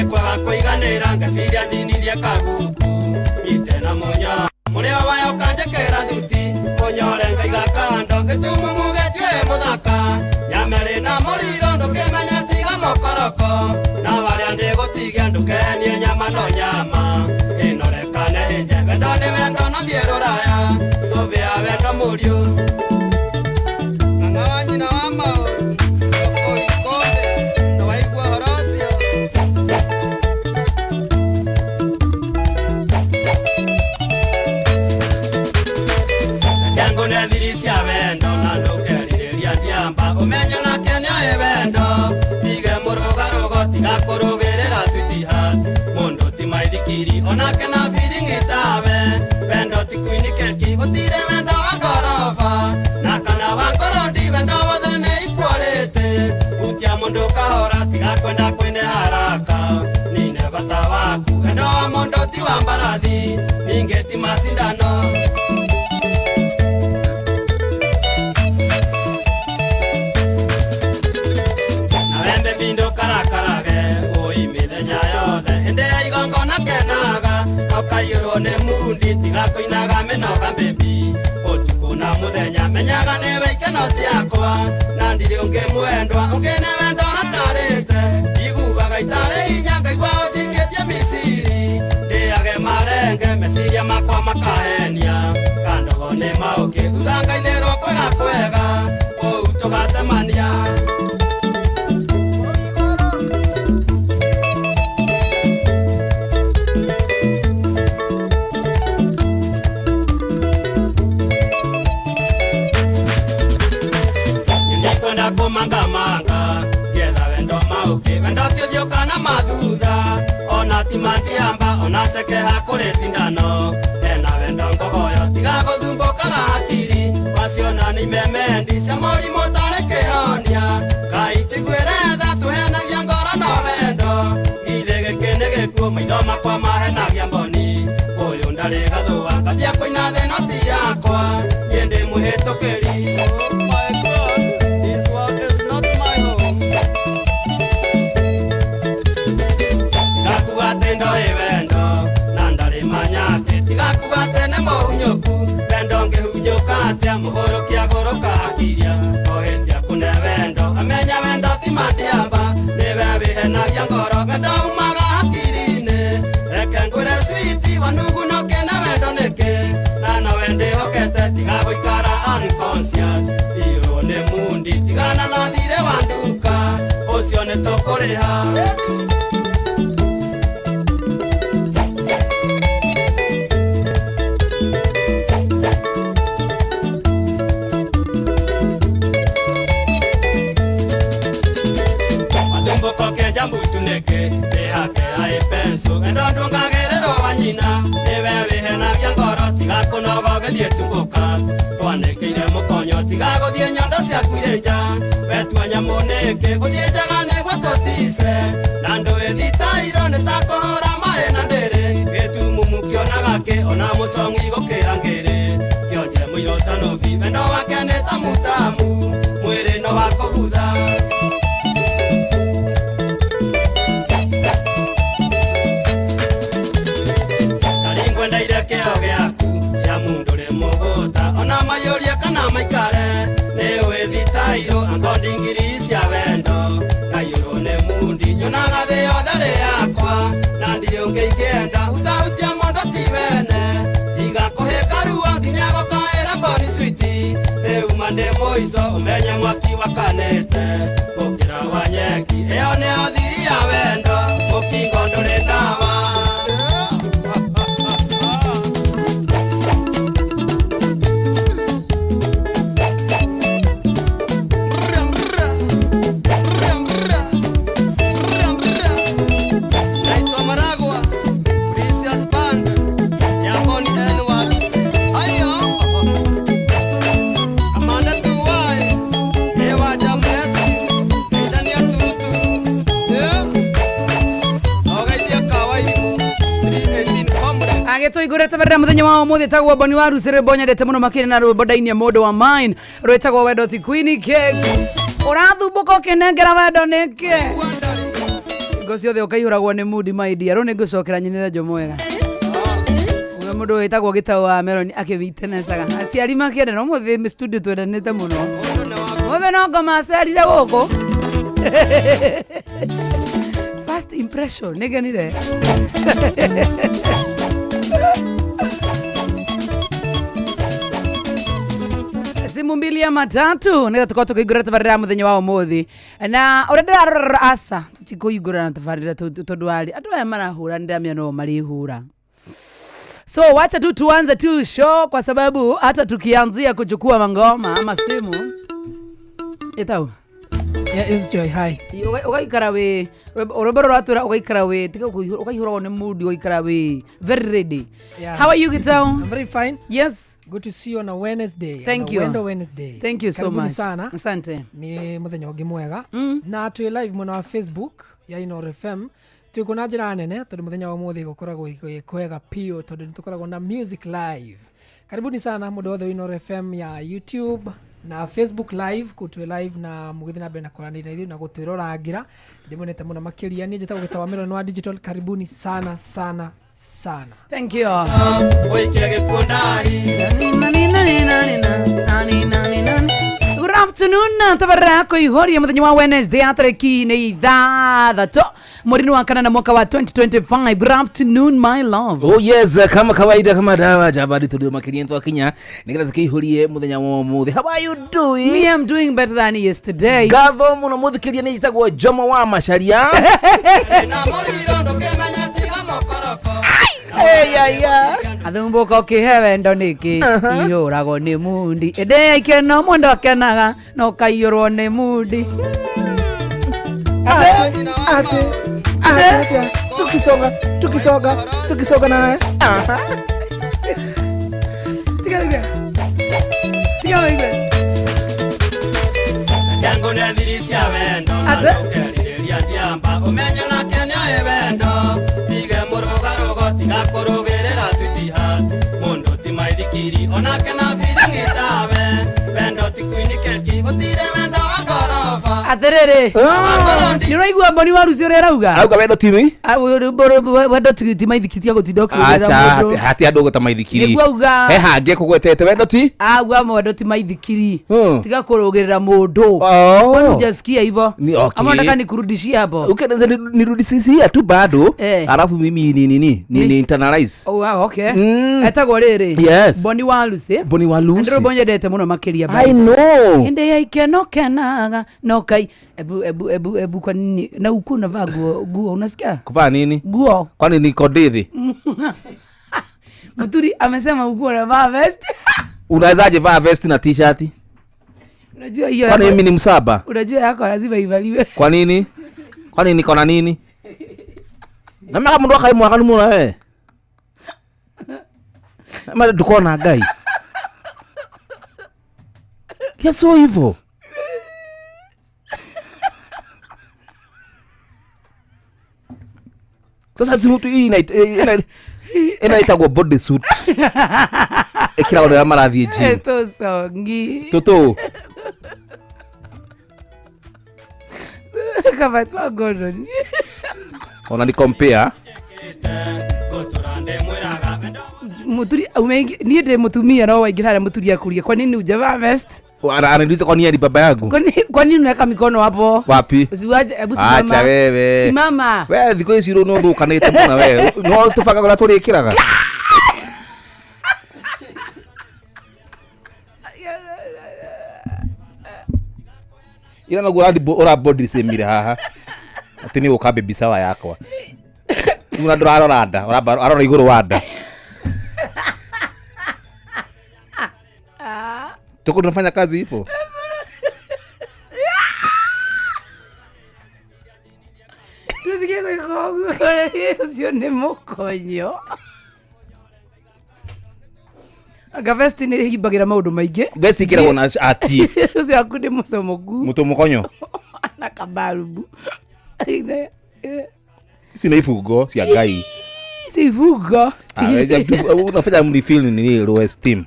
Nĩ kwaga kũiganĩra ngeciria ndinirie kaguku nyite na mũnyo mũrĩo wayo kanjĩkĩra thuti mũnyore ngaiga kando ngĩtumumugetie mũthaka nyamerĩ na mũriro ndũkĩmenya tiga mũkoroko na warĩa ndĩgũtigia ndũkenie nyama no nyama ĩnorekane ĩnje wendo nĩ wendo no thiĩ rũraya sũvĩa wendo mũriũ ng'ang'a wa nyina wa maũru ũikombe ndũwaigua ũhoro ũcio. Kengo nĩ thiri cia wendo na ndũkerirĩria ndiamba ũmenye nake nĩoĩ wendo tige mũrũgarũgo tiga kũrũgĩrĩra sweetheart mũndũ ti maithikiri onake na biring'i tawe wendo ti kuini keki gũtirĩ wendo wa ngoroba na kana wa ngorondi wendo wothe nĩ ikuorĩte hutia mũndũ kahora tiga kwenda kwĩne haraka nine bata waku wendo wa mũndũ ti wa mbarathi ningĩ ti macindano. Nawembe bindo karakarage oi mĩthenya yothe hĩndĩ ya igongona kenaga ũkaiyũrwo nĩ mundi tiga kũinaga mĩnoga mbĩmbi ũtukũ na mũthenya menyaga nĩwe ikeno ciakwa na ndirĩ ũngĩ mwendwa ũngĩ nĩ wendo rakarĩte iguaga itarĩ hinya ngaigua ũnjikĩtie misiri ndĩage marenge meciria makwa makahenia kandogo nĩ maũkĩ thutha ngainĩrwo kwega kwega kũu tũgacemania. Nĩkwenda kũmangamanga ngetha wendo maũkĩ wendo ti ũthiũ kana mathutha ona ti mandiamba ona cekeha kũrĩ cindano ena wendo ngogoyo tiga gũthumbũkaga hakiri waciona nĩ imemendi cia mũrimũ tarĩ kĩhonia Ngai tũiguĩre tha tũheanagia ngoro no wendo githĩ gĩkĩ nĩ gĩkuũ maitho makwa mahenagia mboni ũyũ ndarĩ gathũa ngambia kũina thĩ no ti yakwa niĩ ndĩ mũhĩtũkĩri. Oh my God, this world is not my home. Tigakuga atĩ ndoĩ wendo na ndarĩ manyatĩ tigakuga atĩ nĩ mũhunyũku wendo ngĩhunyũka atĩa mũgũrũki agũrũka akiria ohĩtia kũne wendo amenya wendo ti mandiamba nĩwe wĩhenagia ngoro wendo umaga hakiri-inĩ reke ngwĩre switi wanugu no kĩne wendo nĩkĩ na nowe ndĩhokete tiga gũikara unconscious iyũrwo nĩ mundi tigana na thirĩ wa nduka ũcio nĩ tũkũrĩha. Mathumbuko kenja mbutu nĩkĩ ndĩhake aĩ penso wendo ndũngagĩrĩrwo wa nyina nĩwe wĩhenagia ngoro tiga kũnoga ũgĩthiĩ tumbũka twanĩkĩire mũkonyo tiga gũthiĩ nyondo ciaku irĩ nja wetua nyamũ nĩkĩ gũthiĩ njaga nĩguo tũtice na ndũĩ thitairwo nĩ ta kũhũra maĩ na ndĩrĩ gĩtumumu kĩonaga kĩ ona mũcong'i gũkĩra ngĩrĩ kĩonje mũirũ ta nũbi wendo wake nĩ ta mutamu mwĩrĩ no wa kũbutha. Ndaringwendeire kĩo gĩaku ya mundu rĩ mũgũta ona maiyũrie kana maikare nĩ ũĩ thitairũ angondi ngiri cia wendo ngaiyũrwo nĩ mundi nyonaga thĩ yothe rĩ yakwa na ndirĩ ũngĩ ingĩenda hutahutia mũndũ ti wene tiga kũhĩka ruo nginya gũkaĩra boni switi rĩu ma ndĩ mũico ũmenye mwaki wakanĩte gũkĩra wa nyeki ĩyo nĩyo thiri ya wendo mũkingo ndũrĩ ndawa. Naitwa Maragwa, Precious Band, ya Bon N Walusi. Ayo. Amanda Tuwai, Ewa Jamleski, Aidania Tutu. Yeah. Ogeithia Kawairimu, 318 Comrade. Agĩtũigũrĩte tabarĩra mũthenya wa ũmũthĩ tagwo Boni wa Rusi rwĩmbo nyendete mũno makĩria na rwĩmbo ndainia mũndũ wa mine rwĩtagwo wendo ti Queen Cake ũrathumbũka ũkĩnengera wendo nĩkĩ. Wandari. Ngo ciothe ũkaihũragwo nĩ mudi my dear. Rĩu nĩ ngũcokera nyinĩre Njo mwega. Uyo mũndũ wĩtagwo Gĩtaũ wa Meloni akĩwitenecaga. Aciari makĩenda no mũthĩ studio twendanĩte mũno. Mũthĩ no ngoma acerire gũkũ. First impression nĩ ngenire. Simu mbili ama tatu nĩgetha tũkorwo tũkĩingũra tabarĩra ya mũthenya wa ũmũthĩ na ũrĩa ndĩrarora aca tũtikũhingũra na tabarĩra tondũ arĩ andũ aya marahũra nĩndĩramenya no marĩhũra. So wacha tu tuanze tu show kwa sababu hata tukianzia kuchukua mangoma ama simu itau. Yeah, it's Joy. Hi. Ũgaikara wĩ rwĩmbo rũratwĩra ũgaikara wĩ tiga ũkaihũragwo nĩ mood, ũgaikara wĩ very ready. Yeah. How are you, Gitau? I'm very fine. Yes. Good to see you on a Wednesday. Thank on a you. Wendo Wednesday. Thank you so Karibuni much. sana. Asante. Ni muthenya ũngĩ mwega. Na twĩ live mwena wa Facebook ya Inoro FM. Twĩ kũ na njĩra nene tondũ mũthenya wa ũmũthĩ gũkoragwo gwĩ kwega piũ tondũ nĩ tũkoragwo na music live. Karibuni sana mũndũ wothe wa Inoro FM ya YouTube na Facebook live kũu twĩ live na mũgĩthiĩ na mbere na kwaranĩria na ithuĩ na gũtwĩrorangĩra. Ndĩmonete mũno makĩria. Niĩ njĩtagwo Gĩtawa Melon wa Digital. Karibuni sana sana sana. Thank you. Ũikie gĩkundai. Good afternoon, tabarĩra yako ihoria mũthenya wa Wednesday ya tarĩki nĩ 6 mweri wa 4 na mwaka wa 2025. Good afternoon, my love. Oh yes, kama kawaida, kama dawa jabari tulio makirie twakinya nigetha tukiihurie muthenya wa umuthi. How are you doing? Me, I'm doing better than yesterday. Ngatho muno muthikiria. Nĩ njĩtagwo Jomo wa Macharia. Na mũriro ndũkĩmenya tiga mũkoroko. Hey, ya, ya. Athumbuka ũkĩhe wendo nĩkĩ ihũragwo nĩ mundi ĩndĩ ya ikeno mũndũ akenaga no kaiyũrwo nĩ mundi. Ate, ate, ate, tukisonga, tukisonga, tukisonga naye. Aha. Tiga tiga tiga waigue. Kengũ nĩ thiri cia wendo na Ate? ndũkerirĩria ndiamba ũmenye nake nĩoĩ wendo tige mũrũgarũgo tiga kũrũgĩrĩra sweetheart mũndũ ti maithikiri onake na biring'i tawe wendo ti kuini keki gũtirĩ wendo wa ngoroba. Atĩrĩrĩ, nĩ ũraigua mboni wa rucio ũrĩa arauga? Arauga wendo timi. Ah, wendo ti maithikiri gũtinda ũkĩrũgĩrĩra Acha, mũndũ. hati andũ gweta maithikiri. Nĩguo auga. He hangĩ kũgwetete wendo ti. Auga mwendo ti maithikiri, tiga kũrũgĩrĩra mũndũ. Oh. Kwani hujasikia hivyo? Okay. Ama unataka nikurudishie hapo? Ukiweza nirudishia tu bado. Eh. Alafu mimi ni nini? Ni internalize. Oh, wow, okay. Mm. Etagwo rĩrĩ Yes. Boni wa Lucy. Boni wa Lucy. Ndĩrũmbo nyendete mũno makĩria. I know. Ĩndĩ ya ikeno kenaga no kai ebu ebu ebu ebu, kwa nini na huku unavaa nguo nguo, unasikia? Kuvaa nini? Nguo. Kwani niko ndithi? Muturi amesema huku unavaa vest. Unawezaje vaa vest na t-shirt? Unajua hiyo Kwani mimi ni msaba? Unajua yako lazima ivaliwe. Kwa nini? Kwani niko na nini? Na maka mundu akai mwaganu muno we. Ma ndukona Ngai. Ya so hivyo. Sasa tu hii inaitagwo body suit. Ĩkĩragwo rĩrĩa marathiĩ gym. Tũcongi. Tũtũ. Kama twa Gordon. Ona ni compare. Ngũtũra ndĩmwĩraga wendo. Muturi umeingi niĩ ndĩ mũtumia no waingĩra harĩa mũturi akuria, kwa nini hujavaa vest? Ananiuliza kwa nini baba yangu? Kwa nini unaweka mikono hapo? Wapi? Usiwache, hebu simama. Acha wewe. Simama. We thikũ ici rĩu nĩ ũthũkanĩte mũno we. No tũbangaga ũrĩa tũrĩkĩraga. Ira naguo ũra body shamire haha. Atĩ nĩ gũka baby shower yakwa. Rĩu na ndũrarora nda, ũramba arora igũrũ wa nda. Tuko tunafanya kazi ipo. Tuthikie gwĩka ũguo, ũcio nĩ mũkonyo. Anga vest nĩ ĩhimbagĩra maũndũ maingĩ. Vest ĩkĩragwo na ati. Ũcio waku nĩ mũcomoku. Mũtũ mũkonyo. Na kabarubu. Ici nĩ ibungo cia Ngai. Ici ibungo. Ah, unafanya mnifeel nini low esteem.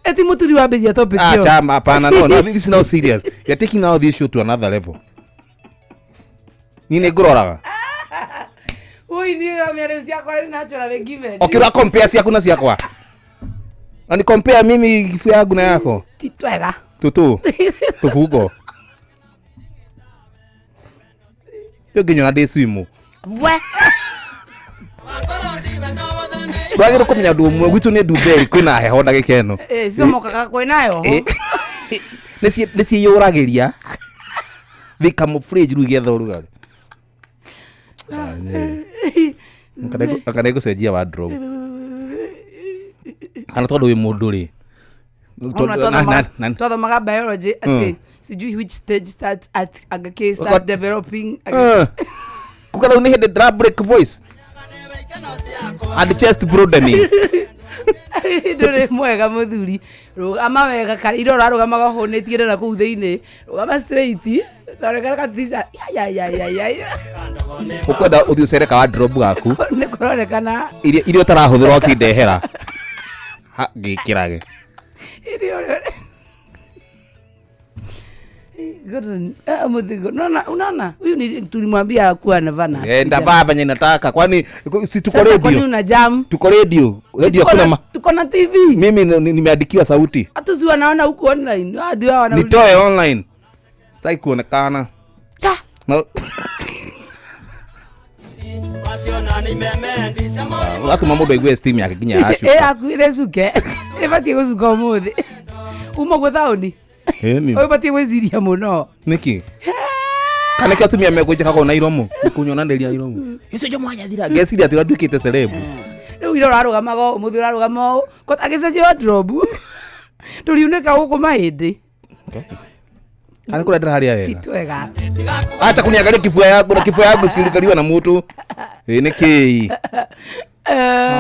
Eti muturi wambĩrĩria topic Ah, ĩyo. chama hapana. No, no, this is now serious. You're taking now this issue to another level. Ni nĩ ngũroraga. Ui, niĩ mĩario ciakwa nĩ naturally given. Okay, ura compare ciaku na ciakwa. Na ni compare mimi kifu yangu na yako. Ti twega. Tutu. Tufugo. Yo nginya ndĩ swimu. We. Twagĩrĩirwo kũmenya ũndũ ũmwe gwitũ nĩ ndumberi kwĩna heho na gĩkeno. Eh, comokaga kwĩnayo. Nĩ ciĩyũragĩria. They camouflage rĩu igĩetha ũrugarĩ. Kana gũcenjia wardrobe. Kana tondũ wĩ mũndũ rĩ. Ona twathomaga biology atĩ sijui which stage starts at agakĩ start developing. Kuga rĩu nĩ hĩndĩ ndĩra break voice and chest broadening. Ndũrĩ mwega mũthuri, rũgama wega kana ira ũrarũgamaga ũhũnĩtie na kũu thĩinĩ, rũgama straight thondeka katisha ya ya ya ya ya. Ũkwenda ũthiĩ ũcere ka wardrobe gaku Nĩ kũronekana iria ũtarahũthĩra ũkĩndehera. Ha, ngĩkĩrage. iria Gordon, muthigo. Unaona, unaona huyu ni tulimwambia kuwa anavaa na Eh, ndavaa venye nataka. Kwani si tuko Sasa kwani radio? una jam? Tuko radio. Si Radio tuko hakuna na- tuko na TV. mimi nimeandikiwa sauti. Hata si wanaona huku online. Hadi wao wanauliza. Nitoe online. Sitaki kuonekana. Ta. Na ũratũma mũndũ aigue steam yake nginya Eh, yacuka. akuire cuke. Ĩbatiĩ gũcuka ũmũthĩ. Uma gwĩ taũni. Ĩni. Ũbatiĩ gwĩciria mũno. Nĩkĩ? Kana nĩkĩo atumia megwĩnjĩkaga ona iromo kũnyonanĩria iromo icio njo mwanyathira ngeciria atĩ ũrĩa nduĩkĩte celeb. Rĩu ira ũrarũgamaga ũũ, ũmũthĩ ũrarũgama ũũ. Ko agĩcenjia wardrobe. Ndũriunĩka gũkũ mahĩndĩ. Kana kũrĩa ndĩraharĩa Ti wega. twega. Acha kuniangalia kifua yangu na kifua yangu silikaliwa na mutu. Ĩ nĩ kĩĩ?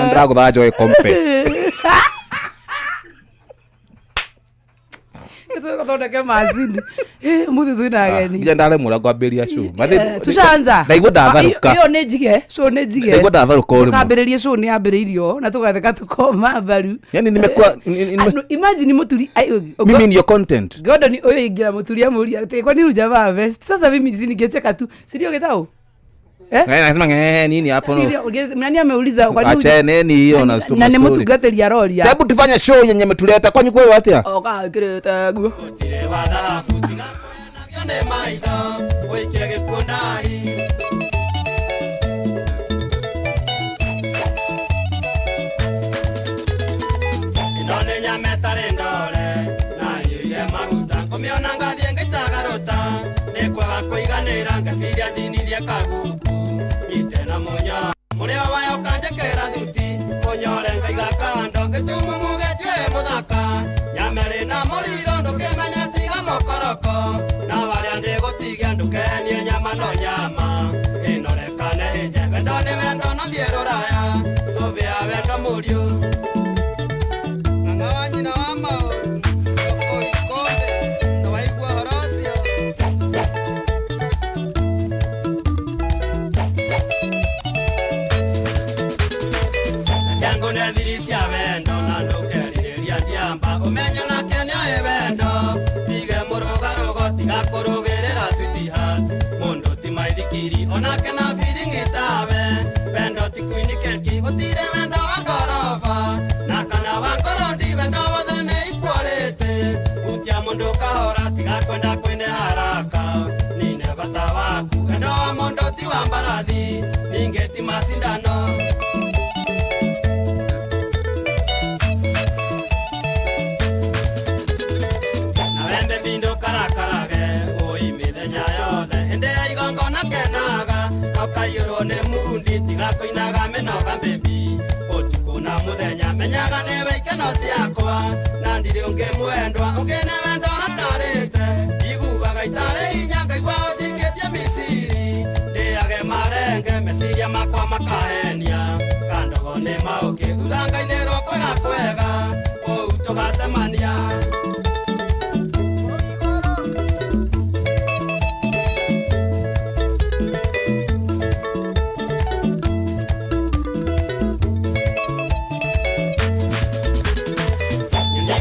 Ndĩragũtha njoe kompe. Tũthondeke macini. Ũmũthĩ twĩna ageni. Nginya ndaremwo ũrĩa ngwambĩrĩria show. Eh, tushaanza. Ndaigua ndatharũka. Ĩyo nĩ njige, show nĩ njige. Ndaigua ndatharũka o rĩmwe. Tukambĩrĩrie show nĩ yambĩrĩirio na tũgatheka tũkoma mbaru. Yani nimekuwa Andũ, imagine mũturi mimi ndio content. Gordon ũyũ ingĩra mũturi amũria atĩ kwani hujavaa vest? Sasa mimi si ningecheka tu. Si ndio Gitau? Eh? Nasema nini hapo? Si ndio nani ameuliza kwani Acheneni hiyo na na nĩ mũtungatĩri aroria. Hebu tufanye show yenye mmetuleta kwani kwa atia? Oka ĩkĩrĩte nguo.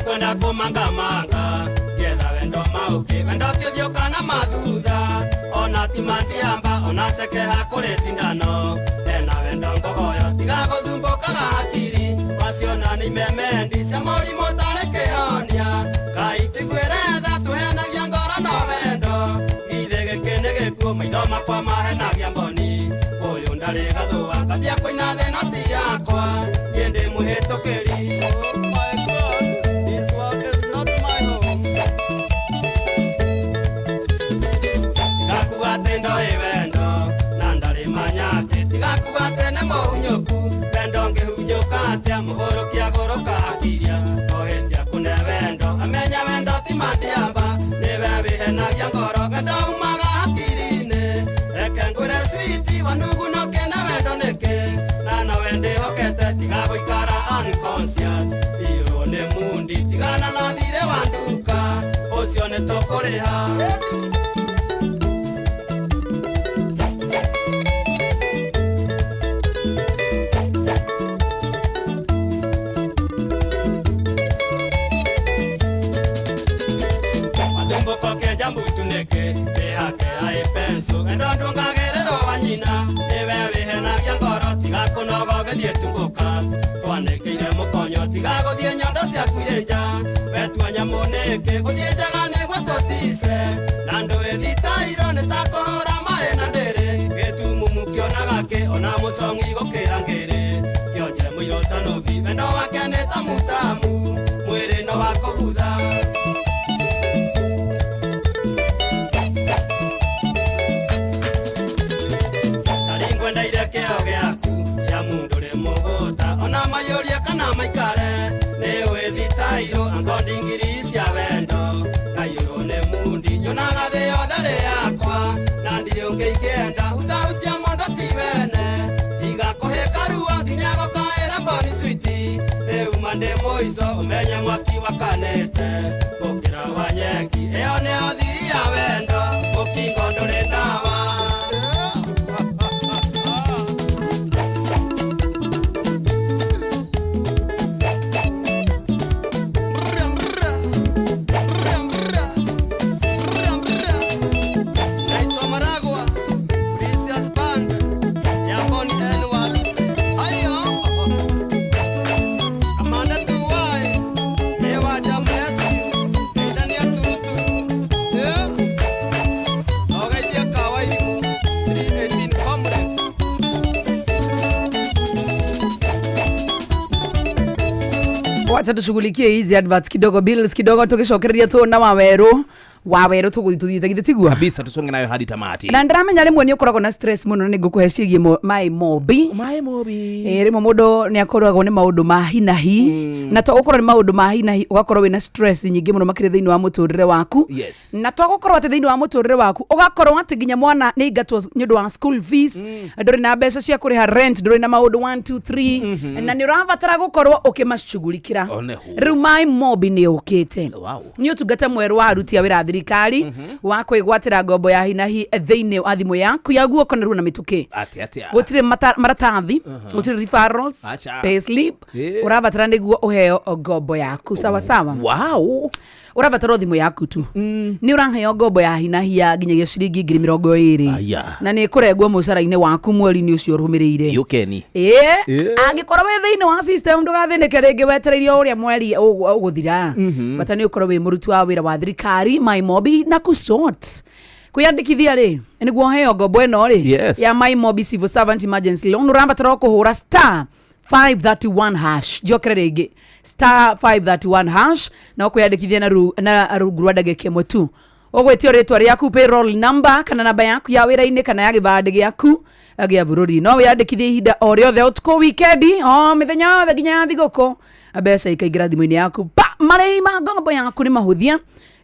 Kwenda Ona ti mandiamba ona cekeha kũrĩ cindano ena wendo ngogoyo tiga gũthumbũkaga hakiri waciona nĩ imemendi cia mũrimũ tarĩ kĩhonia Ngai tiguĩre tha tũhenagia ngoro no wendo githĩ gĩkĩ nĩ gĩkuũ maitho makwa mahenagia mboni ũyũ ndarĩ gathũa ngambia kũina thĩ no ti yakwa niĩ ndĩ mũhĩtũkĩri. Oh my God, this world is not my home. Tigakuga atĩ ndoĩ wendo na ndarĩ manyatĩ tigakuga atĩ nĩ mũhunyũku wendo ngĩhunyũka atĩa mũgũrũki agũrũka akiria ohĩtia kũne wendo amenya wendo ti mandiamba nĩwe wĩhenagia ngoro wendo umaga hakiri-inĩ reke ngwĩre switi wanugu no kĩne wendo nĩkĩ na nowe ndĩhokete tiga gũikara unconscious iyũrwo nĩ mundi tigana na thirĩ wa nduka ũcio nĩ tũkũrĩha. Mathumbuko kenja mbutu nĩkĩ ndĩhake aĩ penso endo ndungagĩrĩrwo wa nyina nĩwe wĩhenagia ngoro tiga kũnoga ũgĩthiĩ tumbũka twanĩkĩire mũkonyo tiga gũthiĩ nyondo ciaku irĩ nja wetua nyamũ nĩkĩ gũthiĩ njaga nĩguo tũtice na ndũĩ thitairwo nĩ ta kũhũra maĩ na ndĩrĩ gĩtumumu kĩonaga kĩ ona mũcong'i gũkĩra ngĩrĩ kĩonje mũirũ ta nũbi wendo wake nĩ ta mutamu mwĩrĩ no wa kũbutha. Ndaringwendeire kĩo gĩaku ya mundu rĩ mũgũta ona maiyũrie kana maikare nĩ ũĩ thitairũ angondi ngiri cia wendo ngaiyũrwo nĩ mundi nyonaga thĩ yothe rĩ yakwa na ndirĩ ũngĩ ingĩenda hutahutia mondo ti wene tiga kũhĩka ruo nginya gũkaĩra mboni switi rĩu ma ndĩ mũico ũmenye mwaki wakanĩte gũkĩra wa nyeki ĩyo nĩyo thiri ya wendo mũkingo ndũrĩ ndawa. Naitwa Maragwa, Precious Band, ya Boni N Walusi. Ayo. Amanda Tuwai, Mewa Jamleski, Eidania Tutu. Yeah. Ogeithia Kawairimu, 318 Comrade. Wacha tushughulikie hizi adverts kidogo, bills kidogo, tugicokereria tu na waweru waweru tuguthi tuthiite githĩ tiguo Kabisa tusonge nayo hadi tamati. Na ndĩramenya rĩmwe nĩ ũkoragwo na stress mũno nĩ ngũkũhe ciĩgiĩ maĩ mobi. Maĩ mobi. Ĩ rĩmwe mũndũ nĩ akoragwo nĩ maũndũ ma hinahi na to gũkorwo nĩ maũndũ ma hinahi ũgakorwo wĩna stress nyingĩ mũno makĩria thĩinĩ wa mũtũrĩre waku. Yes. Na to gũkorwo atĩ thĩinĩ wa mũtũrĩre waku ũgakorwo atĩ nginya mwana nĩ aingatwo nĩ ũndũ wa school fees, ndũrĩ na mbeca cia kũrĩha rent, ndũrĩ na maũndũ 1 2 3 na nĩ ũrabatara gũkorwo ũkĩmacugurikĩra. Oneho. Rĩu maĩ mobi nĩ ũkĩte. Wow. Nĩ ũtungata mwerũ wa aruti a wĩra a thirikari wa kwĩgwatĩra ngombo ya hinahi thĩinĩ wa thimũ yaku ya guoko na rĩu na mĩtũkĩ. Atĩa atĩa. Gũtirĩ maratathi, gũtirĩ referrals, Acha. pay slip ũrabatara nĩguo ũheo ngombo yaku sawa sawa. Wow. Ũrabatara o thimũ yaku tu nĩ ũraheo ngombo ya hinahi ya nginyagia ciringi 20,000 Aya. na nĩ ĩkũrengwo mũcara-inĩ waku mweri-inĩ ũcio ũrũmĩrĩire. Yũkeni. Ĩĩ, angĩkorwo wĩ thĩinĩ wa system ndũgathĩnĩke rĩngĩ wetereire o ũrĩa mweri ũgũthira bata nĩ ũkorwo wĩ mũruti wa wĩra wa thirikari MyMobi na kusort kwĩyandĩkithia rĩ nĩguo ũheo ngombo ĩno rĩ Yes. ya MyMobi Civil Servant Emergency Loan ũrabatara o kũhũra star 531 hash njokere rĩngĩ star 531 hash na ũkwĩyandĩkithia na rungu rwa ndagĩka ĩmwe tu ũgwĩtio rĩtwa rĩaku payroll number kana namba yaku ya wĩra-inĩ kana ya gĩbandĩ gĩaku gĩa bũrũri no wĩyandĩkithie ihinda o rĩothe ũtukũ wikendi o mĩthenya yothe nginya ya thigũkũ mbeca ikaingĩra thimũ-inĩ yaku pa marĩhi ma ngombo yaku nĩ mahũthia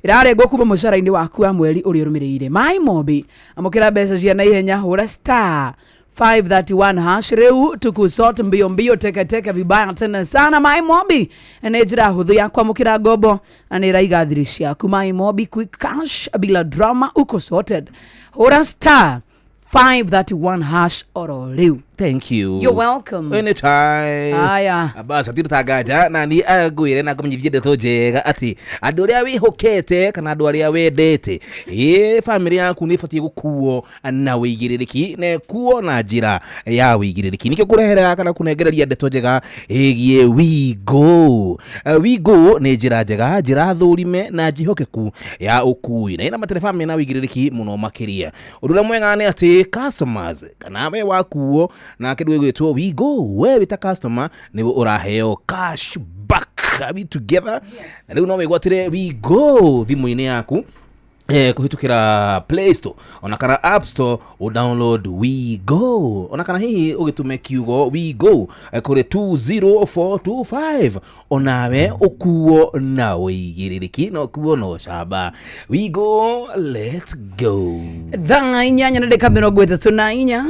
ĩrarengwo kuma mũcara-inĩ waku wa mweri ũrĩa ũrũmĩrĩire. MyMobi amũkĩra mbeca cia naihenya hũra star 531 hash rĩu tukusort mbio mbio teke teke vibaya tena sana. MyMobi nĩ njĩra hũthũ ya kwamũkĩra ngombo na nĩ ĩraiga thiri ciaku. MyMobi quick cash bila drama uko sorted hũra star 531 hash oro rĩu. Thank you. You're welcome. Anytime. Aya. Bas atirutanganja na ni ngwire na ngũmenyithie ndeto njega atĩ andũ arĩa wĩhokete kana andũ arĩa wendete ĩ bamĩrĩ yaku nĩ ĩbatiĩ gũkuo na wĩigĩrĩrĩki na ĩkuo na njĩra ya wĩigĩrĩrĩki. Nĩkĩo kũreherera kana kũnengereria ndeto njega ĩgiĩ Wigo. Wigo nĩ njĩra njega, njĩra thũrime na njĩhokeku ya ũkui na ĩna matereba mena wĩigĩrĩrĩki mũno makĩria. Ũndũ ũrĩa mwega nĩ atĩ customers kana we wakuo na kĩndũ gĩgwĩtwo Wigo, we wĩ ta customer nĩwe ũraheo cash back. Are we together? Na rĩu no wĩgwatĩre Wigo thimũ-inĩ yaku kuhitukira Play Store ona kana App Store u download WeGo ona kana hihi ugitume kiugo WeGo kuri 20425 onawe ukuo na wĩigĩrĩrĩki na ũkuo na ũcamba. WeGo, let's go. Thaa 8:34.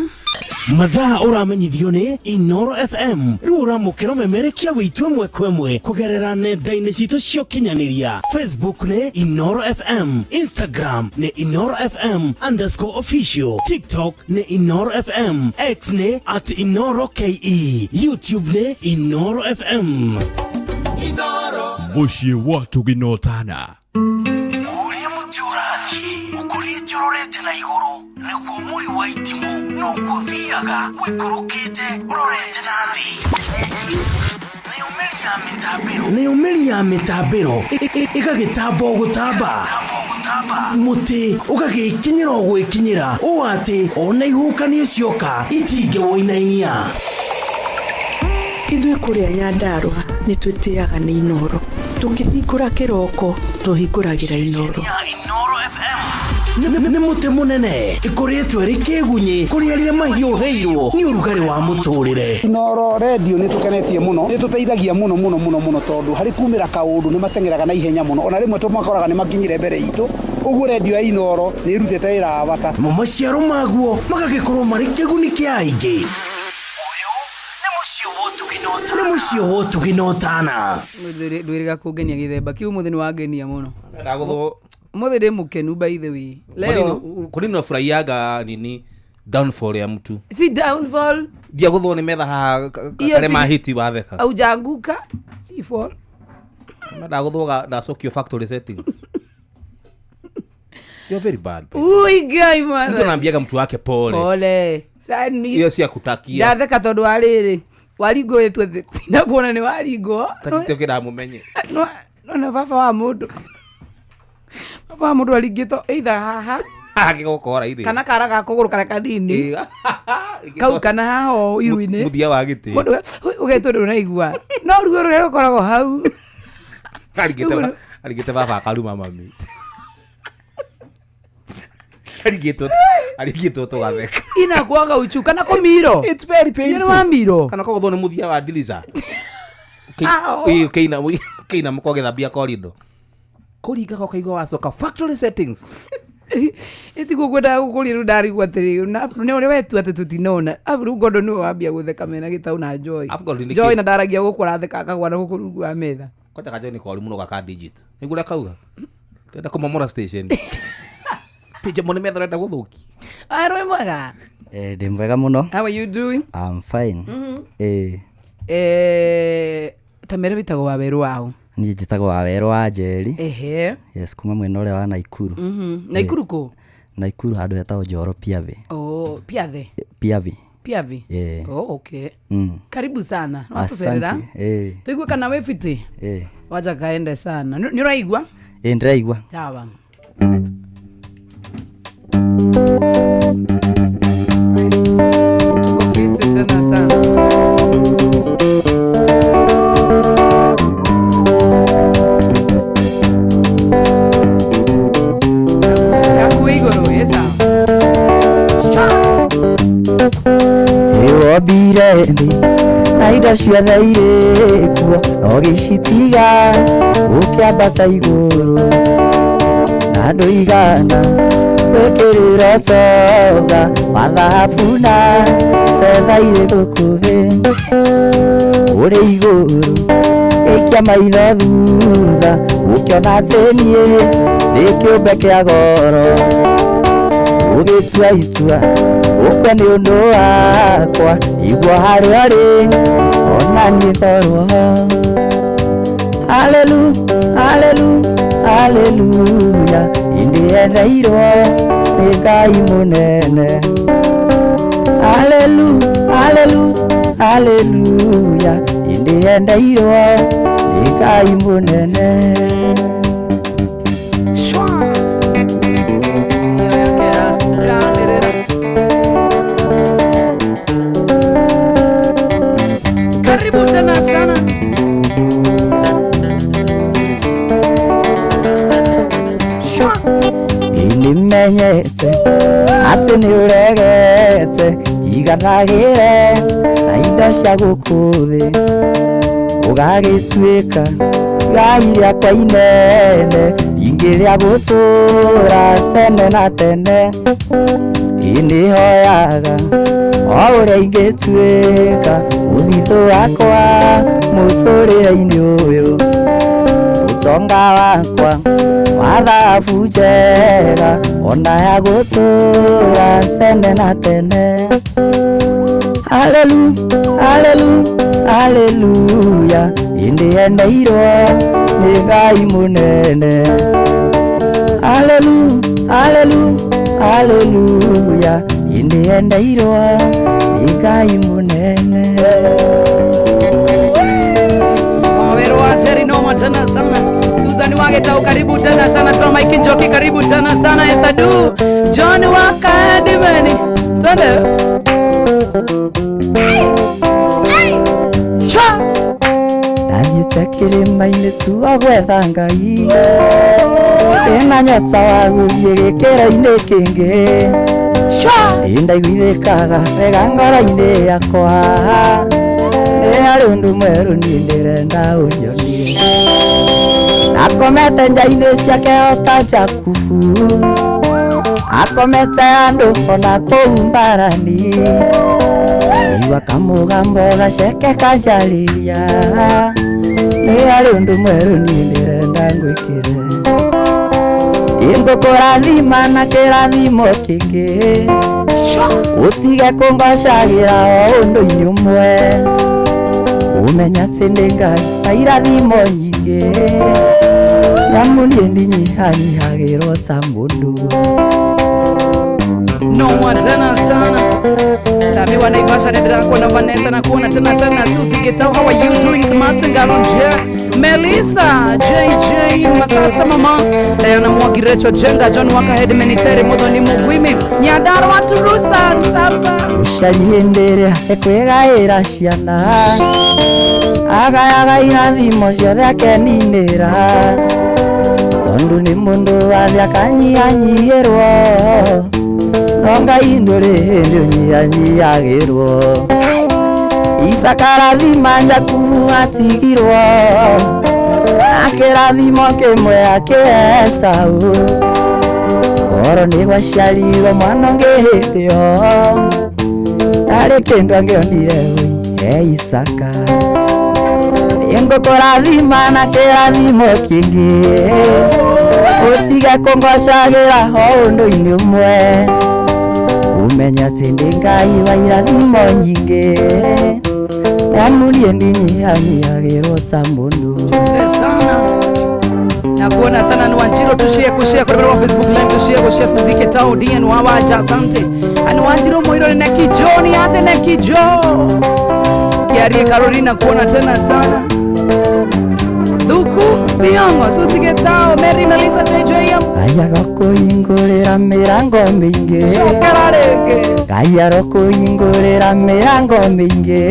Mathaa ũramenyithio nĩ Inoro FM. Rĩu ũramũkĩra ũmemerekia wĩitũ ĩmwe kwa ĩmwe kũgerera nenda-inĩ citũ cia ũkinyanĩria. Facebook nĩ Inoro FM, Instagram nĩ Inoro FM underscore official, TikTok nĩ Inoro FM, X nĩ at Inoro KE, YouTube nĩ Inoro FM. Mũciĩ wa Tũginotana. Ũrĩa mũtĩ ũrathiĩ ũkũrĩte ũrorete na igũrũ nĩguo mũri wa itimũ noguo ũthiaga ũikũrũkĩte ũrorete na thĩ. Nayo mĩri ya mĩtambĩro ĩgagĩtamba o gũtamba, mũtĩ ũgagĩkinyĩra o gwĩkinyĩra ũũ atĩ ona ihuhũkanio cioka itingĩwũinainia. Ithuĩ kũrĩa Nyandarũa nĩ twĩtĩaga nĩ Inoro. Tũkĩhingũra kĩroko tũhingũragĩra Inoro. Inoro FM nĩ mũtĩ mũnene ĩkũrĩtwo ĩrĩ kĩgunyĩ kũrĩ arĩa mahiũhĩirwo nĩ ũrugarĩ wa mũtũrĩre. Inoro redio nĩ tũkenetie mũno, nĩ tũteithagia mũno mũno mũno mũno tondũ harĩ kumĩra kaũndũ nĩ mateng'eraga na ihenya mũno, ona rĩmwe tũmakoraga nĩ makinyire mbere itũ. Ũguo redio ya Inoro nĩ ĩrutĩte wĩra wa bata. Mo maciaro maguo magagĩkorwo marĩ kĩguni kĩa aingĩ. Nĩ mũciĩ wa ũtugi na ũtana. Ndwĩrĩga kũngenia gĩthemba kĩu ũmũthĩ nĩ wangenia mũno. Ndagũthwo. Ũmũthĩ ndĩ mũkenu by the way. Leo Kwa nini unafurahiaga nini downfall ya mtu? Si downfall. Ndiagũthwo nĩ metha haha Iyo karĩa si- mahiti watheka. Aujaanguka si fall. Ndagũthwo ndacokio factory settings. You're very bad, babe. Ui Ngai Mtu mwana. anaambiaga mtu wake pole. Pole. Sani Hiyo si ya kutakia. ndatheka tondũ wa rĩrĩ waringwo wĩtue sinakuona nĩ waringwo. Takitio kĩramumenye. Nona baba wa mũndũ, baba wa mũndũ aringĩtwo either haha Agĩgũkora irĩ. kana kara ga kũgũrũ karĩa kanini kau kana haha o iru-inĩ Mũthia wa gĩtĩ. mũndũ ũgetwo ndũnaigua no ruo rũrĩa rũkoragwo hau. Arigĩte baba akaruma mami. Arigĩtwo tũgatheka. Inakuaga uchu kana kũmiro. It's very painful. Nĩ wa miro. Kana kũgũthwo nĩ mũthia wa ndirica. Ao. Kĩina mũko gĩthambia korido. Kũringaga ũkaigua wacoka factory settings. Ĩtiguo ngwendaga gũkũria rĩu ndarigwo atĩrĩ nĩ ũrĩa wetua atĩ tũtinona abu rĩu Ngondo nĩwe wambia gũtheka mena gĩtau na Joy. Abu Ngondo nĩ Joy kĩ? na ndaragia gũkũ aratheka akagwa na gũkũ rungu wa metha. Kwanja ka Joy nĩ koru mũno gaka digit. Nĩguo ũrĩa kauga. Tenda kũmomora station. Tĩnjamo nĩ metha ũrenda gũthũki. Aya rwĩ mwega. Ndĩ mwega mũno. How are you doing? I'm fine. Ta mere wĩtagwo Wawerũ waũ? Niĩ njĩtagwo Wawerũ wa Njeri. Ehe. Yes, kuma mwena ũrĩa wa Naikuru. Naikuru kũ? Naikuru handũ hetagwo Njoro Piavi. Oh, Piathe. Piavi. Piavi. Yeah. Oh, okay. Karibu sana. Watũcerera. Asante. Tũigue kana wĩ fiti? Wacha kaende sana. Nĩ ũraigua? Ndĩraigua. Sawa. Tuko fiti tena sana. Yaku igũrũ, ĩ sawa. Wombire thĩ na indo ciothe irĩ kuo no gĩcitiga ũkĩambata igũrũ na ndũigana gwĩkĩrĩra ũtonga wa thahabu na betha irĩ gũkũ thĩ ũrĩ igũrũ ĩkia maitho thutha ũkĩona atĩ niĩ ndĩ kĩũmbe kĩa goro ũgĩtua itua Ũkue nĩ ũndũ wakwa Igua harĩa ũrĩ Ona niĩ ngorwo ho. Hallelu, hallelu, halleluya Nĩndĩendeirwo nĩ Ngai mũnene. Hallelu, hallelu, halleluya Nĩndĩendeirwo nĩ Ngai mũnene. Shwa. Iyo yokera iranirira. Karibu tena sana. Shwa. Nĩmenyete atĩ nĩ ũregete njiganagĩre na indo cia gũkũ thĩ ũgagĩtuĩka igai rĩakwa inene rĩngĩ rĩa gũtũũra tene na tene. Ĩ nĩhoyaga o ũrĩa ingĩtuĩka mũthithũ wakwa mũtũrĩre-inĩ ũyũ ũtonga wakwa wa thahabu njega ona ya gũtũũra tene na tene. Hallelu, hallelu, halleluya Nĩndĩendeirwo nĩ Ngai mũnene. Hallelu, hallelu, halleluya Nĩndĩendeirwo nĩ Ngai mũnene. Wawero wa Jerry noma tena sana. Susan Wagetau karibu tena sana. Tuna Mike Njoki karibu tena sana. Esther Du, John Wakadimeni. Twende. Shwa. Ndathiĩte kĩrĩma-inĩ tua gwetha Ngai ndĩna nyoca wa gũthiĩ gĩkĩro-inĩ kĩngĩ. Nĩndaiguithĩkaga wega ngoro-inĩ yakwa nĩ harĩ ũndũ mwerũ niĩ ndĩrenda ũnyonie. Akomete nja-inĩ ciake o ta Jakubu akomete andũ ona kũu mbarani igua kamũgambo gaceke kanjarĩria nĩ harĩ ũndũ mwerũ niĩ ndĩrenda ngwĩkĩre. Ingũkũrathima na kĩrathimo kĩngĩ ũtige kũngocagĩra o ũndũ-inĩ ũmwe ũmenya atĩ nĩ Ngai na irathimo nyingĩ nyamu niĩ ndinyihanyihagĩrwo ta mũndũ. Noma tena sana. Sami wa Naivasha naendelea kuona Vanessa na kuona tena sana Suzy Getau, how are you doing? Smart Ngalonje, Melissa JJ Masasa mama Diana Mwagi, Rachel Jenga, John Waka Head Menitere Muthoni Mugwimi Nyandarua Turusa sasa Mũciari hĩndĩ ĩrĩa ekwĩgaĩra ciana agayaga irathimo ciothe akeninĩra tondũ nĩ mũndũ wathĩ akanyihanyihĩrwo no Ngai ndũrĩ hĩndĩ ũnyihanyihagĩrwo. Isaka arathima Jakubu atigirwo na kĩrathimo kĩmwe akĩhe Esau korwo nĩ gwaciarirwo mwana ũngĩ hĩndĩ ĩyo ndarĩ kĩndũ angĩonire ũi he Isaka. Nĩngũkũrathima na kĩrathimo kĩngĩ ũtige kũngocagĩra o ũndũ-inĩ ũmwe ũmenye atĩ ndĩ Ngai wa irathimo nyingĩ nĩamu niĩ ndinyihanyihagĩrwo ta mũndũ. Sana na kuona sana ni Wanjiro, tushie kushare kwa wa Facebook live, tushie kushare Suzy Ketau DN wawaja, asante. Ani Wanjiro Moiro ni Neki ni aje Neki Jo Kiarie Carolina, kuona tena sana Thuku Thiongo, Suzy Ketau, Mary Melissa JJM Ngai agakũhingũrĩra mĩrango mĩingĩ Cokera rĩngĩ Ngai arokũhingũrĩra mĩrango mĩingĩ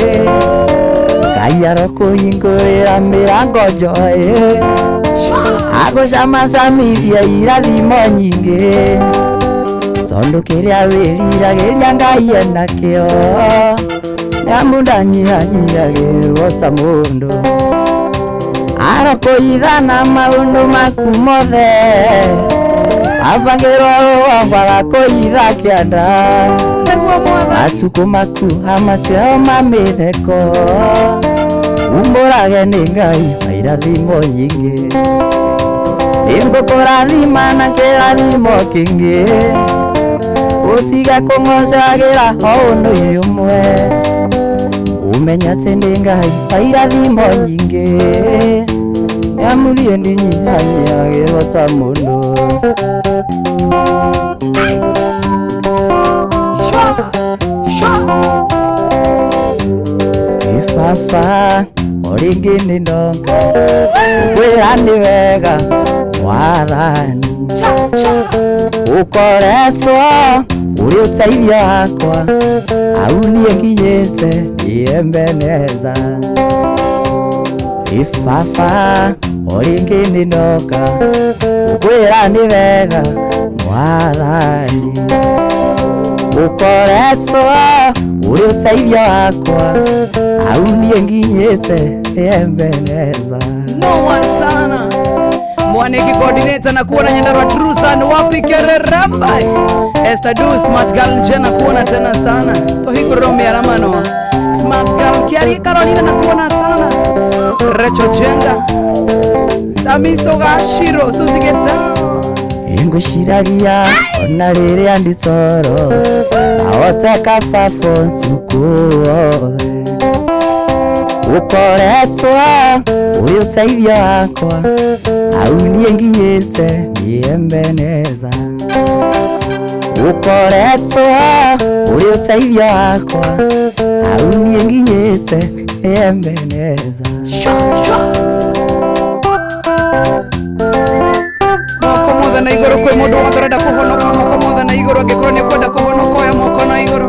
Ngai arokũhingũrĩra mĩrango njoĩ agũcamacamithie irathimo nyingĩ tondũ kĩrĩa wĩriragĩria Ngai enakĩo nĩamu ndanyihanyihagĩrwo ta mũndũ arokũithana maũndũ maku mothe abangĩrwo rũgongo agakũitha kĩanda matukũ maku amacio ma mĩtheko umbũrage nĩ Ngai wa irathimo nyingĩ nĩngũkũrathima na kĩrathimo kĩngĩ Ũtige kũng'ocagĩra o ũndũ-inĩ ũmwe Ũmenye atĩ ndĩ Ngai wa irathimo nyingĩ Nĩamu niĩ ndinyihanyiihagĩrwo ta mũndũ. Ibaba o rĩngĩ nĩ ndoka gũkwĩra nĩ wega Mwathani ũkoretwo ũrĩ ũteithio wakwa au niĩ nginyĩte niembeneza. Ibaba o rĩngĩ nĩ ndoka gũkwĩra nĩ wega Mwathani ũkoretwo ũrĩ ũteithio wakwa au niĩ nginyĩte niembeneza. Noa sana mwaniki coordinator na kuona Nyandarua Trusan wapi Kereramba Esther Du smart girl nje na kuona tena sana Tohiko Miaramano smart girl Kiari Carolina na kuona sana Recho Jenga Samisto Gashiro Suzy Geta Ingũciragia ona rĩrĩa ndĩ toro ahoteka baba ũtukũ wothe ũkoretwo ũrĩ ũteithio wakwa au niĩ nginyĩte niembeneza. Ũkoretwo ũrĩ ũteithio wakwa au niĩ nginyĩte niembeneza. Moko mothe na igũrũ kwĩ mũndũ wothe ũrenda kũhonoka moko mothe na igũrũ angĩkorwo nĩ ũkwenda kũhonoka oya moko na igũrũ.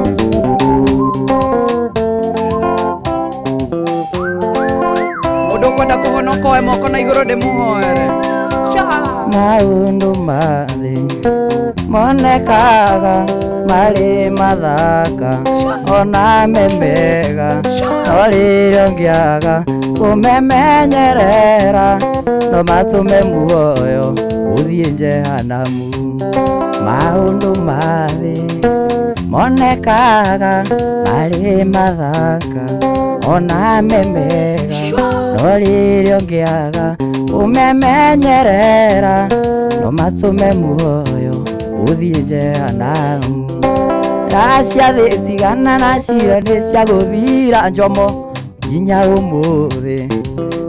Mũndũ ũkwenda kũhonoka oya moko na igũrũ ndĩmũhoere. Maũndũ ma thĩ monekaga marĩ mathaka ona me mega no rĩrĩa ũngĩaga kũmemenyerera no matũme muoyo ũthiĩ jehanamu. Maũndũ ma thĩ monekaga marĩ mathaka ona me mega no rĩrĩa ũngĩaga kũmemenyerera no matũme muoyo ũthiĩ jehanamu. Raha cia thĩ tigana nacio nĩ cia gũthira njomo nginya ũmũthĩ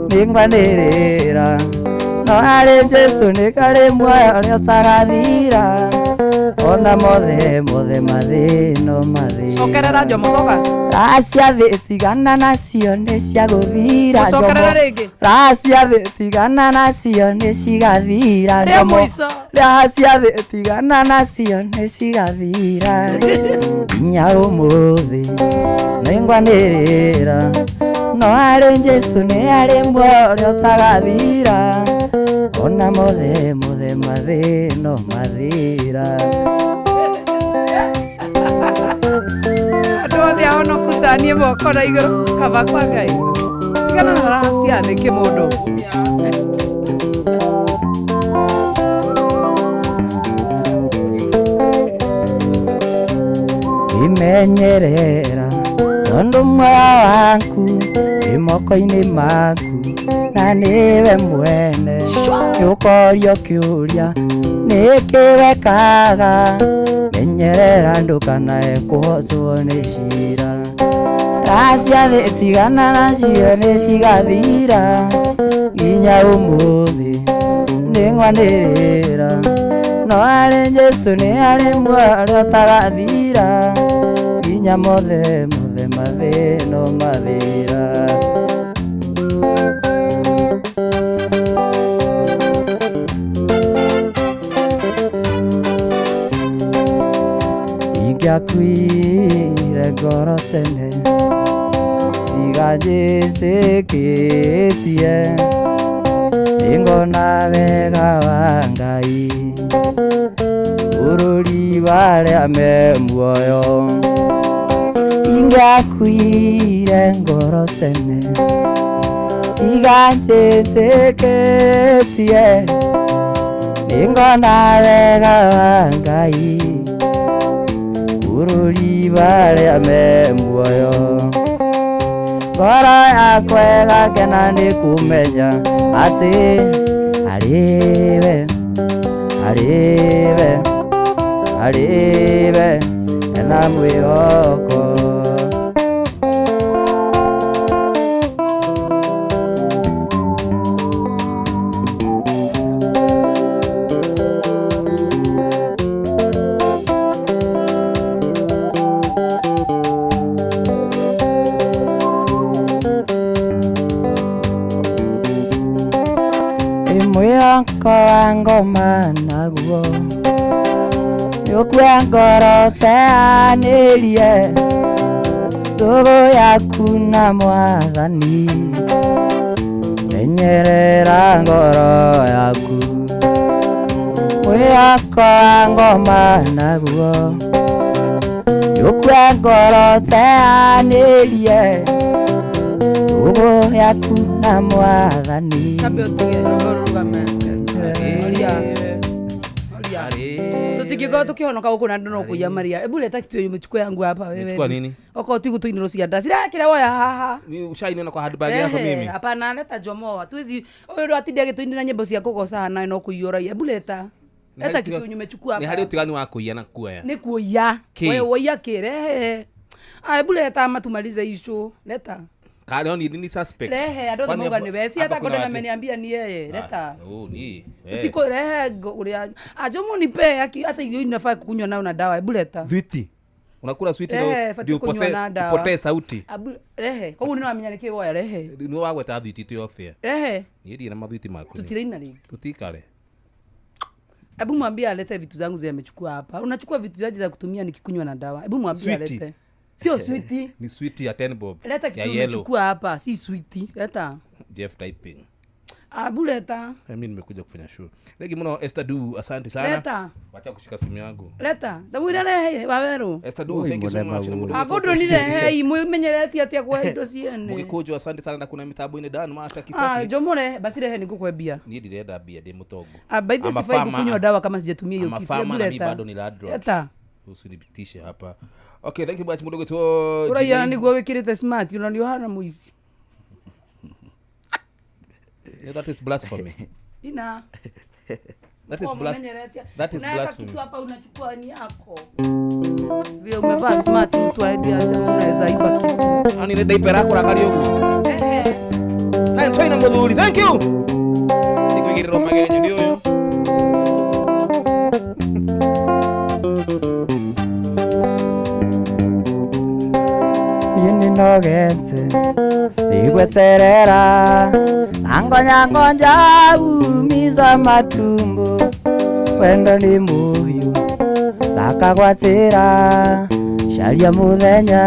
nĩngwanĩrĩra no harĩ Jesũ nĩ karĩ muoyo ũrĩa ũtagathira ona mothe mothe mathĩno mathĩna. Cokerera njomo coka. Raha cia thĩ tigana nacio nĩ cia gũthira njomo. Cokerera rĩngĩ. Raha cia thĩ tigana nacio nĩ cigathira Rĩa njomo. mũico. Raha cia thĩ tigana nacio nĩ cigathira nginya ũmũthĩ nĩngwanĩrĩra no harĩ Jesũ nĩ harĩ muoyo ũrĩa ũtagathira ona mothe mothe mathĩno mathira. Andũ othe ahonoku ta niĩ moko na igũrũ kaba kwa Ngai. Tigana na raha cia thĩ kĩmũndũ. Imenyerera tondũ muoyo waku wĩ moko-inĩ maku na nĩwe mwene nĩũkorio kĩũria nĩkĩ wekaga menyerera ndũkanae kũhotwo nĩ cira. Raha cia thĩ tigana nacio nĩ cigathira nginya ũmũthĩ nĩngwanĩrĩra no harĩ Jesũ nĩ harĩ muoyo ũrĩa ũtagathira nginya mothe mothe mathĩno mathira. Ingĩakuire ngoro tene ciganjĩtĩkĩtie nĩngona wega wa Ngai bũrũri wa arĩa me muoyo. Ingĩakuire ngoro tene iganjĩtĩkĩtie nĩngona wega wa Ngai bũrũri wa arĩa me muoyo. Ngoro yakwa ĩgakena nĩ kũmenya atĩ harĩ we, harĩ we, Arĩwe ena mwĩhoko. Mwĩhoko wa ngoma naguo nĩũkue ngoro teanĩrie ndũgũ yaku na mwathani menyerera ngoro yaku. Mwĩhoko wa ngoma naguo nĩũkue ngoro teanĩrie ndũgũ yaku na mwathani. Kambe ũtige rũgo rũrũgame. Oria. Oria. Tutingĩkorwo tũkĩhonoka gũkũ na andũ no kũiya maria. Ebu leta kitu yenye umechukua yangu hapa wewe. Nimechukua nini? Okorwo ti gũtũinĩrwo cia nda. Cirakĩra woya haha. Ni ushainiona kwa handbag yako Ehe, mimi. Hapana, leta Jomo. Hatuwezi ũyũ ndo atinde agĩtũinĩra nyĩmbo cia kũgoca haha nawe no kũiya ũraiya. Ebu leta. Leta kitu yenye umechukua Ni hapa. harĩ ũtiganu wa kũiya na kuoya. Nĩ kuiya. Kĩ? Wewe woiya kĩ? Rehe. Ah, ebu leta ama tumalize issue. Leta. Kana ni ni suspect. Rehe, andũ othe Kwani mauga hapa- nĩ we. Si hapa hata kuna Gordon watu- ameniambia ni yeye. Leta. Oh, ni. Eh. Utiko rehe uria. Ah, Jomo nipe haki hata hiyo inafaa kukunywa nayo na dawa. Ebu leta. Switi. Unakula switi Eh, ndio batiĩ ndio kũnyua upose na dawa. upotee sauti. Abu rehe. Koguo nĩ wamenya nĩkĩ woya rehe. Nĩ wagweta thwiti tu yo fair. Rehe. Niĩ ndirĩ na mathwiti maku. Tutiraina rĩngĩ. Tutikare. Hebu mwambie alete vitu zangu zenye amechukua hapa. Unachukua vitu zaje za kutumia nikikunywa na dawa. Hebu mwambie Switi. alete. Sio switi. Ni switi ya 10 bob. Leta Ya kitu yellow. umechukua hapa, si switi. Leta. Jeff typing. Abu leta. Mimi nimekuja kufanya show. Thank you muno Esther Du, asante sana. Leta. Wacha kushika simu yangu. Leta. Ndamwira rehe waweru. Esther Du, thank you so much. Na mũndũ Agodwo ni rehe imwe imenyeretie atia kwa indo ciene. Mũgĩkũnjwo asante sana na kuna mitambo-inĩ Dan Master Ah, Kitaki. Jomo rehe, basi rehe nikukwambia. Niĩ ndirenda mbia ndĩ mũtongu. Ah, by the I'm a sifai farmer. kukunywa dawa kama sijatumia hiyo I'm a kitu. farmer Hebu na mimi leta. bado ni landlord. Leta. Usinipitishe hapa. Okay, thank you much mũndũ gwĩtwo Ũraiya Jimmy. nĩguo wĩkĩrĩte smart, ona nĩ ũhana mũici. Yeah, that is blasphemy. Ina. That is Kwa bla- mmenyeretia. That is Unaweka blasphemy. kitu hapa unachukua ni yako. Vile umevaa smart mtu aende aseme unaweza iba kitu. Ani nĩ ndaipa ĩrakũrakaria ũguo. Ehe. Na twaina mũthuri. Thank you. Nĩkũigĩrĩrwo magenyo nĩ ũyũ. Niĩ nĩnogete nĩgweterera na ngonya ngonja umiza matumbo wendo nĩ mũhiũ takagwatĩra caria mũthenya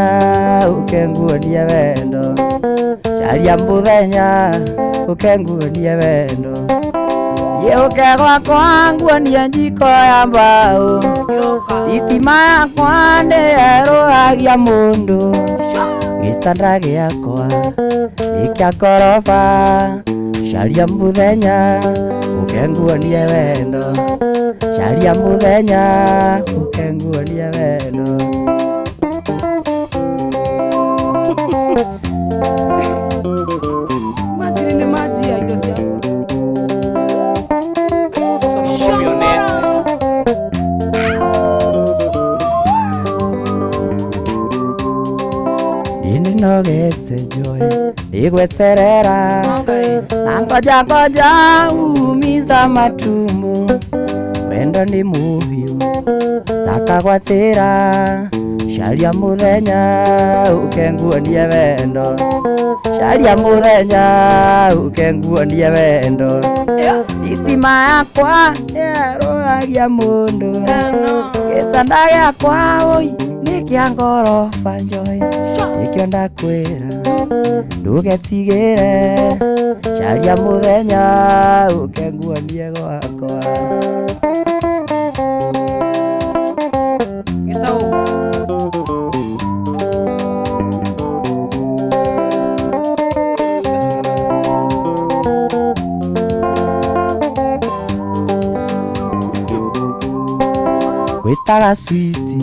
ũke nguonie wendo caria mũthenya ũke nguonie wendo thiĩ ũke gwakwa nguonie njiko ya mbaũ thitima yakwa nĩyerũhagia mũndũ gĩtanda gĩakwa nĩ kĩa ngoroba caria mũthenya ũke nguonie wendo caria mũthenya ũke nguonie wendo. Maji ni maji ya indo ciakwa. Niĩ nĩnogete joy nĩgweterera na ngoja ngoja umiza matumbo wendo nĩ mũhiũ takagwatĩra caria mũthenya ũke nguonie wendo caria mũthenya ũke nguonie wendo thitima yakwa nĩyerũhagia mũndũ gĩtanda gĩakwa oi nĩ kĩa ngoroba njoy nĩkĩo ndakwĩra ndũgetigĩre caria mũthenya ũke nguonie gwakwa. Gĩtaũ. Gwĩtaga switi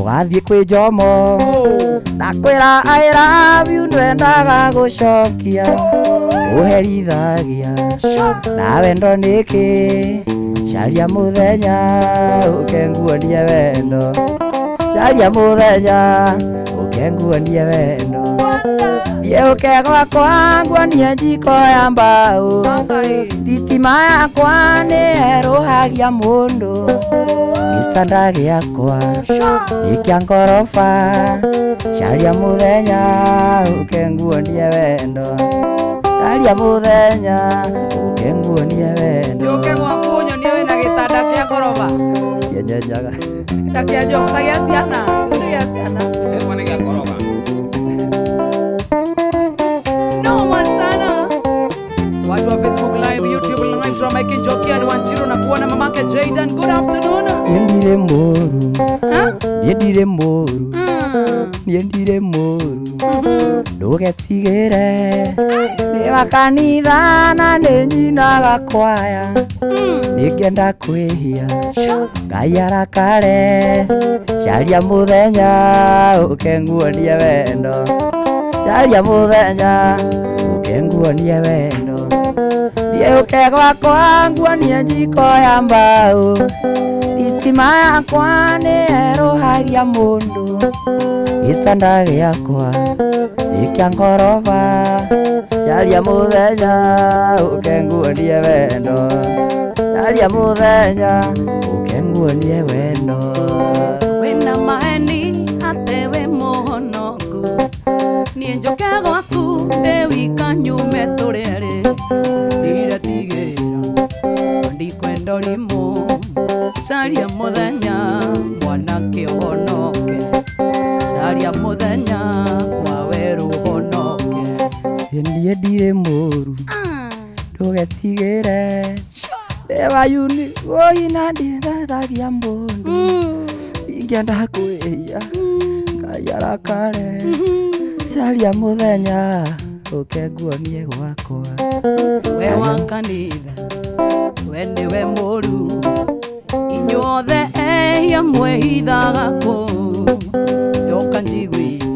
ũgathiĩ kwĩ Jomo ndakwĩra I love you ndwendaga gũcokia ũherithagia na wendo nĩkĩ Caria mũthenya ũke nguonie wendo. Caria mũthenya ũke nguonie wendo. Thiĩ ũke gwakwa nguonie njiko ya mbaũ. Thitima yakwa nĩ erũhagia mũndũ. Gĩtanda gĩakwa nĩ kĩa ngoroba. Caria mũthenya ũke nguonie wendo. Caria mũthenya ũke nguonie wendo. Njoke gwaku nyonie wĩna gĩtanda kĩa ngoroba. Kĩenyenyaga. Ta kĩa njo, ta gĩa ciana. Ta gĩa ciana. Noma sana. Watu wa Facebook Live, YouTube Live, Drama Kinjokia ni Wanjiru na kuona mamake Jaydan. Good afternoon. Niĩ ndirĩ mũru. Niĩ ndirĩ mũru. Niĩ ndirĩ mũru. Ndũgetigĩre. Nĩ wa kanitha na nĩ nyinaga kwaya. Nĩngenda kwĩhia. Ngai arakare. Caria mũthenya ũke nguonie wendo. Caria mũthenya ũke nguonie wendo. Thiĩ ũke gwakwa nguonie njiko ya mbaũ. Thitima yakwa nĩ erũhagia mũndũ. Gĩtanda gĩakwa nĩ kĩa ngoroba. Caria mũthenya ũke nguonie wendo. Caria mũthenya ũke nguonie wendo. Wĩna maheni atĩ wĩ mũhonoku. Niĩ njoke gwaku ndĩ wika nyume tũrĩ erĩ. Ndiretigĩra ndikwenda ũrimũ. Caria mũthenya mwanake ũhonoke. Caria mũthenya wa werũ ũhonoke. Niĩ ndirĩ mũru. Ndũgetigĩre. Ndĩ wayuni woi na ndithethagia mũndũ. Ingĩenda kwĩhia Ngai arakare. Caria mũthenya ũke nguonie gwakwa. We wa kanitha we nĩwe mũru. Inyuothe ehia mwĩhithaga kũu. Ndoka njiguithie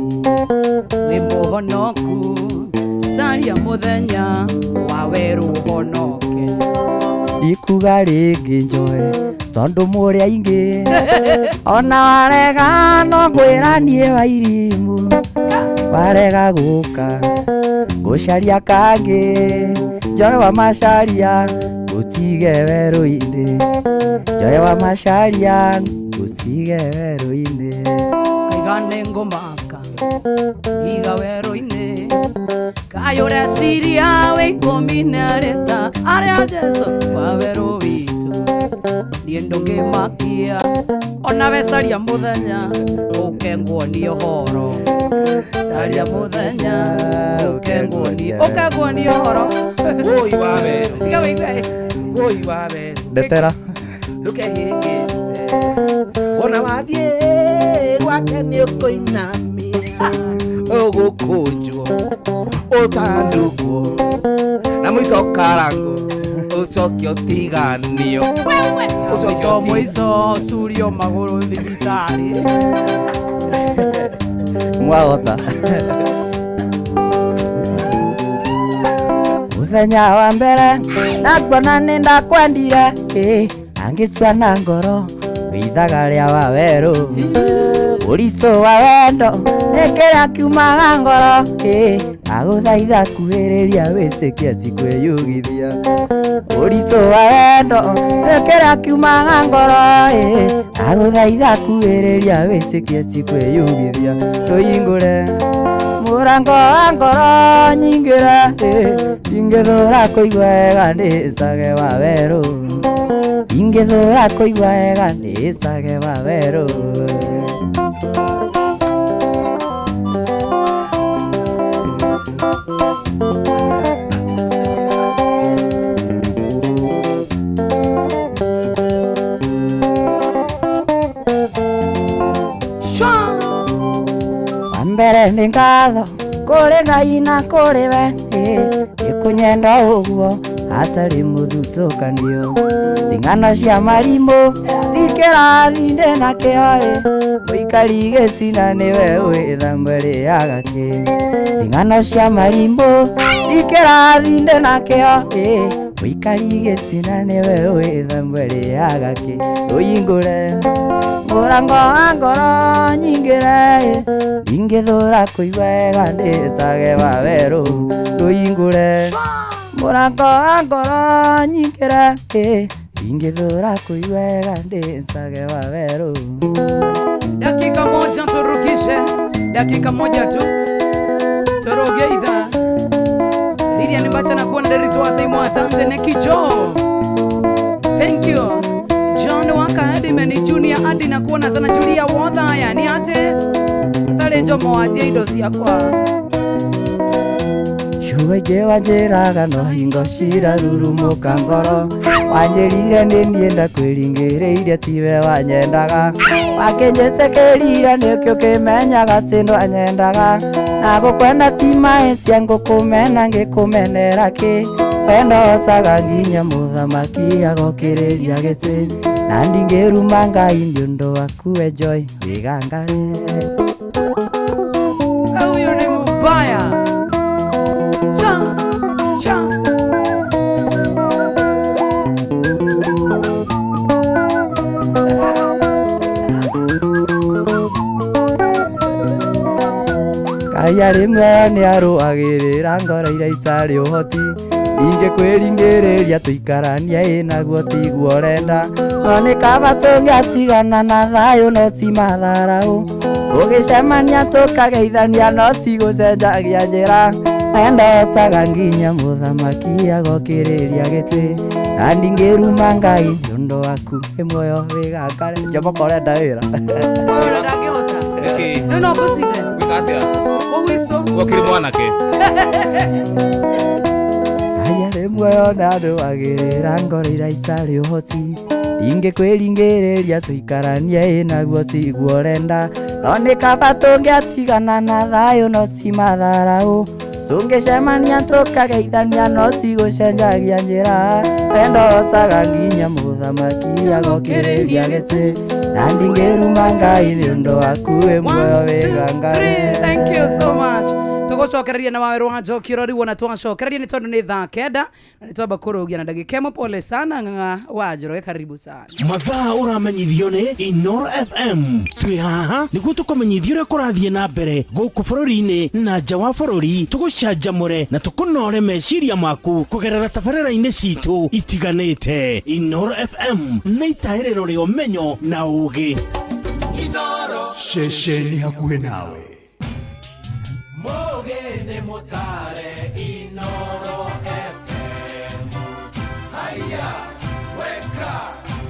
wĩ mũhonoku. Caria mũthenya wa werũ ũhonoke. Ndikuga rĩngĩ njoe tondũ mũrĩ aingĩ. Ona warega no ngwĩra niĩ wa irimũ. Warega gũka ngũcaria kangĩ. Njoe wa macaria ngũtige werũ-inĩ. Njoe wa macaria ngũtige werũ-inĩ. Kaiga nĩ ngũmaka iga werũ-inĩ. Kaĩ ũreciria wĩ ikũmi na rĩta arĩa Jesũ wa werũ witũ. Niĩ ndũngĩmakia ona we caria mũthenya ũke nguonie ũhoro. Caria mũthenya ũke nguonie, ũke nguonie ũhoro. Woi wa werũ. Tiga wĩigue. Woi wa werũ. Ndetera. Ndũkehĩngĩce. Wona wathiĩ gwake nĩ ũkũinamia. Ũgũkũnjwo ũtandũkwo na mũico ũkarangwo ũcoke ũtiganio. Mũico mũico ũcurio magũrũ thibitarĩ. Mwahota. Mũthenya wa mbere ndakuona nĩ ndakwendire. Angĩtua na ngoro wĩithaga rĩa wa werũ. Ũritũ wa wendo nĩ kĩrĩa kiumaga ngoro. Ndagũthaitha kuhĩrĩria wĩtĩkie ti kwĩyugithia. Ũritũ wa wendo nĩ kĩrĩa kiumaga ngoro. Ndagũthaitha kuhĩrĩria wĩtĩkie ti kwĩyugithia. Tũhingũre mũrango wa ngoro nyingĩre. Ingĩthũra kũigua wega ndĩcage wa werũ. Ingĩthũra kũigua wega ndĩcage wa werũ. Mbere nĩ ngatho kũrĩ Ngai na kũrĩ we. Nĩ kũnyenda ũguo hatarĩ mũthutũkanio. Cing'ano cia marimũ ti kĩrathi ndĩ nakĩo. Mũikari gĩcina nĩwe wĩthambe rĩaga kĩ. Cing'ano cia marimũ ti kĩrathi ndĩ nakĩo. Mũikari gĩcina nĩwe wĩtha mbere gakĩ Ndũhingũre mũrango wa ngoro nyingĩre Ndingĩthũra kũigua wega ndĩcage wawerũ Ndũhingũre mũrango wa ngoro nyingĩre Ndingĩthũra kũigua wega ndĩcage wawerũ. Dakika moja turukishe, dakika moja tu turugie idhaa. Lidia Nimbacha na kuona Derito wa Saimu, asante Neki Jo. Thank you. John Waka Edimeni Junior Adi na kuona sana Julia Wodhaya ni ate tale njomo wajie indo ciakwa. Ciugo wanjĩraga no hingo cirarurumũka ngoro Wanjĩrire nĩ niĩ ndakwĩringĩrĩirie tiwe wanyendaga Wakĩnjĩcĩkĩrire nĩkĩo kĩmenyaga atĩ ndwanyendaga Na gũkwenda ti maĩ cia ngũkũmena ngĩkũmenera kĩ Wendo ocaga nginya mũthamaki agokĩrĩria gĩtĩ Na ndingĩruma Ngai nĩ ũndũ waku we Joy wĩgangare. Huyu ni mbaya. Cha cha. Ngai arĩ muoyo nĩarũagĩrĩra ngoro iria itarĩ ũhoti Ingĩkwĩringĩrĩria tũikaranie ĩ naguo tiguo ũrenda No nĩ kaba tũngĩatigana na thayũ no ti matharaũ Tũgĩcemania tũkageithania no ti gũcenjagia njĩra Wendo ocaga nginya mũthamaki agokĩrĩria gĩtĩ Na ndingĩruma Ngai nĩ ũndũ waku ĩ muoyo wĩgangare. Njomoka ũrenda wĩra. Ũyũ ndangĩhota. Nĩkĩ? Rĩu no ngũcinde. Gwĩka atĩa? Kũguicwo. Gwokire mwanake. Ngai arĩ muoyo nĩarũagĩrĩra ngoro iria itarĩ ũhoti Ingĩkwĩringĩrĩria tũikaranie ĩ naguo tiguo ũrenda No nĩ kaba tũngĩatigana na thayũ no ti matharaũ Tũngĩcemania tũkageithania no ti gũcenjagia njĩra Wendo ocaga nginya mũthamaki agokĩrĩria gĩtĩ Na ndingĩruma Ngai nĩ ũndũ waku wĩ muoyo wĩgangare. Thank you so much. Tugucokereria na waweru wa Njoki ũrori wona twacokereria nĩ tondũ nĩ thaa 9 na nĩ twamba kũrũgia na ndagĩka ĩmwe. Pole sana Ng'ang'a wa Njoroge, karibu sana. Mathaa ũramenyithio nĩ Inoro FM. Twĩ haha nĩguo tũkũmenyithie ũrĩa kũrathiĩ na mbere gũkũ bũrũri-inĩ na nja wa bũrũri, tũgũcanjamũre na tũkũnore meciria maku kũgerera tabarĩra-inĩ citũ itiganĩte. Inoro FM nĩ itahĩrĩro rĩa ũmenyo na ũũgĩ. Ceceni hakuhĩ nawe. Mugene mutare Inoro FM. Haya, weka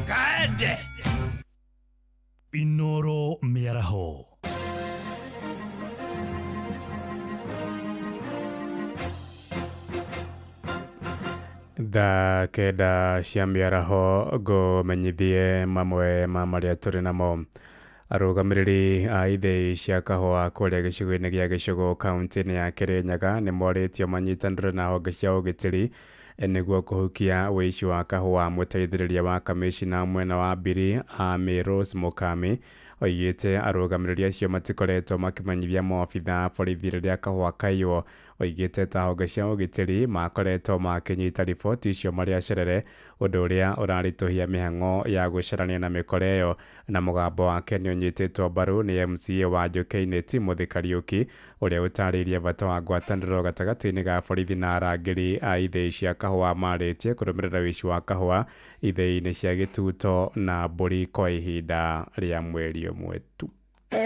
kaende. Inoro mĩaraho. Thaa 9 cia mĩaraho ngũmenyithie mamwe ma marĩa tũrĩ namo. Arũgamĩrĩri a ithĩi cia kahũa kũrĩa gĩcigo-inĩ gĩa Gĩcũgũ kaunti-inĩ ya Kĩrĩnyaga nĩ morĩtio manyitanĩre na honge cia ũgitĩri nĩguo kũhukia ũici wa kahũa. Mũteithĩrĩria wa kamĩcina mwena wa Mbiri Amy Rose Mukami oigĩte arũgamĩrĩri acio matikoretwo makĩmenyithia maobitha a borithi rĩrĩa kahũa kaiywo. Oigĩte ta honge cia ũgitĩri makoretwo makĩnyita riboti icio marĩ acerere, ũndũ ũrĩa ũraritũhia mĩhang'o ya gũcarania na mĩkora ĩyo. Na mũgambo wake nĩ ũnyitĩtwo mbaru nĩ MCA wa Njũkĩ-inĩ Timothy Kariũki ũrĩa ũtarĩirie bata wa ngwatanĩro gatagatĩ-inĩ ga borithi na arangĩri a ithĩi cia kahũa marĩtie kũrũmĩrĩra ũici wa kahũa ithĩi-inĩ cia Gĩtuto na Mbũri kwa ihinda rĩa mweri ũmwe tu.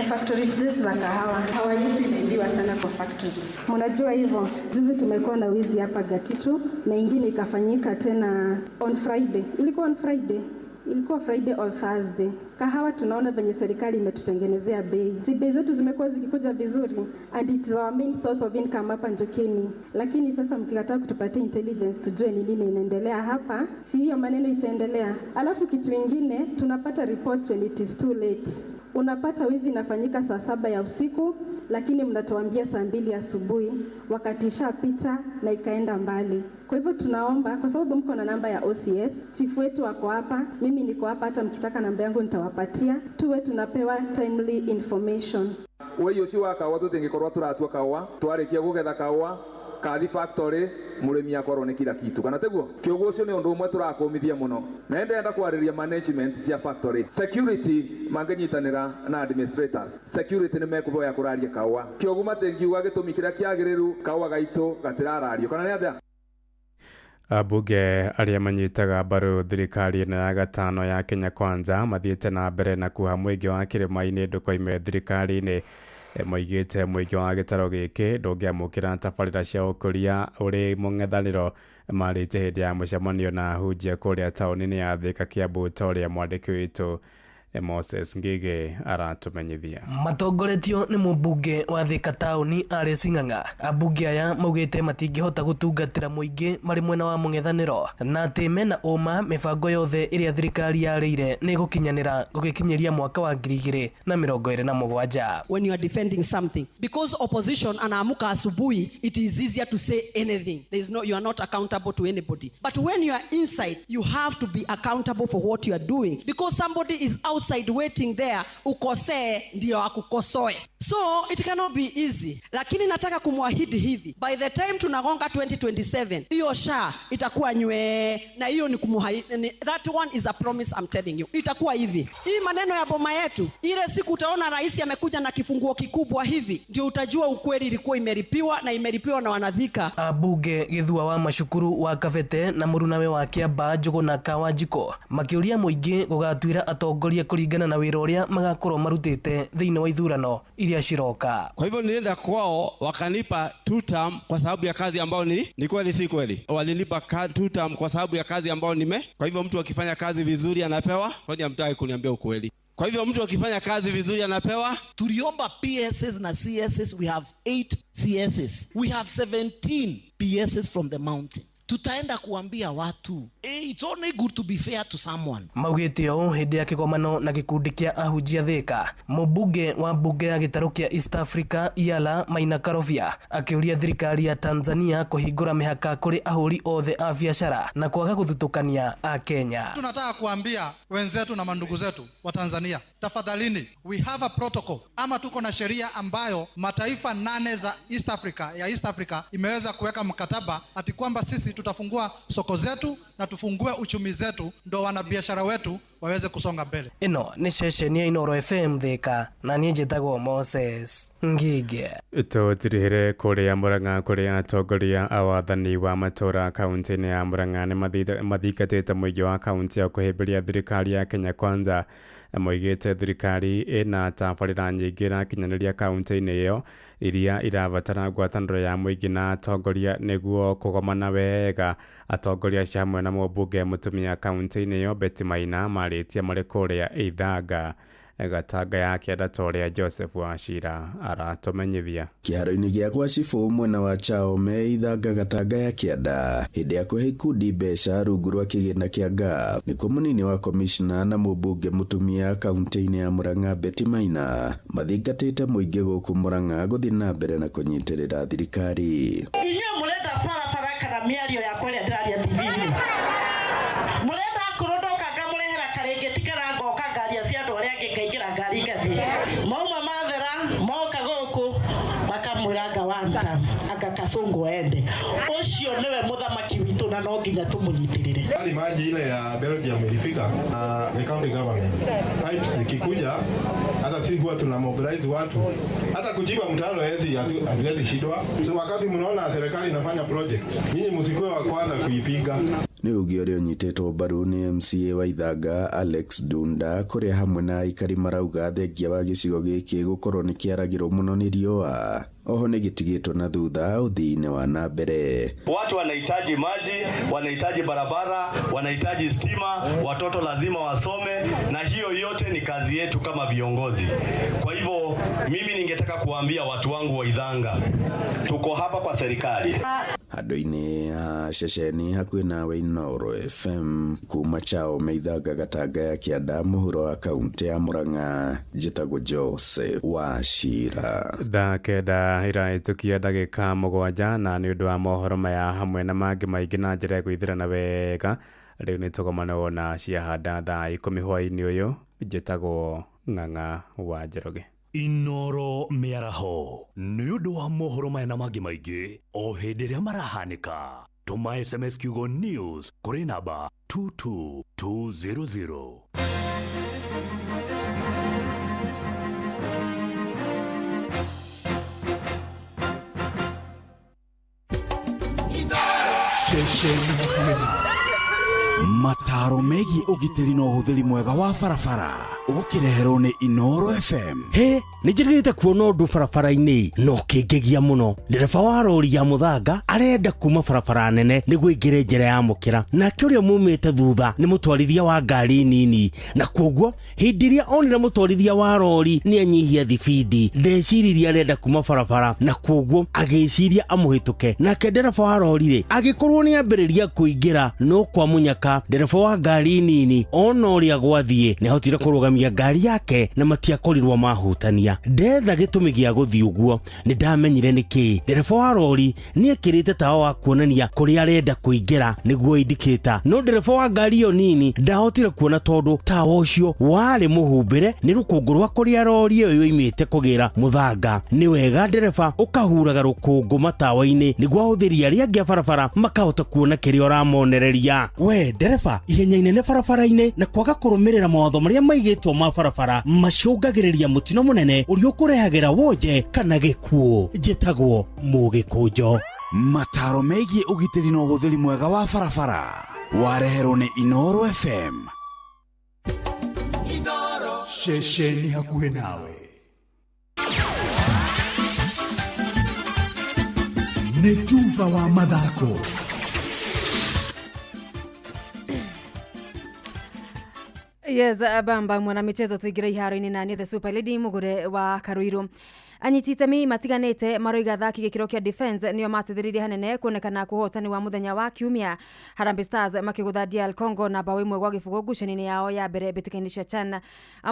Factories zetu za kahawa, kahawa yetu imeibiwa sana kwa factories. Mnajua hivyo, juzi tumekuwa na wizi hapa Gatitu na ingine ikafanyika tena on Friday. Ilikuwa on Friday. Ilikuwa Friday or Thursday. Kahawa tunaona venye serikali imetutengenezea bei. Si bei zetu zimekuwa zikikuja vizuri and it is our main source of income hapa Njokeni. Lakini sasa mkikataa kutupatia intelligence tujue ni nini inaendelea hapa, si hiyo maneno itaendelea. Alafu kitu ingine tunapata reports when it is too late. Unapata wizi inafanyika saa 7 ya usiku, lakini mnatuambia saa 2 asubuhi, wakati ishapita na ikaenda mbali. Kwa hivyo tunaomba, kwa sababu mko na namba ya OCS, chief wetu wako hapa, mimi niko hapa, hata mkitaka namba yangu nitawapatia, tuwe tunapewa timely information. Ũici wa kaũa tũtingĩkorwo tũratua kaũa, twarĩkia kũgetha kaũa, Kathi factory murimi akorwo ni kila kitu kana teguo kioguo ucio ni undu umwe turakumithia muno na ndenda kwariria management cia factory security manginyitanira na administrators security ni mekuboya kuraria kaua kioguo matingiuga gitumi kiria kiagiriru kaua gaitu gatirarario kana ni atia. Ambunge arĩa manyitaga mbaru thirikari ĩno ya gatano ya Kenya Kwanza mathiĩte na mbere na kuha mũingĩ wa kĩrĩma-inĩ ndũkoime thirikari-inĩ. Moigĩte mũingĩ wa gĩtaro gĩkĩ ndũngĩamũkĩra tabarĩra cia ũkũria ũrĩ mũng'ethanĩro marĩte hĩndĩ ya mũcemanio na ahunjia kũrĩa taũni-inĩ ya Thika Kiambu ta ũrĩa mwandĩki witũ Moses Ngige aratumenyithia. Matongoretio ni mũmbunge wa Thika taũni Alice Ng'ang'a. Ambunge aya maugĩte matingĩhota gũtungatĩra mũingĩ marĩ mwena wa mũng'ethanĩro na atĩ mena ũma mĩbango yothe ĩrĩa thirikari yarĩire nĩ gũkinyanĩra gũgĩkinyĩria mwaka wa 2027. When you are defending something, because opposition anaamuka asubuhi, it is easier to say anything. There is no, you are not accountable to anybody. But when you are inside, you have to be accountable for what you are doing, because somebody is outside waiting there, ukosee ndio akukosoe. So it cannot be easy. Lakini nataka kumwahidi hivi, by the time tunagonga 2027, hiyo SHA itakuwa nywe, na hiyo ni kumuahidi. That one is a promise I'm telling you. Itakuwa hivi. Hii maneno ya boma yetu, ile siku utaona rais amekuja na kifunguo kikubwa hivi, ndio utajua ukweli ilikuwa imeripiwa na imeripiwa na wanathika. Abunge Githua wa Mashukuru wa Kabete na murunawe wa Kiambaa Njuguna Kawanjiko makiuria muingi gugatuira atongoria kuringana na wira uria magakorwo marutite thiini wa ithurano iria ciroka. Kwa hivyo nilienda kwao wakanipa 2 term kwa sababu ya kazi ambayo ni kweli si kweli. Walinipa 2 term kwa sababu ya kazi ambayo nime. Kwa hivyo mtu akifanya kazi vizuri anapewa. Kwani hamtaki kuniambia ukweli? Kwa hivyo mtu akifanya kazi vizuri anapewa. Tuliomba PSS na CSS, we have 8 CSS. We have 17 PSS from the mountain. Tutaenda kuambia watu, it's only good to be fair to someone. Maugĩte ũũ hĩndĩ ya kĩgomano na gĩkundi kĩa ahunjia Thika. Mũmbunge wa mbunge ya gĩtarũ kĩa East Africa Yala Maina Karobia akĩũria thirikari ya Tanzania kũhingũra mĩhaka kũrĩ ahũri othe a biacara na kwaga gũthutũkania a Kenya. Tunataka kuambia wenzetu na mandugu zetu wa Tanzania, tafadhalini, we have a protocol ama tuko na sheria ambayo mataifa 8 za East Africa ya East Africa imeweza kuweka mkataba ati kwamba sisi tutafungua soko zetu na tufungue uchumi zetu ndo wanabiashara wetu waweze kusonga mbele. Ino ni ceceni ya Inoro FM Thika na niĩ njĩtagwo Moses Ngige. Tũtirihire kũrĩa Murang'a kũrĩa atongoria a wathani wa matũra kaunti-inĩ ya Murang'a nĩ mathingatĩte mũingĩ wa kaunti ya kũhĩmbĩria thirikari ya Kenya Kwanza. Moigĩte thirikari ĩna tabarĩra nyingĩ ĩrakinyanĩria kaunti-inĩ ĩyo iria irabatara ngwatanĩro ya mũingĩ na atongoria nĩguo kũgomana wega. Atongoria acio hamwe na mũmbunge mũtumia kaunti-inĩ ĩyo Betty Maina marĩtie marĩ kũrĩa Ithanga Gatanga ya kĩanda ta ũrĩa Joseph Wachira aratũmenyithia. Kĩharo-inĩ gĩa gwa cibũ mwena wa Chao me Ithanga Gatanga ya kĩanda hĩndĩ ya kũhe ikundi mbeca rungu rwa kĩgĩna kĩa GAP nĩkuo mũnini wa komishna na mũmbunge mũtumia kaunti-inĩ ya Murang'a Betty Maina mathingatĩte mũingĩ gũkũ Murang'a gũthiĩ na mbere na kũnyitĩrĩra thirikari. Inyuĩ mũrenda barabara kana mĩario yakwa ĩrĩa ndĩraria TV-inĩ? Mũrenda kũrũndoka ngamũrehera karĩngĩ kana ngoka ngaria cia andũ arĩa angĩ ngaingĩra ngari ngathiĩ. Mauma mathera moka gũkũ makamwĩra anga one term anga Kasongo ende. Ũcio nĩwe mũthamaki witũ na no nginya tũmũnyitĩrĩre. Hali maji ile ya Belgium ilifika na the county government. Pipes ikikuja hata si huwa tuna mobilize watu. Hata kujiba mtaro hezi hatuwezi shindwa. So wakati mnaona serikali inafanya project, nyinyi msikuwe wa kwanza kuipiga. Nĩ ũngĩ ũrĩa ũnyitĩtwo mbaru nĩ MCA wa Ithanga Alex Dunda kũrĩa hamwe na aikari marauga thengia wa gĩcigo gĩkĩ gũkorwo nĩ kĩaragĩrwo mũno nĩ riũa oho nĩ gĩtigĩtwo na thutha ũthii-inĩ wa na mbere. Watu wanahitaji maji, wanahitaji barabara, wanahitaji stima, watoto lazima wasome, na hiyo yote ni kazi yetu kama viongozi. Kwa hivyo mimi ningetaka kuambia watu wangu wa Ithanga, tuko hapa kwa serikali. Handũ-inĩ ha ceceni hakuhĩ nawe Inoro FM kuma Chao me Ithanga Gatanga ya kĩanda mũhuro wa kaunti ya Murang'a njĩtagwo Joseph Wachira. Thaa 9 ĩrahĩtũkia ndagĩka 7 na nĩ ũndũ wa mohoro maya hamwe na mangĩ maingĩ na njĩra ya gwĩthirana wega rĩu nĩ tũgomana na ciahanda thaa 10 hwaĩ-inĩ ũyũ njĩtagwo Ng'ang'a wa Njoroge. Inoro mĩaraho. Mĩaraho nĩ ũndũ wa mohoro maya na mangĩ maingĩ o hĩndĩ ĩrĩa marahanĩka. Tũma SMS kiugo news kũrĩ namba 22200. Mataro megiĩ ũgitĩri na ũhũthĩri mwega wa barabara ũkĩreherwo nĩ Inoro FM. He nĩ njĩrĩgĩte kuona ũndũ barabara-inĩ no kĩngegia mũno. Ndereba wa rori ya mũthanga arenda kuma barabara nene nĩguo aingĩre njĩra ya mũkĩra, nake ũrĩa mumĩte thutha nĩ mũtwarithia wa ngari nini, na koguo hĩndĩ ĩrĩa onire mũtwarithia wa rori nĩ anyihia thibindi, ndeciririe arenda kuma barabara, na koguo agĩciria amũhĩtũke. Nake ndereba wa rori rĩ agĩkorwo nĩ ambĩrĩria kũingĩra, no kwa mũnyaka ndereba wa ngari nini ona ũrĩa gwathiĩ nĩ ahotire kũrũgamia ngari yake na matiakorirwo mahutania. Ndetha gĩtũmi gĩa gũthiĩ ũguo nĩ ndamenyire nĩkĩ. Ndereba wa rori nĩ ekĩrĩte tawa wa kuonania kũrĩa arenda kũingĩra nĩguo indicator, no ndereba wa ngari ĩyo nini ndahotire kuona tondũ tawa ũcio warĩ mũhumbĩre nĩ rũkũngũ rwa kũrĩa rori ĩyo yoimĩte kũgĩra mũthanga. Nĩ wega ndereba ũkahuraga rũkũngũ matawa-inĩ nĩguo ahũthĩri arĩa angĩ a barabara makahota kuona kĩrĩa ũramonereria. We ndereba, ihenya inene barabara-inĩ na kwaga kũrũmĩrĩra mawatho marĩa maigĩtwo ma barabara macũngagĩrĩria mũtino mũnene ũrĩa ũkũrehagĩra wonje kana gĩkuũ. Njĩtagwo Mũgĩkũnjo. Mataro megiĩ ũgitĩri na ũhũthĩri mwega wa barabara wareherwo nĩ Inoro FM. Ceceni hakuhĩ nawe nĩ tuba wa mathako. Yes, bamba mwanamichezo tuingire iharo-inĩ na nĩ the super lady mugure wa Karuiru. Anyiti itemi matiganĩte maroiga athaki gĩkĩro kĩa defense nĩo mateithĩrĩirie hanene kuonekana kũhotani wa mũthenya wa kiumia. Harambee Stars makĩgũtha DR Congo na bao 1-0 ngucanio-inĩ yao ya mbere mbĩtĩka-inĩ cia CHAN.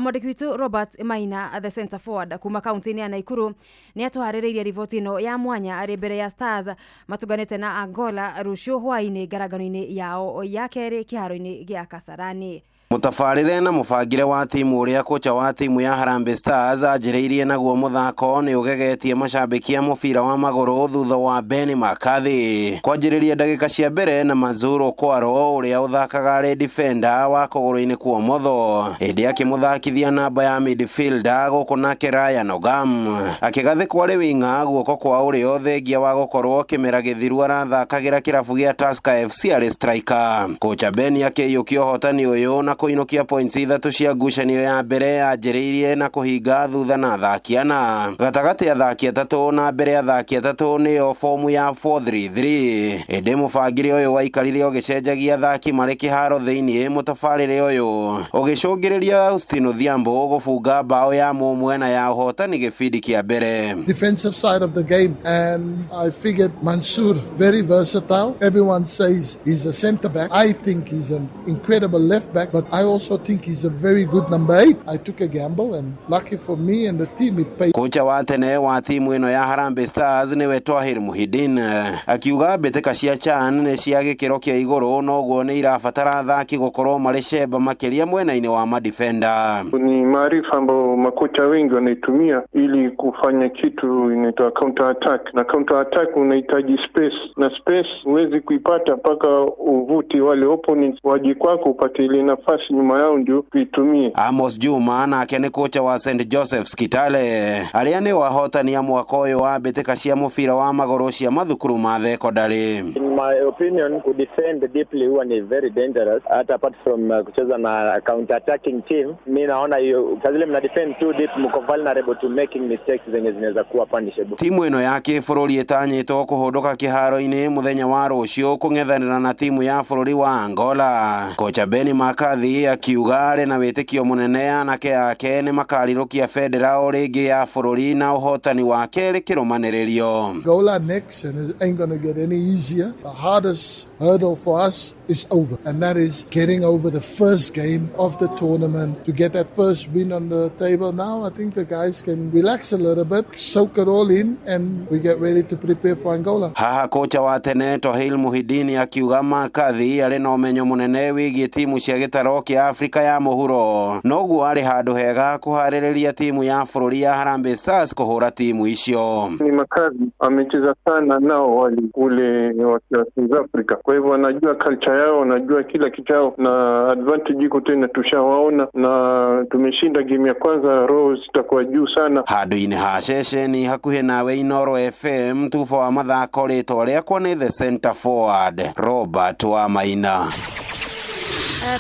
Mwandĩki witũ Robert Maina the center forward kuma kaunti-inĩ ya Naikuru nĩ atũharĩrĩirie riboti ĩno ya mwanya arĩ mbere ya Stars matũnganĩte na Angola rũciũ hwaĩ-inĩ ngarangano-inĩ yao ya kerĩ kĩharo-inĩ gĩa Kasarani. Mutabarĩre na mũbangĩre wa timu ũrĩa kocha wa timu ya Harambee Stars anjĩrĩirie naguo mũthako nĩ ũgegetie mashabiki a mũbira wa magũrũ thutha wa Benni McCarthy kwanjĩrĩria ndagĩka cia mbere na Manzuro Kwaro ũrĩa ũthakaga arĩ defender wa kũgũrũ-inĩ kwa ũmotho hĩndĩ akĩmũthakithia namba ya midfielder gũkũ nake Ryan Ogam akĩgathĩkwo arĩ winga guoko kwa ũrĩo thengia wa gũkorwo kĩmera gĩthiru arathakagĩra kĩrabu gĩa Tusker FC arĩ striker. Kocha Benni akĩiyũkia ũhotani ũyũ na kũinũkia points 3 cia ngucanio ya mbere anjĩrĩirie na kũhinga thutha na athaki ana gatagatĩ athaki 3 na mbere athaki 3 nĩyo fomu ya 4-3-3 ĩndĩ mũbangĩre ũyũ waikarire ũgĩcenjagia athaki marĩ kĩharo thĩinĩ mũtabarĩre ũyũ ũgĩcũngĩrĩria Austin Odhiambo gũbunga bao ya mũmwe na ya ũhotani gĩbindi kĩa mbere. Defensive side of the game, and I figured Mansour, very versatile. Everyone says he's a centre back. I think he's an incredible left back, but I also think he's a very good number 8. I took a gamble, and lucky for me and the team, it paid. Kocha wa tene wa timu ĩno ya Harambee Stars nĩwe Twahir Muhidin akiuga mbĩtĩka cia CHAN nĩ cia gĩkĩro kĩa igũrũ noguo nĩ irabatara athaki gũkorwo marĩ cemba makĩria mwena-inĩ wa madefender. Ni maarifa ambayo makocha wengi wanaitumia ili kufanya kitu inaitwa counter attack, na counter attack unahitaji space, na space huwezi kuipata mpaka uvute wale opponents waje kwako upate ile nafasi nyuma yao ndio kuitumie. Amos Juma nake nĩ kocha wa St Joseph's Kitale arĩa nĩ wahotani a mwaka ũyũ wa mbĩtĩka cia mũbira wa magũrũ cia mathukuru ma thekondarĩ. In my opinion, to defend deeply huwa ni very dangerous, hata apart from kucheza na counter attacking team. Mimi naona hiyo saa zile mna defend too deep, mko vulnerable to making mistakes zenye zinaweza kuwa punishable. Timu ĩno ya kĩbũrũri ĩtanyĩtwo kũhũndũka kĩharo-inĩ mũthenya wa rũciũ kũng'ethanĩra na timu ya bũrũri wa Angola. Kocha Benni McCarthy akiuga arĩ na wĩtĩkio mũnene anake ake nĩ makarirũkia bendera o rĩngĩ ya bũrũri na ũhotani wa kerĩ kĩrũmanĩrĩrio. Angola next, and it ain't going to get any easier. The hardest hurdle for us is over, and that is getting over the first game of the tournament to get that first been on the table now. I think the guys can relax a little bit, soak it all in, and we get ready to prepare for Angola. Haha kocha wa tene Tohil Muhidini akiuga McCarthy arĩ na ũmenyo mũnene wĩgiĩ timu cia gĩtaro kĩa Afrika ya mũhuro, noguo arĩ handũ hega kũharĩrĩria timu ya bũrũri ya Harambee Stars kũhũra timu icio. Ni McCarthy amecheza sana nao wali kule wakiwa South Africa, kwa hivyo anajua culture yao, anajua kila kitu yao, na advantage iko tena, tushawaona na tumeshinda game ya kwanza, roho zitakuwa juu sana. Handũ-inĩ ha ceceni hakuhĩ nawe Inooro FM, tuba wa mathako rĩtwa rĩakwa nĩ the center forward Robert Wamaina.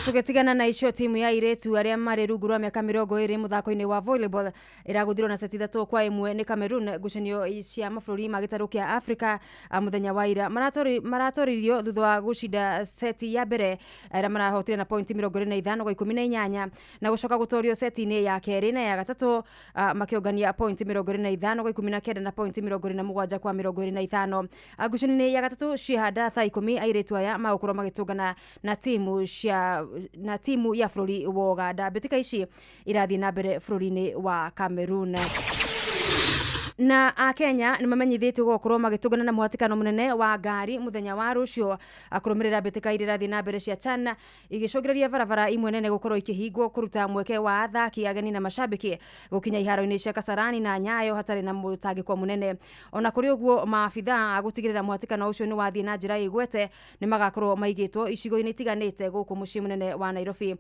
Tũgĩtigana na icio, timu ya airĩtu arĩa marĩ rungu rwa mĩaka 20 mũthako-inĩ wa volleyball ĩragũthirwo na seti 3-1 nĩ Cameroon ngucanio cia mabũrũri ma gĩtarũ kĩa Afrika mũthenya wa ira. Maratoririo thutha wa gũcinda seti ya mbere ĩrĩa marahotire na pointi 25-18 na gũcoka gũtorio seti-inĩ ya kerĩ na ya gatatũ, makĩũngania pointi 25-19 na pointi 27-25. Ngucanio-inĩ ya gatatũ ciehanda thaa 10, airĩtu aya magũkorwo magĩtũngana na timu cia na timu ya bũrũri wa Uganda. Mbĩtĩka ici irathiĩ na mbere bũrũri-inĩ wa Cameroon. Na akenya nĩ mamenyithĩtio gũkorwo magĩtũngana na mũhatĩkano mũnene wa ngari mũthenya wa rũciũ kũrũmĩrĩra mbĩtĩka iria irathiĩ na mbere cia CHAN igĩcũngĩrĩria barabara imwe nene gũkorwo ikĩhingwo kũruta mweke wa athaki ageni na macambĩki gũkinya iharo-inĩ cia Kasarani na Nyayo hatarĩ na mũtangĩko mũnene. Ona kũrĩ ũguo, maabithaa a gũtigĩrĩra mũhatĩkano ũcio nĩ wathiĩ na njĩra ĩgwete nĩ magakorwo maigĩtwo icigo-inĩ itiganĩte gũkũ mũciĩ mũnene wa Nairobi.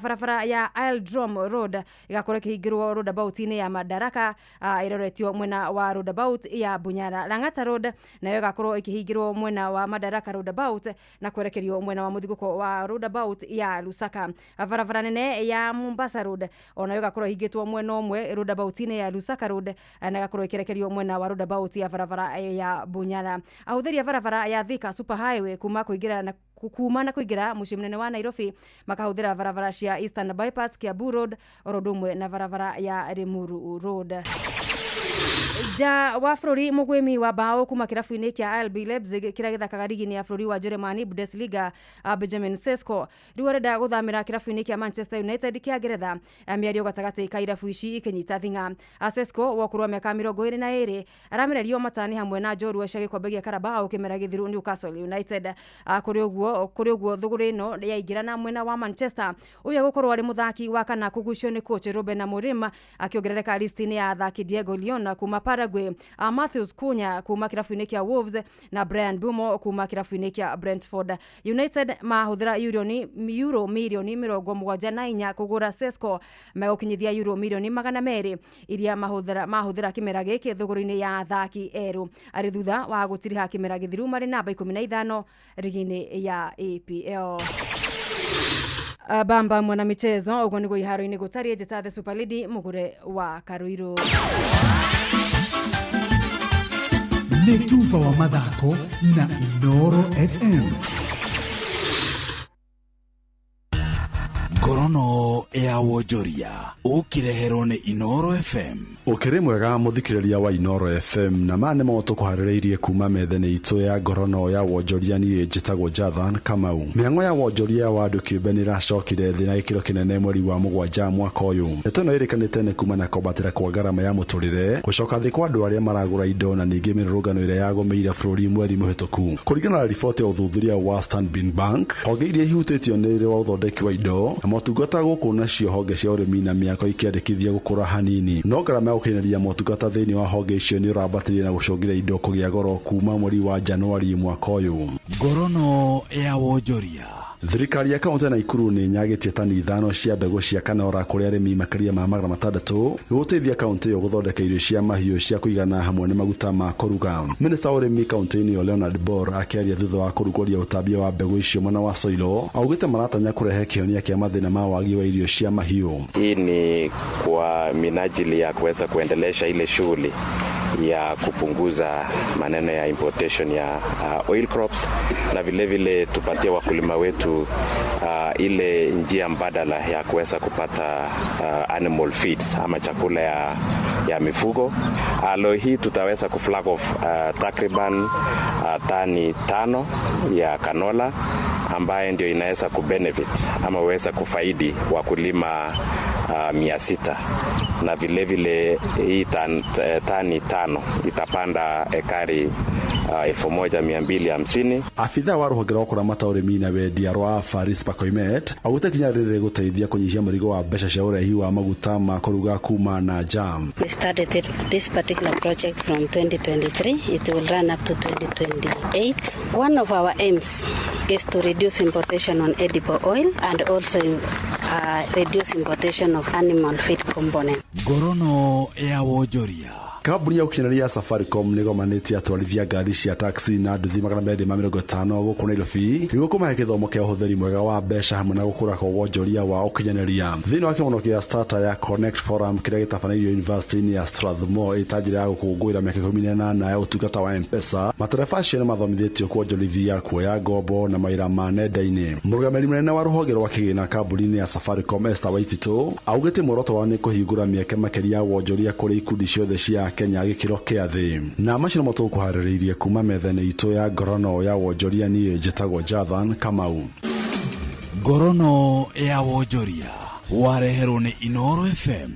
Barabara ya Eldrum Road ĩgakorwo ĩkĩhingĩrwo roundabout-inĩ ya Madaraka ĩroretio mwena wa roundabout ya Bunyara. Lang'ata Road nayo ĩgakorwo ĩkĩhingĩrwo mwena wa Madaraka roundabout na kwerekerio mwena wa mũthigũko wa roundabout ya Lusaka. Barabara nene ya Mombasa Road onayo ĩgakorwo ĩhingĩtwo mwena ũmwe roundabout-inĩ ya Lusaka Road na ĩgakorwo ĩkĩrekerio mwena wa roundabout ya barabara ya Bunyara. Ahũthĩri a barabara ya Thika Super Highway kuma kũingĩra na kuma na kũingĩra mũciĩ mũnene wa Nairobi makahũthĩra barabara cia Eastern Bypass, Kiambu Road oro ũndũ ũmwe na barabara ya Limuru Road. Ja wa bũrũri mũgwĩmi wa bao kuma kĩrabu-inĩ kĩa RB Leipzig kĩrĩa gĩthakaga rigi-inĩ ya bũrũri wa Germany Bundesliga, Benjamin Sesko rĩu arenda gũthamĩra kĩrabu-inĩ kĩa Manchester United kĩa Ngeretha, mĩario gatagatĩ ka irabu ici ikĩnyita thing'a. Sesko wa ũkũrũ wa mĩaka 22 aramererio matani hamwe na njorua cia gĩkombe gĩa Carabao kĩmera gĩthiru Newcastle United. Kũrĩ ũguo thũgũrĩ ĩno yaingĩra na mwena wa Manchester, ũyũ egũkorwo arĩ mũthaki wa kana kũgucio nĩ coach Ruben Amorim akĩongerereka listi-inĩ ya athaki Diego Leon kuma Paraguay, Matheus Cunha kuma kĩrabu-inĩ kĩa Wolves na Brian Mbeumo kuma kĩrabu-inĩ kĩa Brentford. United mahũthĩra euro mirioni 74 kũgũra Sesko, megũkinyithia euro mirioni 200 iria mahũthĩra kĩmera gĩkĩ thũgũrĩ-inĩ ya athaki erũ, arĩ thutha wa gũtiriha kĩmera gĩthiru marĩ namba 15 rigi-inĩ ya EPL. Bamba mwana michezo ũguo nĩguo iharo-inĩ gũtariĩ. Njĩta the Super Lady mũgũre wa Karuiru. Nĩ tuba wa mathako na Inooro FM. Ngorono ya wonjoria ũkĩreherwo nĩ Inooro FM. Ũkĩrĩ mwega mũthikĩrĩria wa Inooro FM, na maya nĩmo tũkũharĩrĩirie kuma metha-inĩ itũ ya ngorono ya wonjoria. Niĩ njĩtagwo Jathan Kamau. Mĩhang'o ya wonjoria wa andũ kĩũmbe nĩ ĩracokire thĩ na gĩkĩro kĩnene mweri wa 7 mwaka ũyũ. Ndeto ĩno ĩrĩkanĩte nĩ kuma na kwambatĩra kwa ngarama ya mũtũrĩre, gũcoka thĩ kwa andũ arĩa maragũra indo na ningĩ mĩrũrũngano ĩrĩa yagũmĩire bũrũri mweri mũhĩtũku. Kũringana na riboti ya ũthuthuria wa Stanbic Bank, honge iria ihutĩtio nĩ wa ũthondeki wa indo na motungata gũkũ nacio honge cia ũrĩmi na mĩako ikĩandĩkithia gũkũra hanini, no ngarama ya gũkinyanĩria motungata thĩinĩ wa honge icio nĩ ũrambatĩrie na gũcũngĩrĩria indo kũgĩa goro kuma mweri wa Januari mwaka ũyũ. Ngorono ya wonjoria. Thirikari ya kaunti ya Nakuru nĩ nyagĩtie tani 5 cia mbegũ cia kanora kũrĩ arĩmi makĩria ma 600 gũteithia kaunti ĩyo gũthondeka irio cia mahiũ cia kũigana hamwe na maguta ma kũruga. Minista wa ũrĩmi kaunti-inĩ ĩyo Leonard Bor akĩaria thutha wa kũrugũria ũtambia wa mbegũ icio mwena wa Soilo augĩte maratanya kũrehe kĩhonia kĩa mathĩna ma wagi wa irio cia mahiũ. Hii ni kwa minajili ya kuweza kuendelesha ile shughuli ya kupunguza maneno ya importation ya oil crops, na vile vile tupatie wakulima wetu ile njia mbadala ya kuweza kupata animal feeds ama chakula ya mifugo. Leo hii tutaweza kuflag off takriban tani 5 ya canola ambaye ndio inaweza kubenefit ama uweza kufaidi wakulima 600 na vilevile hii tani 5 itapanda ekari 1250. Abithaa wa rũhonge rwa kũramata ũrĩmi na wendia rwa Faris Pakoimet augĩte ikinya rĩrĩ rĩgũteithia kũnyihia mũrigo wa mbeca cia ũrehi wa maguta ma kũruga kuma na nja. We started this particular project from 2023. It will run up to 2028. One of our aims is to reduce importation on edible oil and also reduce importation of animal feed component. Ngorono ya wonjoria. Kambuni ya ũkinyanĩria ya Safaricom nĩgomanĩtie atwarithia ngari cia taxi na nduthi 250 gũkũ Nairobi nĩguo kũmahe gĩthomo kĩa ũhũthĩri mwega wa mbeca hamwe na gũkũra kwa wonjoria wa ũkinyanĩria. Thĩinĩ wa kĩgomano kĩa Starter ya Connect Forum kĩrĩa gĩtabanĩirio University-inĩ ya Strathmore ĩta njĩra ya gũkũngũĩra mĩaka 18 ya ũtungata wa M-Pesa, matereba acio nĩmathomithĩtio kuonjorithia, kuoya ngombo na mawĩra ma nenda-inĩ. Mũrũgamĩrĩri mũnene wa rũhonge rwa kĩgĩna kambuni-inĩ ya Safaricom Esther Waititũ augĩte muoroto wao nĩ kũhingũra mĩeke makĩria ya wonjoria kũrĩ ikundi ciothe cia Kenya gĩkĩro kĩa thĩ. Na macio nĩmo tũkũharĩrĩirie kuma metha-inĩ itũ ya ngorono ya wonjoria. Niĩ njĩtagwo Jathan Kamau. Ngorono ya wonjoria wareherwo nĩ Inoro FM.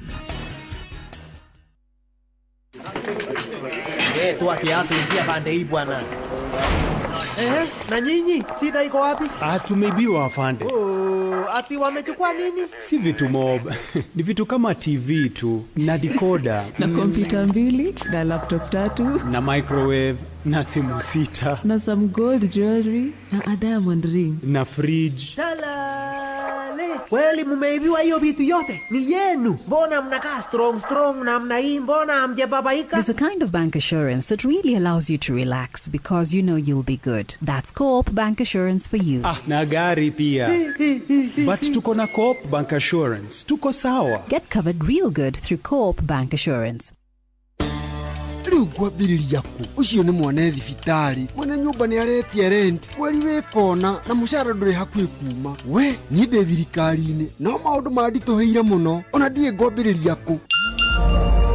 Toa kiatu, ingia pande hii bwana. Na nyinyi shida iko wapi? Tumeibiwa afande. Oh, ati wamechukua nini? Si vitu mob. Ni vitu kama TV tu na decoder na kompyuta 2 na laptop 3 na microwave na simu 6 na some gold jewelry na a diamond ring na fridge. Salale. Kweli mumeibiwa hiyo vitu yote? Ni yenu. Mbona mnakaa strong strong namna hii? Mbona hamjababaika? There's a kind of bank assurance that really allows you to relax because you know you'll be good. That's Co-op Bank Assurance for you. Na gari pia. But tuko na Co-op Bank Assurance. Tuko sawa. Get covered real good through Co-op Bank Assurance. Rĩu ngwambĩrĩria kũ? Ũcio nĩ mwana thibitarĩ, mwene nyũmba nĩ aretia rent, mweri wĩ kona na mũcara ndũrĩ hakuhĩ kuma. We niĩ ndĩ thirikari-inĩ no maũndũ manditũhĩire mũno, ona ndiĩ ngwambĩrĩria kũ.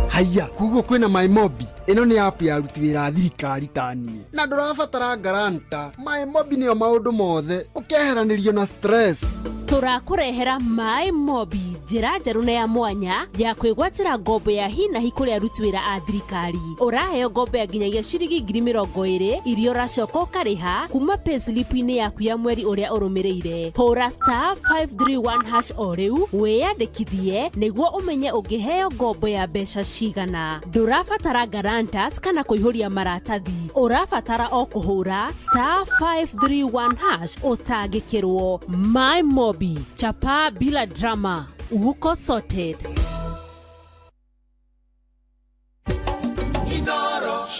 Haiya, koguo kwĩna MyMobi. Ĩno nĩ app ya aruti wĩra a thirikari ta niĩ, na ndũrabatara guarantor. MyMobi nĩyo maũndũ mothe, ũkeheranĩrio na stress. Tũrakũrehera MyMobi, njĩra njerũ na ya mwanya ya kwĩgwatĩra ngombo ya hi na hi kũrĩ aruti wĩra a thirikari. Ũraheo ngombo ya nginyagia ciringi 20,000 iria ũracoka ũkarĩha kuma payslip-inĩ yaku ya mweri ũrĩa ũrũmĩrĩire. Hũra *531# o rĩu wĩyandĩkithie nĩguo ũmenye ũngĩheo ngombo ya mbeca cigana. Ndũrabatara guarantors kana kũihũria maratathi, ũrabatara o kũhũra *531# ũtangĩkĩrwo. MyMobi, chapa bila drama, uko sorted.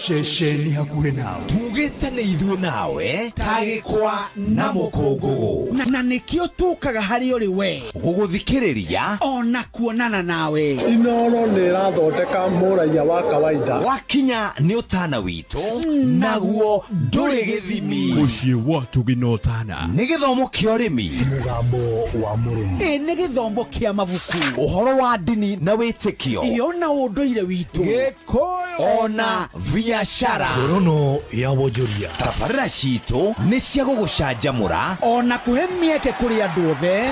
Ceceni hakuhĩ nawe tugĩte nĩ ithuĩ nawe tagĩkwa na mũkũngũgũ na nĩkĩo tũkaga harĩ ũrĩ we gũgũthikĩrĩria ona kuonana nawe. Inoro nĩ ĩrathondeka mũraiya wa kawaida. Wakinya nĩ ũtana witũ naguo ndũrĩ gĩthimi. Mũciĩ wa tũginotana nĩ gĩthomo kĩa ũrĩmi, mũgambo wa mũrĩmi, nĩ gĩthomo kĩa mabuku, ũhoro wa ndini na wĩtĩkio, ĩyo na ũndũire witũ, Gĩkũyũ ona biashara. Ngorono ya wonjoria. Tabarĩra citũ nĩ cia gũgũcanjamũra ona kũhe mĩeke kũrĩ andũ othe,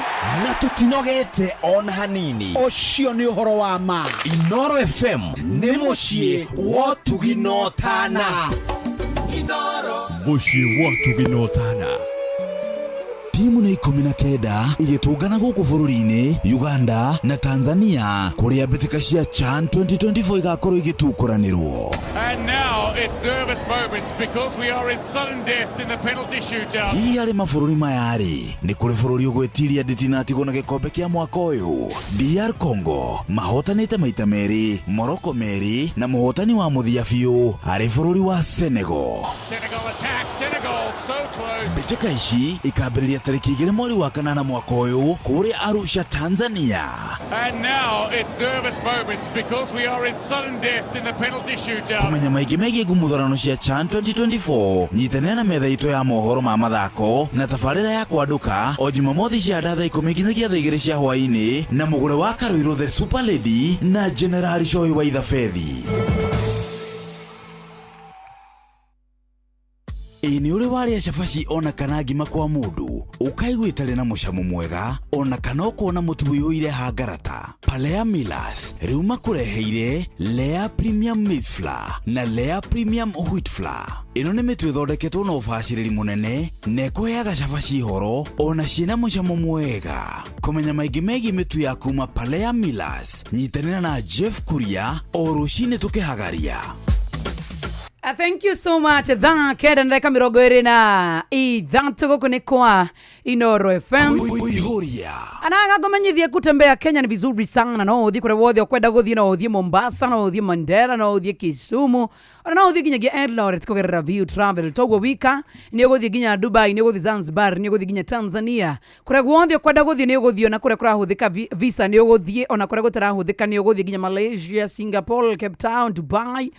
na tũtinogete ona hanini. Ũcio nĩ ũhoro wa ma. Inoro FM nĩ mũciĩ wa tũginotana. Mũciĩ wa tũginotana. Timu nĩ 19 igĩtũngana gũkũ bũrũri-inĩ Uganda na Tanzania kũrĩa mbĩtĩka cia CHAN 2024 igakorwo igĩtukũranĩrwo. And now it's nervous moments because we are in sudden death in the penalty shootout. Hihi harĩ mabũrũri maya rĩ, nĩ kũrĩ bũrũri ũgwĩtiria nditinatigwo na gĩkombe kĩa mwaka ũyũ? DR Congo mahotanĩte maita merĩ, Morocco merĩ na mũhotani wa mũthia biũ arĩ bũrũri wa Senegal. Senegal attack, Senegal so close. Mbĩtĩka ici ikambĩrĩria tarĩki 2 mweri wa 8 mwaka ũyũ kũrĩa Arusha, Tanzania. And now it's nervous moments because we are in sudden death in the penalty shootout. Kũmenya maingĩ megiĩ ngumutharano cia CHAN 2024 nyitanĩra na metha itũ ya mohoro ma mathako na tabarĩra ya kwandũka o Jumamothi cia thaa 10 nginyagia thaa 2 cia hwaĩ-inĩ na mũgũre wa Karũirũ the Super Lady na Generali Shohi wa Ithabethi. Ĩ nĩ ũrĩ warĩa cabaci ona kana ngima kwa mũndũ ũkaigua ĩtarĩ na mũcamo mwega ona kana ũkona mũtu ũiyũire hangarata? Palea Millers rĩu makũreheire Lea Premium Maize Flour na Lea Premium Wheat Flour. Ĩno nĩ mĩtu ĩthondeketwo na ũbacĩrĩri mũnene na ĩkũheaga cabaci horo ona ciĩna mũcamo mwega. Kũmenya maingĩ megiĩ mĩtu ya kuma Palea Millers, nyitanĩra na Jeff Kuria o rũcinĩ tũkĩhagaria. Thank you so much. Thaa 9 na ndagĩka 26 gũkũ nĩ kwa Inoro FM. Kuihuria. Anaga ngũmenyithie kutembea Kenya ni vizuri sana. No ũthiĩ kũrĩa wothe ũkwenda gũthiĩ, no ũthiĩ Mombasa, no ũthiĩ Mandera, no ũthiĩ Kisumu, ona no ũthiĩ nginyagia Eldoret kũgerera View Travel. Toguo wika nĩ ũgũthiĩ nginya Dubai, nĩ ũgũthiĩ Zanzibar, nĩ ũgũthiĩ nginya Tanzania. Kũrĩa guothe ũkwenda gũthiĩ nĩ ũgũthiĩ, ona kũrĩa kũrahũthĩka visa nĩ ũgũthiĩ, ona kũrĩa gũtarahũthĩka nĩ ũgũthiĩ nginya Malaysia, Singapore, Cape Town, Dubai,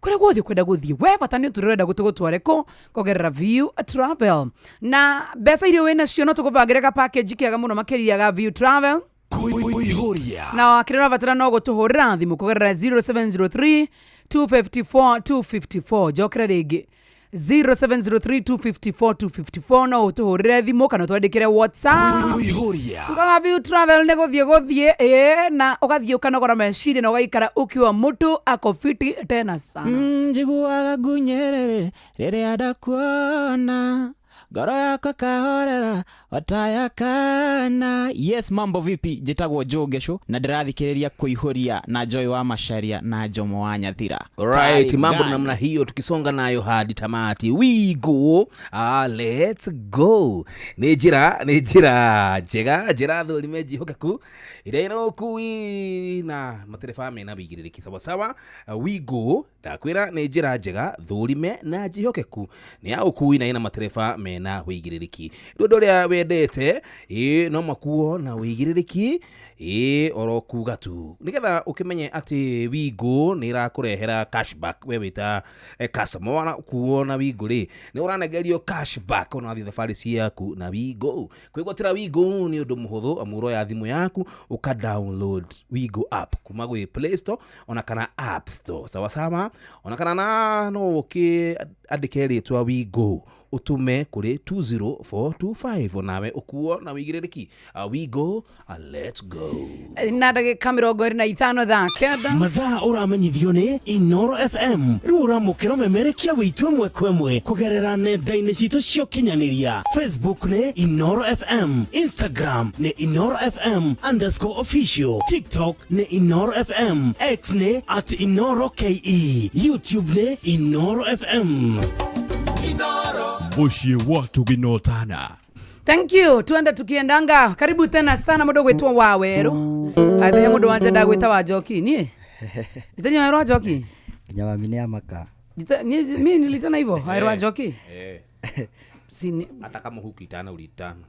kũrĩa guothe ũkwenda gũthiĩ. We bata nĩ ũtũrenda gũtũgũtware kũ kũgerera View Travel, na mbeca iria wĩ nacio no tũgũbangĩre ga package kega mũno makĩria ga View Travel. Kuihuria. Na kĩrĩa ũrabatara no gũtũhũrĩra thimũ kũgerera 0703 254 254. Njokere rĩngĩ, 0703 254 254. No ũtũhũrĩre thimũ kana ũtwandĩkĩre WhatsApp. Kuihuria. Tugaga View Travel nĩ gũthiĩ gũthiĩ ĩĩ, na ũgathiĩ ũkanogora meciria na ũgaikara ukiwa mũtu ako fiti tena sana. Njiguaga ngunyerere rĩrĩa ndakuona, ngoro yakwa kahorera otaya kana. Yes, mambo vipi? Njĩtagwo Joe Gesho na ndĩrathikĩrĩria Kũihũria na Joy wa Macharia na Jomo wa Nyathira. Alright, mambo Gani. Namna hiyo tukisonga nayo hadi tamati. We go. Ah, let's go. Nĩ njĩra njega, njĩra thũrime njĩhokeku ĩrĩa ĩna ũkui na matereba mena wĩigĩrĩrĩki sawasawa. We go ndakwĩra nĩ njĩra njega thũrime na njĩhokeku, nĩ ya ũkui na ĩna matereba mena wĩigĩrĩrĩki. Rĩu ũndũ ũrĩa wendete ĩ no makuo na wĩigĩrĩrĩki ĩ oro kuga tu nĩgetha ũkĩmenye atĩ Wigo nĩ ĩrakũrehera cashback. We wĩta customer wanakuo na Wigo rĩ, nĩ ũranegerio cashback ona wathiĩ thabarĩ ciaku na Wigo. Kwĩgwatĩra Wigo nĩ ũndũ mũhũthũ, amu ũroya thimũ yaku ũka download Wigo app kuma gwĩ Play Store ona kana App Store, sawasawa, ona kana na no ũkĩ andĩke rĩtwa Wigo ũtũme kũrĩ 20425 onawe ũkuo na wĩigĩrĩrĩki. We go, let's go. Na ndagĩka 25 thaa 9. Mathaa ũramenyithio nĩ Inoro FM. Rĩu ũramũkĩra ũmemerekia witũ ĩmwe kwa ĩmwe kũgerera nenda-inĩ citũ cia ũkinyanĩria. Facebook nĩ Inoro FM, Instagram nĩ Inoro FM_official, TikTok nĩ Inoro FM, X nĩ @InoroKE, YouTube nĩ Inoro FM. Muciĩ wa tũginotana. Thank you. Tuende tukiendanga. Karibu tena sana mũndũ gwĩtwo wa werũ. Athe mũndũ wanja ndagwĩta wa njoki niĩ. Nitani wa werũ wa njoki. Nginya mami nĩ amaka. Mi nilitana hivyo wawerũ wa njoki. Sini hata kama hukitana ulitana.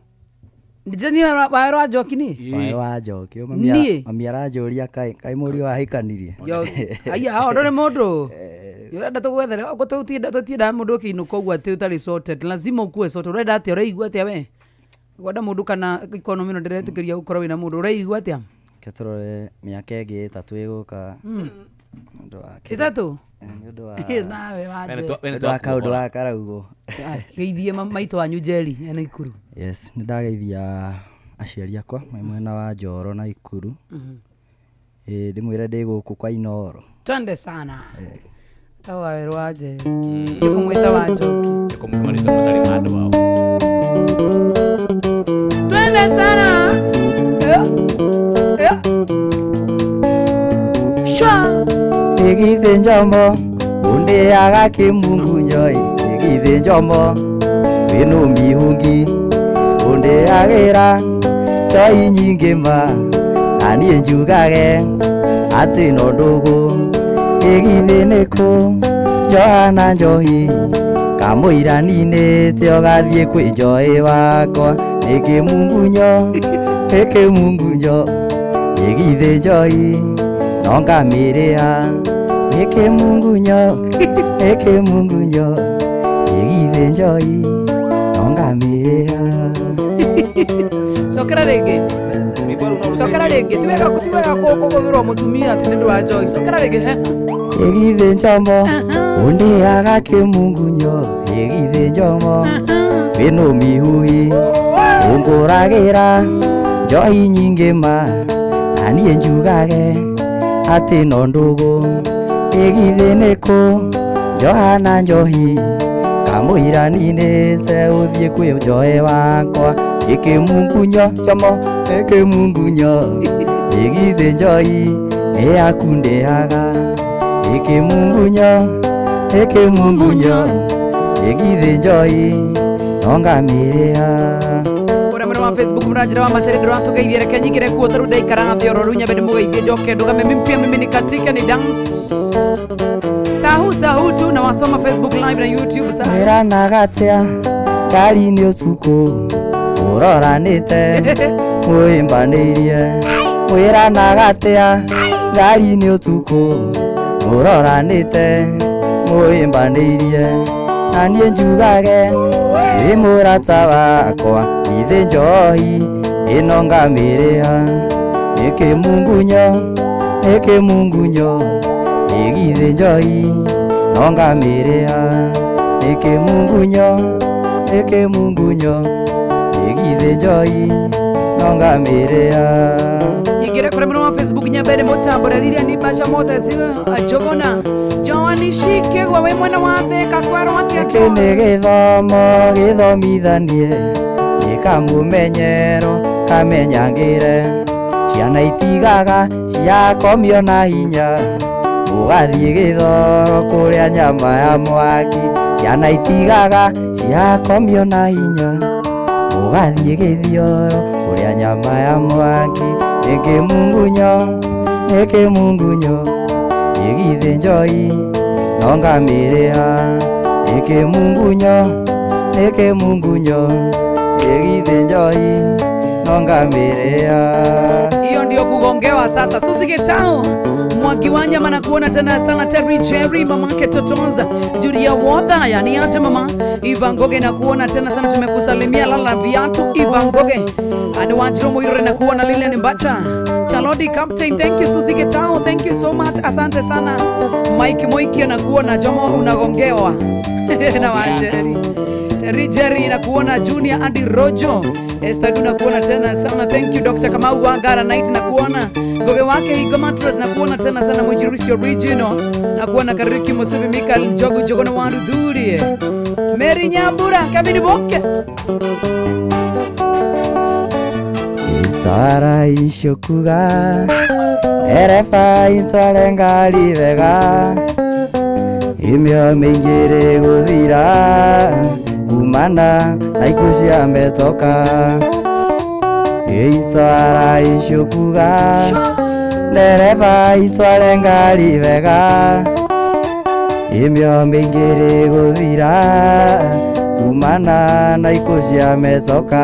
Nitani wa werũ wa njoki ni. Waĩ wa njoki. Rĩu Niĩ? Mami aranjũria kaĩ mũriũ ahikanirie. Aya, hao ndũrĩ mũndũ. Ũrenda tũgwethere, okorwo tũtiendaga mũndũ ũkĩinũka ũguo atĩ ũtarĩ sorted. Lazima ũkue sorted. Ũrenda atĩa? Ũraigua atĩa we? Kwenda mũndũ kana economy ĩno ndĩretĩkĩria gũkorwo wĩna mũndũ. Ũraigua atĩa? Reke tũrore mĩaka ĩngĩ 3 ĩgũka. Nĩ ũndũ wa 3? Nĩ ũndũ wa Nawe wanje. Nĩ ũndũ wa kaũndũ gaka karaugwo. Geithie maitũ wanyu Njeri ena Ikuru. Yes, nĩ ndageithia aciari akwa me mwena wa Njoro na Ikuru. Ĩ ndĩmwĩre ndĩ gũkũ kwa Inoro. Twende sana. Ta wawerũ wa Njeri. Tiga kũmwĩta wa Njoki. Tiga kũmwĩta mũtarĩ na andũ ao. Twende sana. Shwa. Ĩgithĩ njomo ũndĩaga kĩmungu njoi, ĩgithĩ njomo wĩnũ mihungi ũndĩagĩra njoi nyingĩ ma na niĩ njugage atĩ no ndũgũ. Ĩgithĩ nĩkũ njoha na njohi kamũira ninĩte ũgathiĩ kwĩ njoĩ wakwa, ĩkĩmungunyo ĩkĩmungunyo ĩgithĩ njohi no ngamĩrĩha, ĩkĩmungunyo ĩkĩmungunyo ĩgithĩ njohi no ngamĩrĩha. Cokera rĩngĩ. Cokera rĩngĩ. Ti wega kũgũthũrwo mũtumia atĩ nĩ ũndũ wa njohi. Cokera rĩngĩ. He. Ĩgithĩ njomo ũndĩaga kĩmungunyo ĩgithĩ njomo wĩno mihuhi ũngũragĩra njohi nyingĩ ma na niĩ njugage atĩ no ndũgũ ĩgithĩ nĩkũ njoha na njohi kamũira-inĩ ce ũthiĩ kwĩ njoe wakwa ĩkĩmungunyo njomo ĩkĩmungunyo ĩgithĩ njohi nĩ yaku ndĩaga ĩkĩmungunyo ĩkĩmungunyo ĩgithĩ njohi no ngamĩrĩa. Kũrĩa mwena wa Facebook mũranjĩra wa macari ndũratũgeithia reke nyingĩre kuo tarĩu ndaikara thĩ oro rĩu nyambe ndĩmũgeithie njoke ndũgame mimi pia mimi nikatike ni dance sahu sahu tu na wasoma Facebook live na YouTube sahu. Mwĩranaga atĩa ngari-inĩ ũtukũ mũroranĩte mwĩmbanĩirie mwĩranaga atĩa ngari-inĩ ũtukũ mũroranĩte mwĩmbanĩirie na niĩ njugage wĩ mũrata wakwa githĩ njohi ĩno ngamĩrĩha ĩkĩmungunyo ĩkĩmungunyo ĩgithĩ njohi no ngamĩrĩha ĩkĩmungunyo ĩkĩmungunyo ĩgithĩ njohi no ngamĩrĩha. Nyingĩre kũrĩa mwena wa Facebook nyambe ndĩmũtambũre Lilian Basha Moses Njũgũna Joani Shikĩgwa wĩ mwena wa Thĩka kwerwo atĩa Gĩkĩ nĩ gĩthomo gĩthomithanie nĩ kamũmenyero kamenyangĩre ciana itigaga ciakomio na hinya mũgathiĩ gĩthoro kũrĩa nyama ya mwaki ciana itigaga ciakomio na hinya mũgathiĩ gĩthioro kũrĩa nyama ya mwaki ĩkĩmungunyo ĩkĩmungunyo ĩgithĩ njohi no ngamĩrĩha ĩkĩmungunyo ĩkĩmungunyo ĩgithĩ njohi no ngamĩrĩha. Hiyo ndio kugongewa sasa. Suzi Getao Mwangi wa nyama na kuona tena sana. Terry Jerry mamake Totonza Julia Wodha yani aje mama Iva Ngoge na kuona tena sana, tumekusalimia lala viatu Iva Ngoge ani Wanjiro Muire na kuona Lilian Mbacha Chalodi Captain, thank you Suzi Getao, thank you so much, asante sana. Mike Moiki na kuona Jomo unagongewa na Wanjeri Terry Jerry na kuona Junior Adi Rojo Esther na kuona tena sana, thank you Dr. Kamau Wangara Night na kuona Ngoge wake Higo Mattress na kuona tena sana Mwinjilisti Original na kuona Kariki Musubi Mikael Njogu Jogona Warudhurie Mary Nyambura Kevin Boke Isara ishokuga ereba itware ngari wega imĩo mĩingĩ rĩgũthira kumana na ikuũ cia metoka itwara icokuga ndereba itware ngari wega imĩo mĩingĩ rĩgũthira kumana na ikuũ cia metoka.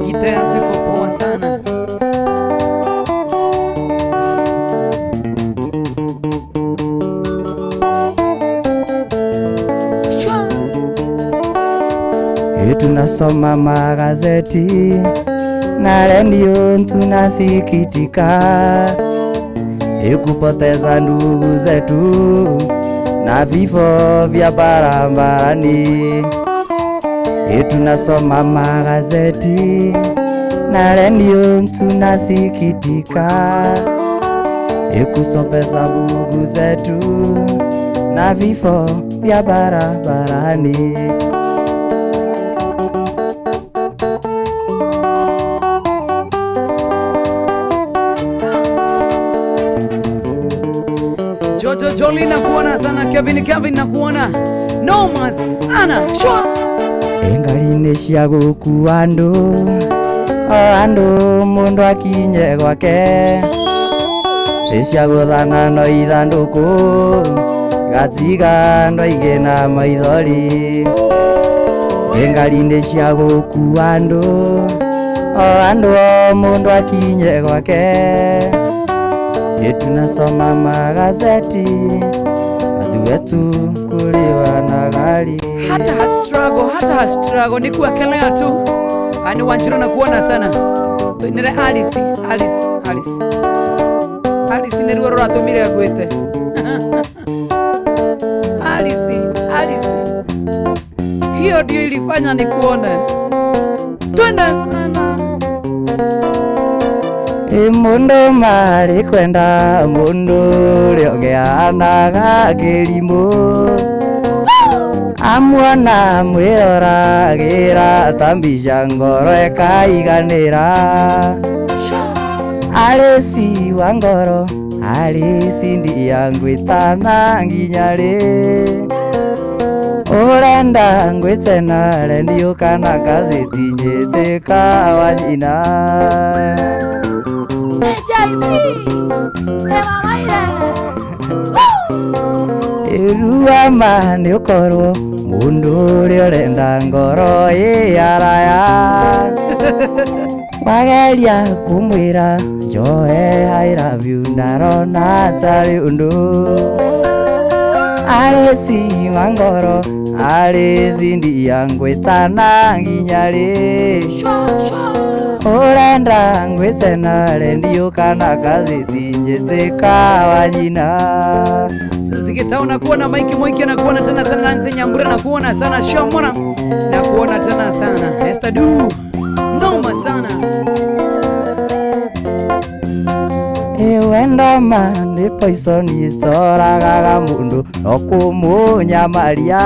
Gita yako iko poa sana. Tunasoma magazeti na redio tunasikitika ikupoteza ndugu zetu na vifo vya barabarani. Tunasoma magazeti na redio tunasikitika ikusopeza ndugu zetu na vifo vya barabarani. Jojo Jolly na kuona sana Kevin Kevin na kuona noma sana shwa Engari-inĩ cia gũkua andũ o andũ mũndũ akinye gwake ĩ cia gũthana no ithandũkũ gatiga andũ aingĩ na maithori Engari-inĩ cia gũkua andũ o andũ o mũndũ akinye gwake. Tunasoma magazeti watu wetu kuliwa na gari. Hata hastruggle ni kuekelea tu. Ani Wanjiro na kuona sana. Nile Alice Alice Alice. Alice nä ruo rå ratå mire ngwä te. Alice, Alice, hiyo ndio ilifanya nikuone. Twende sana. Ĩ mũndũ marĩ kwenda mũndũ ũrĩa ũngĩanaga kĩrimũ amuona mwĩroragĩra ta mbica ngoro ĩkaiganĩra arĩci wa ngoro arĩci ndia ngwĩtana nginya rĩ ũrenda ngwĩtena rendio kana gazeti nyĩtĩka wa nyina. HIV Iruama nĩ ũkorwo mũndũ ũrĩa ũrenda ngoro ĩ araya wageria kũmwĩra njoe I love you ndarona tarĩ ũndũ arĩci wa ngoro arĩci ndia ngwĩtana nginya rĩ ũrenda ngwĩtena rendio kana gazeti njĩtĩka wa nyina. Suzy Gitau nakuona, Mike Mwiki nakuona tena sana, Nancy Nyambura nakuona sana, Shomora nakuona tena sana, Esther Du noma sana. Wendo ma nĩ poison icoragaga mũndũ no kũmũnyamaria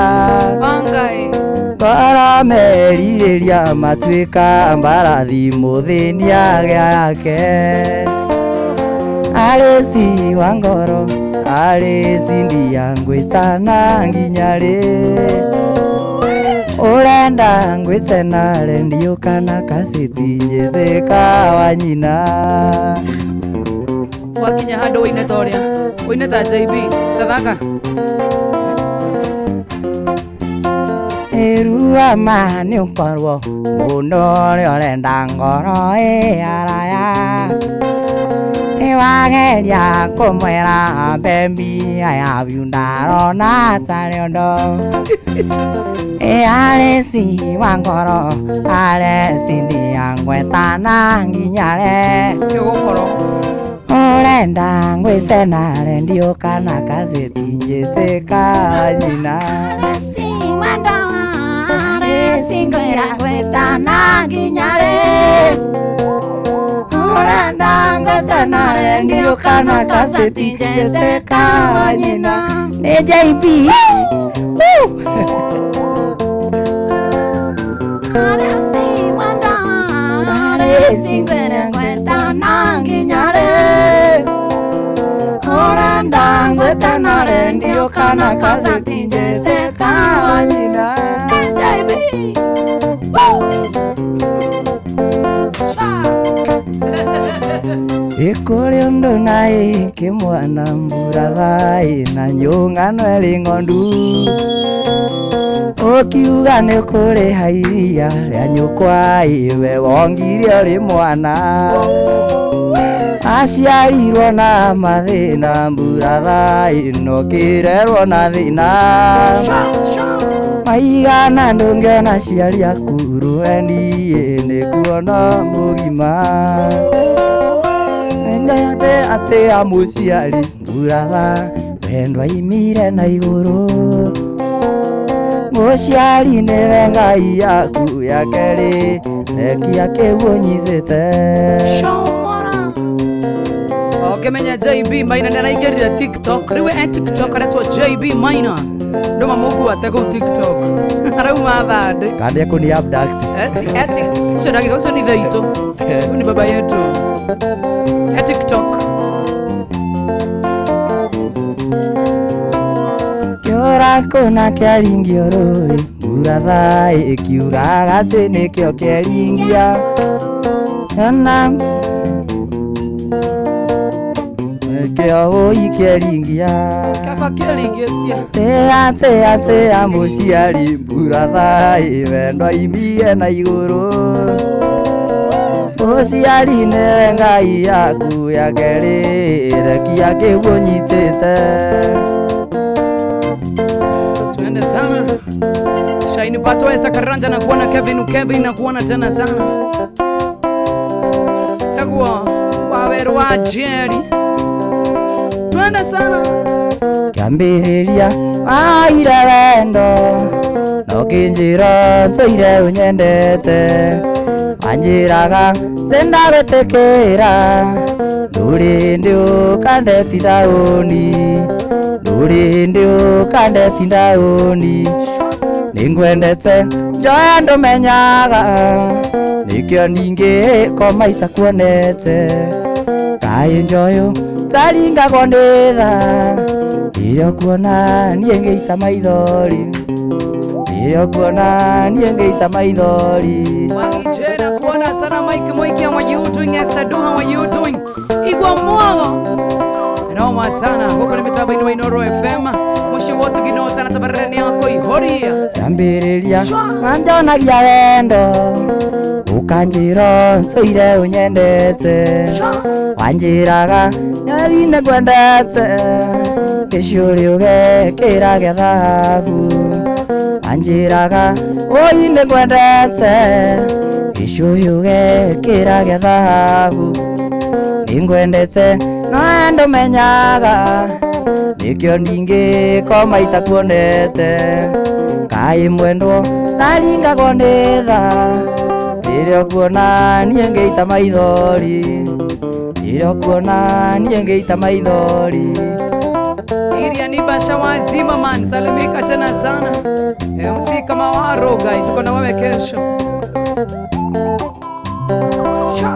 Wangai ngoro merirĩria matuĩka mbarathi mũthĩni agĩa yake arĩci wa ngoro arĩci ndia ngwĩcana nginya rĩ ũrenda ngwĩcena rendio kana kaseti njĩthĩka wa nyina. Wakinya handå wåine ta å rä a wåine ta JB tathaka. Iruama nĩ ũkorwo mũndũ ũrĩa ũrenda ngoro ĩ araya ĩwageria kũmwĩra baby I love you ndarona tarĩ ũndũ ĩ arĩci wa ngoro arĩci ndia ngwetana nginya rĩ gĩgũkorwo ũrenda ngwĩtena rendio kana gazeti njĩtĩka nyina. Ũrenda ngwĩtena rendio kana gazeti njĩtĩka nyina. Nĩ JB. Ũrenda ngwĩtena rendio kana gazeti njĩtĩka nyina. JB. Ĩkũrĩ ũndũ na ĩkĩmwana mbura thaĩ na nyũng'ano ĩrĩ ng'ondu ũkiuga nĩ ũkũrĩha iria rĩa nyũkwa ĩwe wongire ũrĩ mwana aciarirwo na mathĩna mbura thaĩ no kĩrerwo na thĩna maigana ndũngĩona aciari aku rũeni nĩ kuona mũgima Ngayate ate a mũciari mburatha wendo aimire na igũrũ mũciari nĩwe Ngai yaku ya kerĩ rekia kĩu ũnyitĩte. Ũkĩmenya JB Maina nĩ araingĩrire TikTok rĩu e TikTok aretwo JB Maina ndå mamũbuate kũu TikTok arauma thandĩ Kandi ekũni abduct. Ũcio ndagĩka ũcio nĩ ithe witũ huyu ni baba yetu e TikTok. Kĩũra kũna kĩaringio rũĩ mbura thaĩ ĩkiugaga atĩ nĩkĩo kĩaringia ona nĩkĩo ũi kĩaringia Kaba kĩaringĩtie tĩa tĩa tĩa mũciari mbura thaĩ wendo aimie na igũrũ mũciari nĩwe Ngai yaku ya kerĩ rekia kĩu ũnyitĩte. Tuende sana. Shaini Pato Esther Karanja na kuona Kevin Kevin na kuona tena sana. Tagwo waweru wa Jerry. Twende sana. Kĩambĩrĩria waire wendo no kĩnjĩra nzũire ũnyendete wanjĩraga nzenda gwĩtĩkĩra ndũrĩ hĩndĩ ũkandeti taũni ndũrĩ hĩndĩ ũkandeti taũni nĩngwendete njoya ndũmenyaga nĩkĩo ningĩ koma itakuonete kaĩ njoyo taringagwo nĩ tha rĩrĩa ũkuona niĩ ngĩita maithori rĩrĩa ũkuona niĩ ngĩita maithori. Wakijena kuona sana Mike Mwiki, how are you doing? Esther Du, how are you doing? Igwa mwago. Noma sana. Huko ni mitambo inu Inoro FM. Mushi wote ginota na tabarani yako ihoria. Kĩambĩrĩria wanjonagia wendo ũkanjĩra nzũire ũnyendete wanjĩraga nyari nĩngwendete gĩcũrĩ ũgekĩra gĩa thahabu wanjĩraga ũi nĩngwendete gĩcũhĩ ũgekĩra gĩa thahabu nĩngwendete no ndũmenyaga nĩkĩo ndingĩkoma itakuonete kaĩ mwendwo taringagwo nĩ tha rĩrĩa ũkuona niĩ ngĩita maithori rĩrĩa ũkuona niĩ ngĩita maithori. Iria ni Basha wa Zimmerman, salimika tena sana. MC kama waroga, tuko na wewe kesho. Sha.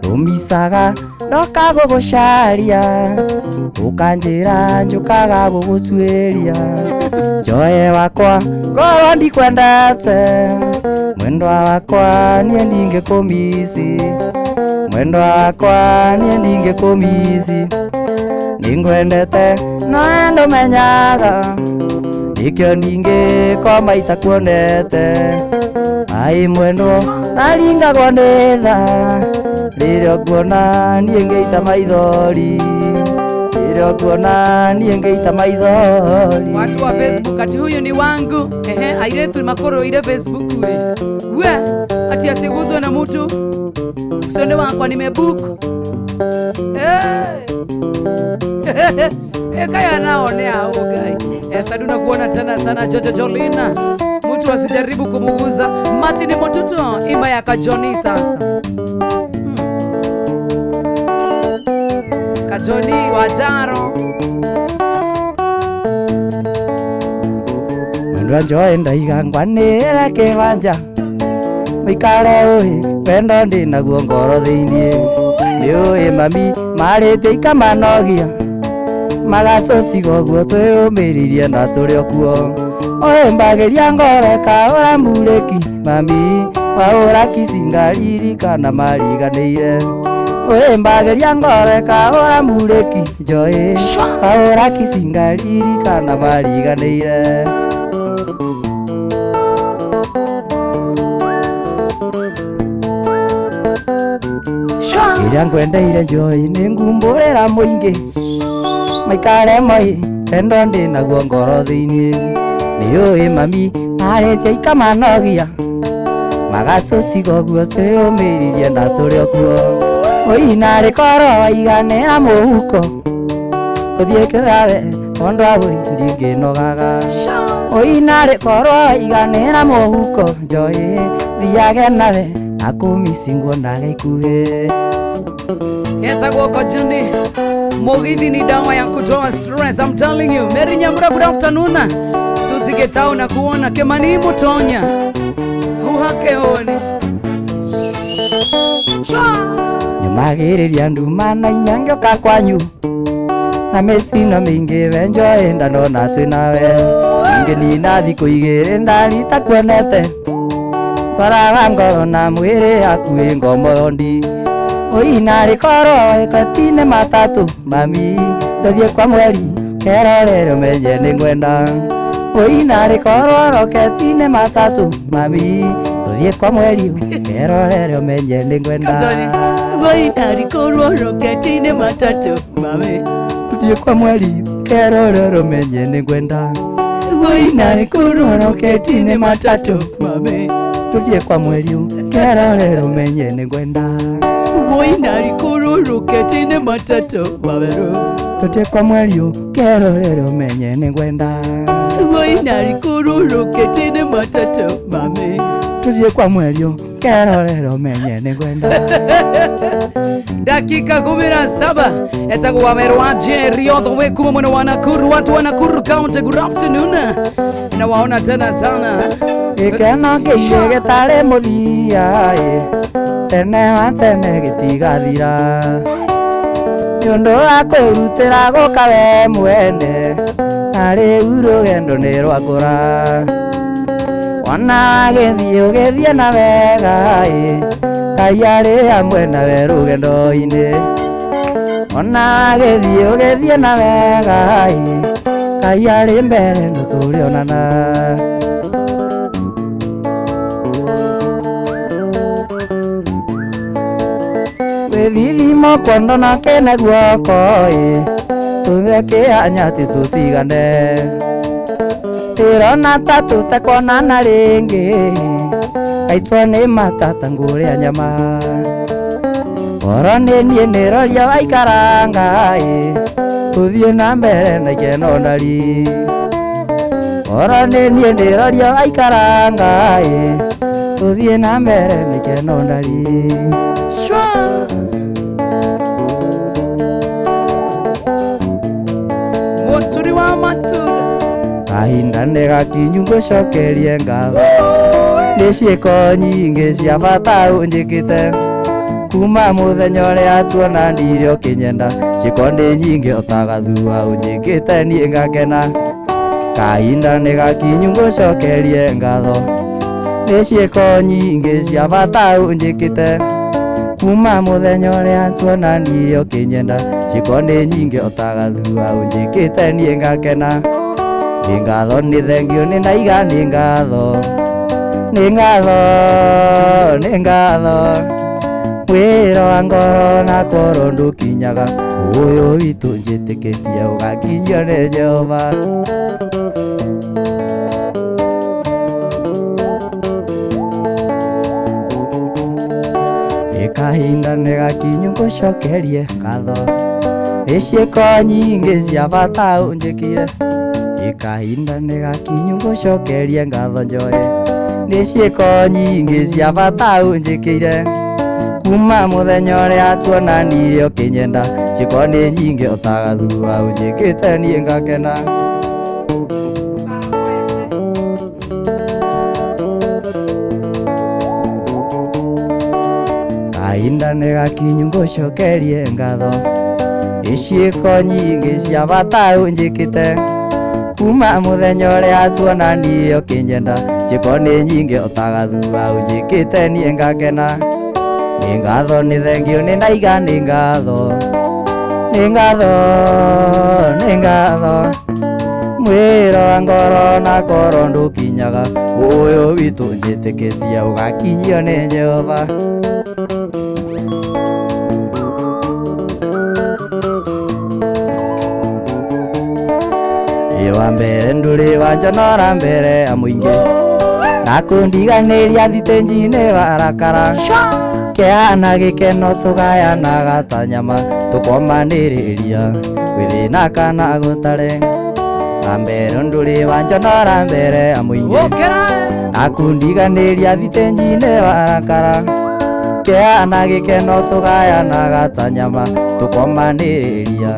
Ndumicaga ndoka gũgũcaria ũkanjĩra njũkaga gũgũtuĩria njoe wakwa ngorwo ndikwendete mwendwa wakwa niĩ ndingĩkũmici mwendwa wakwa niĩ ndingĩkũmici nĩngwendete no ndũmenyaga nĩkĩo ndingĩkoma itakuonete ai mwendwo ndaringagwo nĩ tha rĩrĩa ũkuona niĩ ngĩita maithori rĩrĩa ũkuona niĩ ngĩita maithori. Watu wa Facebook ati huyu ni wangu. Ehe, airetu makoro ile Facebook we. We, ati asiguzwe na mtu. Sio ni wakwa nimebook. Eh. Kaya naonea hao guy. Saduna kuona tena sana Jojo Jolina. Mtu asijaribu kumuguza. Martin Motuto imba ya Kajoni sasa. Kajoni wajaro. Mwendwa njoe ndaiga ngwanĩre kĩwanja mũikare ũĩ wendo ndĩ naguo ngoro thĩiniĩ nĩũĩ mami marĩte ikamanogia magatũtiga ũguo twĩyũmĩrĩrie na tũrĩ o kuo ũĩ mbagĩria ngoro kaũra murĩki mami waũra kicingaririkana mariganĩire ũĩ mbagĩria ngoro kaũra murĩki njoĩ waũra kicingaririkana mariganĩire. Ĩrĩa ngwendeire njoi nĩ ngumbũrĩra mũingĩ maikare moi wendo ndĩ naguo ngoro thĩiniĩ nĩũĩ mami marĩtie ikamanogia magatũtiga ũguo twĩyũmĩrĩrie na tũrĩ o kuo ũi narĩ korwo waiganĩra mũhuko ũthiĩ kĩrawe ondwa wũi ndingĩnogaga ũi narĩ korwo waiganĩra mũhuko njoi thiage nawe akũmici nguonaga ikuhĩ. Yetagwo Kajuni. Mugithi ni dawa ya kutoa stress, I'm telling you. Mary Nyamura, good afternoon. Suzy Getau na kuona Kemani Mutonya. Huhake honi. Nyumagĩrĩria nduma na inya ngĩũka kwanyu na mĩcino mĩingĩ we njoe ndanona twĩ nawe ingĩnina thikũ igĩrĩ ndaritakuonete twaraga ngoro na mwĩrĩ hakuhĩ ngomondi ũi narĩ korwo ĩkotine matatũ mami tũthiĩ kwa mweri kerorere ũmenye nĩngwenda ũi narĩ korwo roketi-inĩ matatũ mami tũthiĩ kwa mweri kerorere ũmenye nĩngwenda. Ũi narĩ korwo roketi-inĩ matatũ mami tũthiĩ kwa mweri kerorere ũmenye nĩngwenda. Ũi narĩ korwo roketi-inĩ matatũ mami tũthiĩ kwa mweri kerorere ũmenye nĩngwenda. Ũi narĩ korwo roketi Ketine matatu waweru. Tutie kwa mweri kerorere umenye nĩngwenda. Woinarikuru ketine matatu mami. Tutie kwa mweri kerorere umenye nĩngwenda. Dakika 17 etagwo Waweru wa Jerry all the way kuma mwena wa Nakuru, watu wa Nakuru County, good afternoon. Nawaona tena sana. Gĩkeno kĩingĩ gĩtarĩ mũthia ĩ, tene wa tene gĩtigathira. Nĩ ũndũ wa kwĩrutĩra gũka we mwene, na rĩu rũgendo nĩ rwakũra. Wona wagĩthiĩ ũgĩthiĩ na wega ĩ, Ngai arĩ hamwe nawe rũgendo-inĩ. Wona wagĩthiĩ ũgĩthiĩ na wega ĩ, Ngai arĩ mbere nĩtũrĩonana. Wĩthithimo kwondo na kene guoko ĩ, tũtheke anyati tũtigane. Ndĩrona ta tũtekonana rĩngĩ, ngaitwo nĩ matata ngũrĩa nyama. Ngoro nĩ niĩ nĩroria waikaranga ĩ, tũthiĩ na mbere na ikeno ndari. Ngoro nĩ niĩ nĩroria waikaranga ĩ, tũthiĩ na mbere na ikeno ndari. Shwa. Muturi wa matunda. Kahinda nĩ gakinyu ngũcokerie ngatho, nĩ ciĩko nyingĩ cia bata ũnjĩkĩte. Kuma mũthenya ũrĩa tuonanire ũkĩnyenda, ciĩko nĩ nyingĩ ũtagathua ũnjĩkĩte niĩ ngakena. Kahinda nĩ gakinyu ngũcokerie ngatho, nĩ ciĩko nyingĩ cia bata ũnjĩkĩte. Kuma mũthenya ũrĩa tuonanire ũkĩnyenda, ciĩko nĩ nyingĩ ũtagathua ũnjĩkĩte niĩ ngakena. Nĩ ngatho nĩ thengio nĩ ndaiga nĩ ngatho, nĩ ngatho, nĩ ngatho. Wĩra wa ngoro na koro ndũkinyaga, ũyũ witũ njĩtĩkĩtie ũgakinyio nĩ Jehova. Kahinda nĩ gakinyu ngũcokerie ngatho, nĩ ciĩko nyingĩ cia bata ũnjĩkire. Kahinda nĩ gakinyu ngũcokerie ngatho njoe, nĩ ciĩko nyingĩ cia bata ũnjĩkĩire. Kuma mũthenya ũrĩa tuonanire ũkĩnyenda, ciĩko nĩ nyingĩ ũtagathua ũnjĩkĩte niĩ ngakena. Kahinda nĩ gakinyu ngũcokerie ngatho, nĩ ciĩko nyingĩ cia bata ũnjĩkĩte. Kuma mũthenya ũrĩa tuonanire ũkĩnyenda, ciĩko nĩ nyingĩ ũtagathua ũnjĩkĩte niĩ ngakena. Nĩ ngatho nĩ thengio nĩ ndaiga nĩ ngatho, nĩ ngatho, nĩ ngatho. Mwĩra wa ngoro na koro ndũkinyaga, ũyũ witũ njĩtĩkĩtie ũgakinyio nĩ Jehova. Wa mbere ndũrĩ wanjonora mbere ya mũingĩ, na kũndiganĩria thitĩnji-inĩ warakara. Kĩana gĩkeno tũgayanaga ta nyama, tũkomanĩrĩria gwĩ thĩna kana gũtarĩ. Wa mbere ndũrĩ wanjonora mbere ya mũingĩ, na kũndiganĩria thitĩnji-inĩ warakara. Kĩana gĩkeno tũgayanaga ta nyama, tũkomanĩrĩria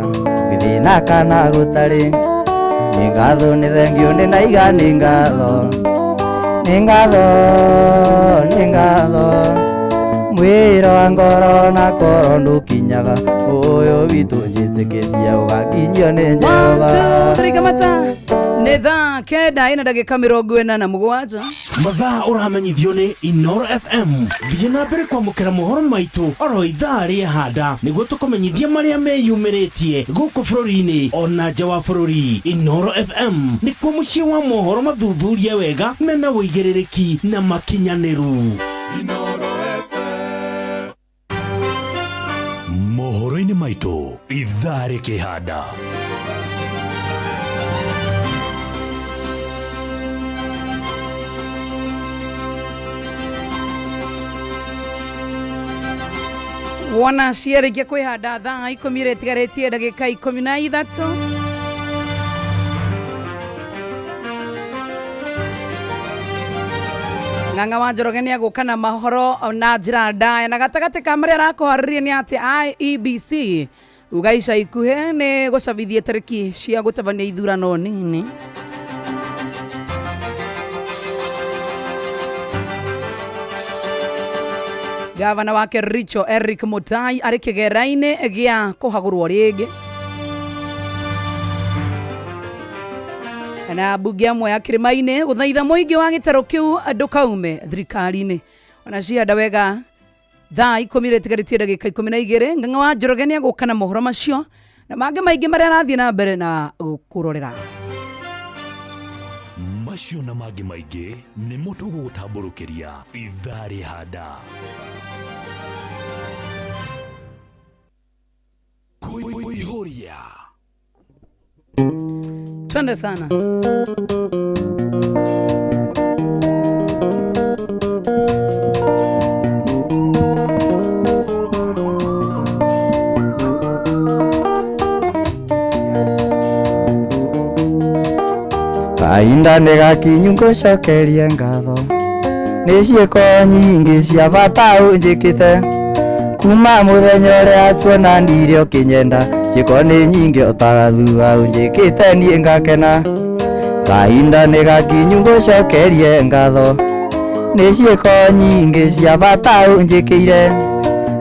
gwĩ thĩna kana gũtarĩ. Nĩ ngatho nĩ thengio nĩ ndaiga nĩ ngatho, nĩ ngatho, nĩ ngatho. Mwĩra wa ngoro na koro ndũkinyaga, ũyũ witũ njĩtĩkĩtie ũgakinyio nĩ Jehova. 1 2 3 kamata. Nĩ thaa 9 ina ndagĩka 47. Mathaa ũramenyithio nĩ Inoro FM. Thiĩ na mbere kwamũkĩra mohoro maitũ oro ithaa rĩa handa nĩguo tũkũmenyithia marĩa meyumĩrĩtie gũkũ bũrũri-inĩ ona nja wa bũrũri. Inoro FM nĩkuo mũciĩ wa mohoro mathuthurie wega mena ũigĩrĩrĩki na makinyanĩru. Mohoro-inĩ maitũ ithaa rĩkĩhanda. Wona ciarĩkia kwĩhanda thaa 10 iria itigarĩtie ndagĩka 13. Ng'ang'a wa Njoroge nĩ agũka na mahoro na njĩra ndaya, na gatagatĩ ka marĩa arakũharĩria nĩ atĩ IEBC uga ica ikuhĩ nĩ gũcabithia tarĩki cia gũtabania ithurano nini. Gavana wa Kericho Eric Mutai arĩ kĩgera-inĩ gĩa kũhagũrwo rĩngĩ. Na mbunge amwe ya Kĩrĩma-inĩ gũthaitha mũingĩ wa gĩtarũ kĩu ndũkaume thirikari-inĩ. Ona cianda wega thaa 10 iria itigarĩtie ndagĩka 12. Ng'ang'a wa Njoroge nĩ agũka na mohoro macio na mangĩ maingĩ marĩa arathiĩ na mbere na gũkũrorera. Macio na mangĩ maingĩ nĩmo tũgũgũtambũrũkĩria ithaa rĩhanda. Kuihuria. Twende sana. Kahinda nĩ gakinyu ngũcokerie ngatho nĩ ciĩko nyingĩ cia bata ũnjĩkĩte kuma mũthenya ũrĩa tuonanire ũkĩnyenda, ciĩko nĩ nyingĩ ũtagathua ũnjĩkĩte niĩ ngakena. Kahinda nĩ gakinyu ngũcokerie ngatho nĩ ciĩko nyingĩ cia bata ũnjĩkĩire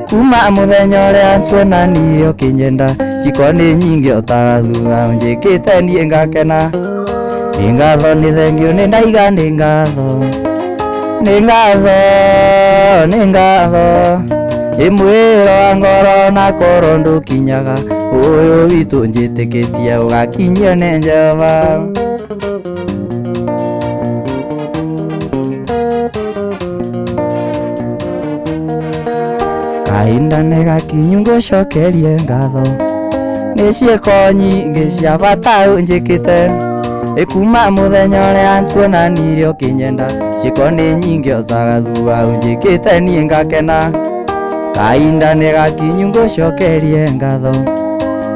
kuma mũthenya ũrĩa tuonanire ũkĩnyenda, ciĩko nĩ nyingĩ ũtagathua ũnjĩkĩte niĩ ngakena. Nĩ ngatho nĩ thengio nĩ ndaiga nĩ ngatho nĩ ngatho nĩ ngatho ĩ mwĩro wa ngoro na korwo ndũkinyaga ũyũ witũ njĩtĩkĩtie ũgakinyio nĩ Jehova. Kahinda nĩ gakinyu ngũcokerie ngatho nĩ ciĩko nyingĩ cia bata ũnjĩkĩte kuma mũthenya ũrĩa tuonanire ũkĩnyenda, ciĩko nĩ nyingĩ ũtagathua ũnjĩkĩte niĩ ngakena. Kahinda nĩ gakinyu ngũcokerie ngatho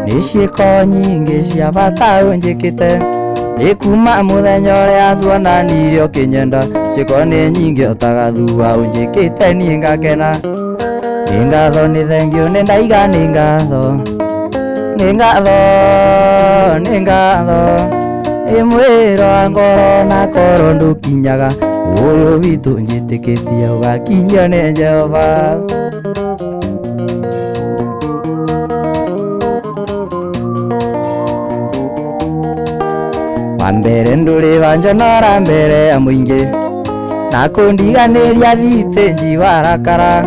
nĩ ciĩko nyingĩ cia bata ũnjĩkĩte kuma mũthenya ũrĩa tuonanire ũkĩnyenda, ciĩko nĩ nyingĩ ũtagathua ũnjĩkĩte niĩ ngakena. Nĩ ngatho nĩ thengio nĩ ndaiga nĩ ngatho nĩ ngatho nĩ ngatho ĩ mwĩro wa ngoro na korwo ndũkinyaga ũyũ witũ njĩtĩkĩtie ũgakinyio nĩ Jehova. Wa mbere ndũrĩ wanjonora mbere ya mũingĩ na kũndiganĩria thitĩnji warakara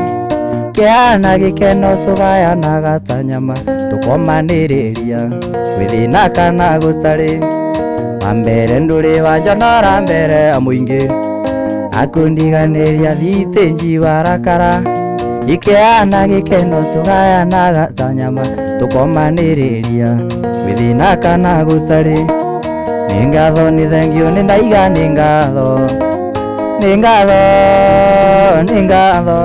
kĩeha na gĩkeno tũgayanaga ta nyama tũkomanĩrĩria gwĩ thĩna kana gũtarĩ. Wa mbere ndũrĩ wanjonora mbere ya mũingĩ na kũndiganĩria thitĩnji warakara ikĩeha na gĩkeno tũgayanaga ta nyama tũkomanĩrĩria gwĩ thĩna kana gũtarĩ. Nĩ ngatho nĩ thengio nĩ ndaiga nĩ ngatho nĩ ngatho nĩ ngatho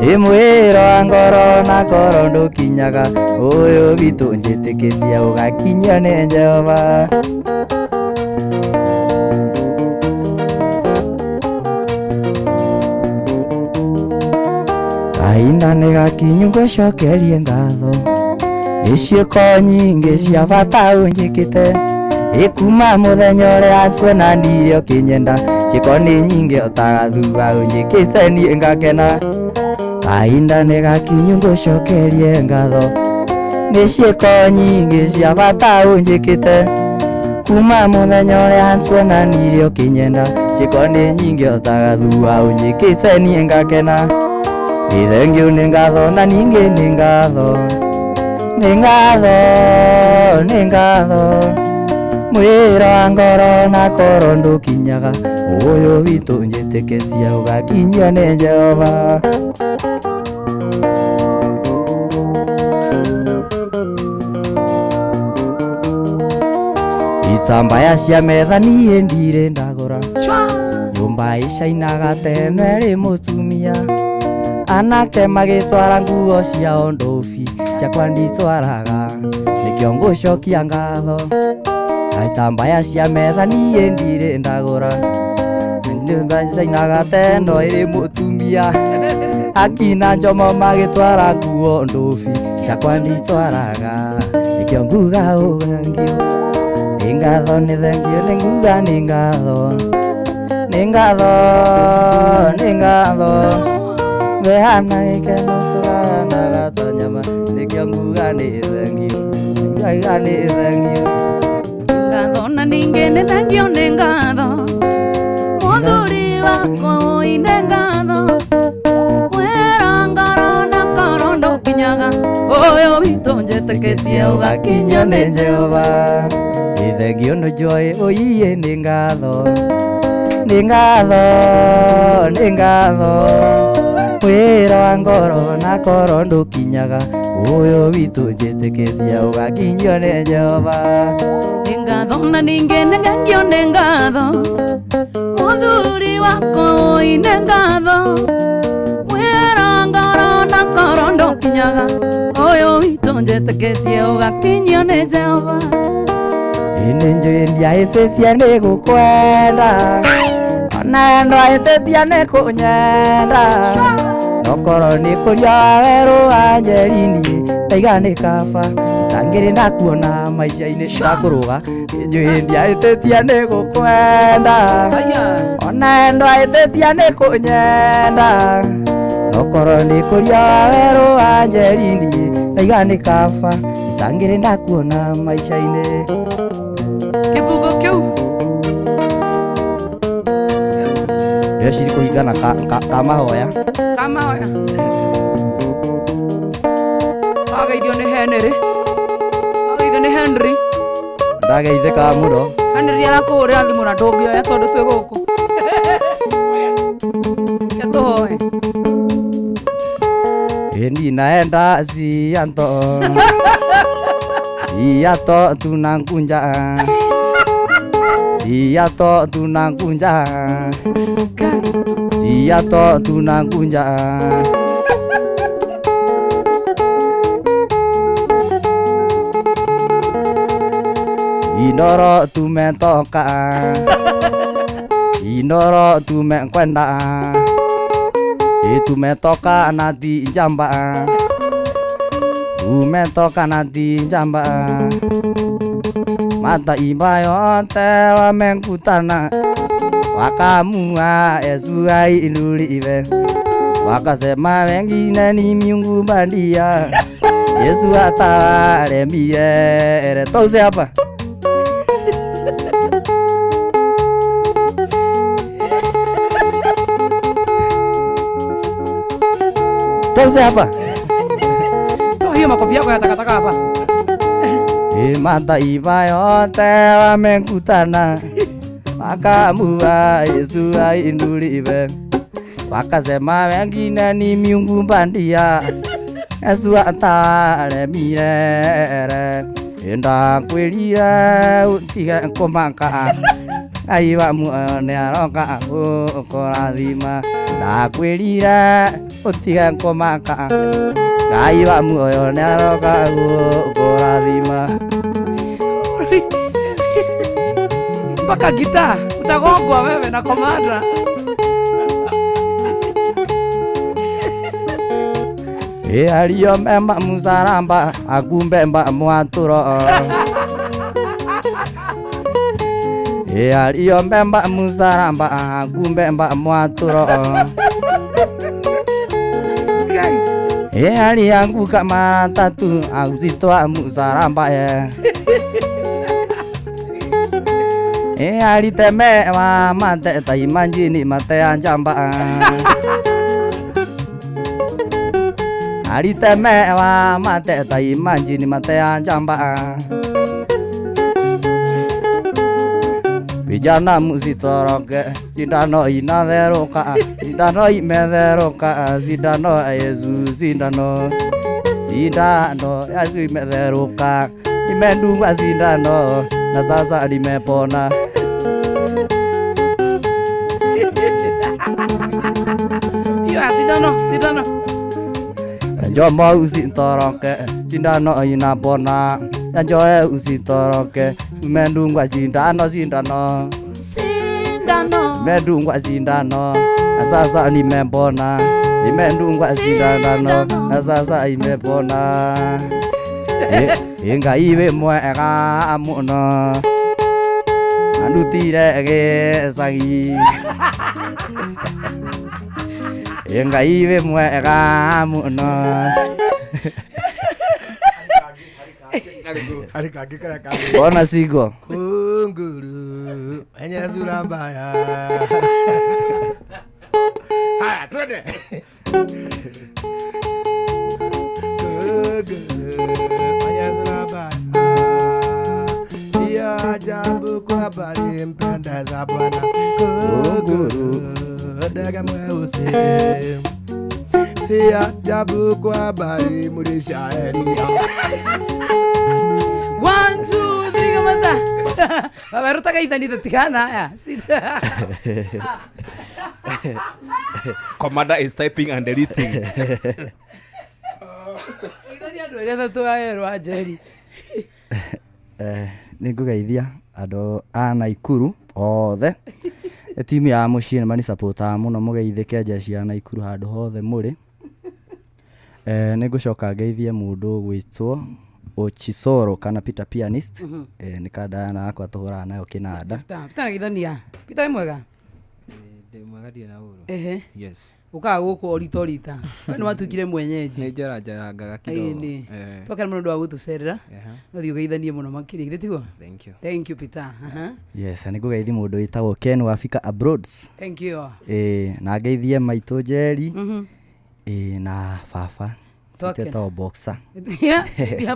ĩ mwĩro wa ngoro na korwo ndũkinyaga ũyũ witũ njĩtĩkĩtie ũgakinyio nĩ Jehova. Kahinda nĩ gakinyu ngũcokerie ngatho nĩ ciĩko nyingĩ cia bata ũnjĩkĩte kuma mũthenya ũrĩa tuonanire ũkĩnyenda, ciĩko nĩ nyingĩ ũtagathua ũnjĩkĩte niĩ ngakena. Kahinda nĩ gakinyu ngũcokerie ngatho nĩ ciĩko nyingĩ cia bata ũnjĩkĩte kuma mũthenya ũrĩa tuonanire ũkĩnyenda, ciĩko nĩ nyingĩ ũtagathua ũnjĩkĩte niĩ ngakena. Nĩ thengio nĩ ngatho na ningĩ nĩ ngatho nĩ ngatho nĩ ngatho mwĩro wa ngoro na korwo ndũkinyaga ũyũ witũ njĩtĩkĩtie ũgakinyio nĩ Jehova. Itambaya cia metha niĩ ndirĩ ndagũra nyũmba icainaga tene rĩ mũtumia Anake magĩtwara nguo ciao ndũbi, ciakwa nditwaraga, nĩkĩo ngũcokia ngatho. Na itambaya cia metha niĩ ndirĩ ndagũra, ncainaga teno ĩrĩ mũtumia. Akina Njomo magĩtwara nguo ndũbi, ciakwa nditwaraga, nĩkĩo nguga ũthengio. Nĩ ngatho, nĩ thengio, nĩ nguga nĩ ngatho, nĩ ngatho, nĩ ngatho. Wehana gĩkeno tũgayanaga ta nyama, nĩkĩo nguga nĩ thengio, nguga nĩ thengio. Ngatho na ningĩ nĩ thengio nĩ ngatho, mũthuri wakwa ũine ngatho. Wĩra ngoro na koro ndũkinyaga, ũyũ witũ njĩtĩkĩtie ũgakinyio nĩ Jehova. Nĩ thengio nĩ joy ũiye nĩ ngatho, nĩ ngatho, nĩ ngatho. Wĩra wa ngoro na koro ndũkinyaga, ũyũ witũ njĩtĩkĩtie ũgakinyio nĩ Jehova. Nĩ ngatho na ningĩ nĩ thengio nĩ ngatho, mũthuri wakwa ũine ngatho. Wĩra ngoro na koro ndũkinyaga, ũyũ witũ njĩtĩkĩtie ũgakinyio nĩ Jehova. Nĩ njũĩ ndiahĩtĩtie nĩ gũkwenda, ona ndwahĩtĩtie nĩ kũnyenda. Nokorwo nĩ kũria werũ wa njerini, ndaiga nĩ kaba icangĩrĩ ndakuona maica-inĩ ndakũrũga. Nĩ njũĩ ndiahĩtĩtie nĩ gũkwenda, ona ndwahĩtĩtie nĩ kũnyenda. Nokorwo nĩ kũria werũ wa njerini, ndaiga nĩ kaba icangĩrĩ ndakuona maica-inĩ. Kĩbungo kĩu ndĩreciria kũhingana ka mahoya. Ka mahoya. Wageithio nĩ Henry. Wageithio nĩ Henry. Ndageithĩkaga mũno. Henry arakũhũrĩra thimũ na ndũngĩoya tondũ twĩ gũkũ. Reke tũhoe. Ĩni naenda Sianto, Sianto tunangunja, Sianto tunangunja, Sianto tunangunja. Inoro tumetoka, Inoro tumekwenda, tumetoka nati njamba, tumetoka nati njamba. Mataifa yote wamekutana, wakamua Yesu ainuliwe, wakasema wengine ni miungu bandia, Yesu atawale milele. Tause hapa. Tause hapa. Toa hiyo makofi yako ya takataka hapa. Mataifa yote wamekutana, wakamua Yesu ainuliwe, wakasema wengine ni miungu bandia, Yesu atawale milele. Ndakwĩrire ũtige kũmaka, Ngai wa muoyo nĩaroka gũkũrathima. Ndakwĩrire ũtige kũmaka, Ngai wa muoyo nĩaroka gũkũrathima. Mpaka gitaa utagongwa wewe na komanda. Aliyo memba muzaramba akumbemba mwaturo. Aliyo memba muzaramba akumbemba mwaturo. Alianguka mara tatu auzitoa muzaramba. Alitemewa mate taimanjini mate anjamba. Alitemewa mate taimanjini mate anjamba. Vijana musitoroke, sindano inatheruka, sindano imetheruka, sindano ya Yesu, sindano, sindano ya Yesu imetheruka, imedungwa sindano na sasa nimepona. Hiyo ya Sindano, sindano. Njomo usitoroke, sindano inapona. Njoe usitoroke, umendungwa sindano sindano. Sindano. Nimedungwa sindano na sasa nimepona. Nimedungwa sindano na sasa imepona. Ngai wĩ mwega mũno andutire gĩcagi. Ngai wĩ mwega mũno. Harĩ kangĩ karĩa kangĩ. Ona cigo. Kunguru enye sura mbaya. Haya, twende. Kunguru enye sura mbaya. Ya ajabu kwa habari mpendeza Bwana. Kunguru ndege mweusi. Si ajabu kwa habari mlisha Elia. 1 2 3 kamata. Baba rutaga ithanitha tigana aya. Commander is typing and deleting. Ithani andu aria athatu aerwo a Njeri. Nĩngũgeithia andũ a Naikuru othe. Nĩ timu ya mũciĩ nĩ manisapũtaga mũno, mũgeithĩke njeci ya Naikuru handũ hothe mũrĩ. Nĩngũcoka ngeithie mũndũ ũgwĩtwo Ochisoro kana Peter Pianist. Nĩ kandayana yakwa tũhũraga nayo kĩnanda. Peter nagithania. Peter wĩ mwega? Ndĩ mwega ndirĩ na ũru. Ehe. Yes. Ũkaga gũkũ orita orita. We nĩ watuĩkire mwenyeji. Nĩ njaranjarangaga kidogo. Ĩĩ nĩ. Twakena mũno ũndũ wa gũtũcerera. No thiĩ ũgeithanie mũno makĩria githĩ tiguo? Thank you. Thank you Peter. Aha. Yes, nĩngũgeithia mũndũ wĩtagwo Ken wa Africa Abroads. Thank you. Na ngeithie maitũ Njeri. Na baba. Twakena. Tetagwo Boxer. Yeah,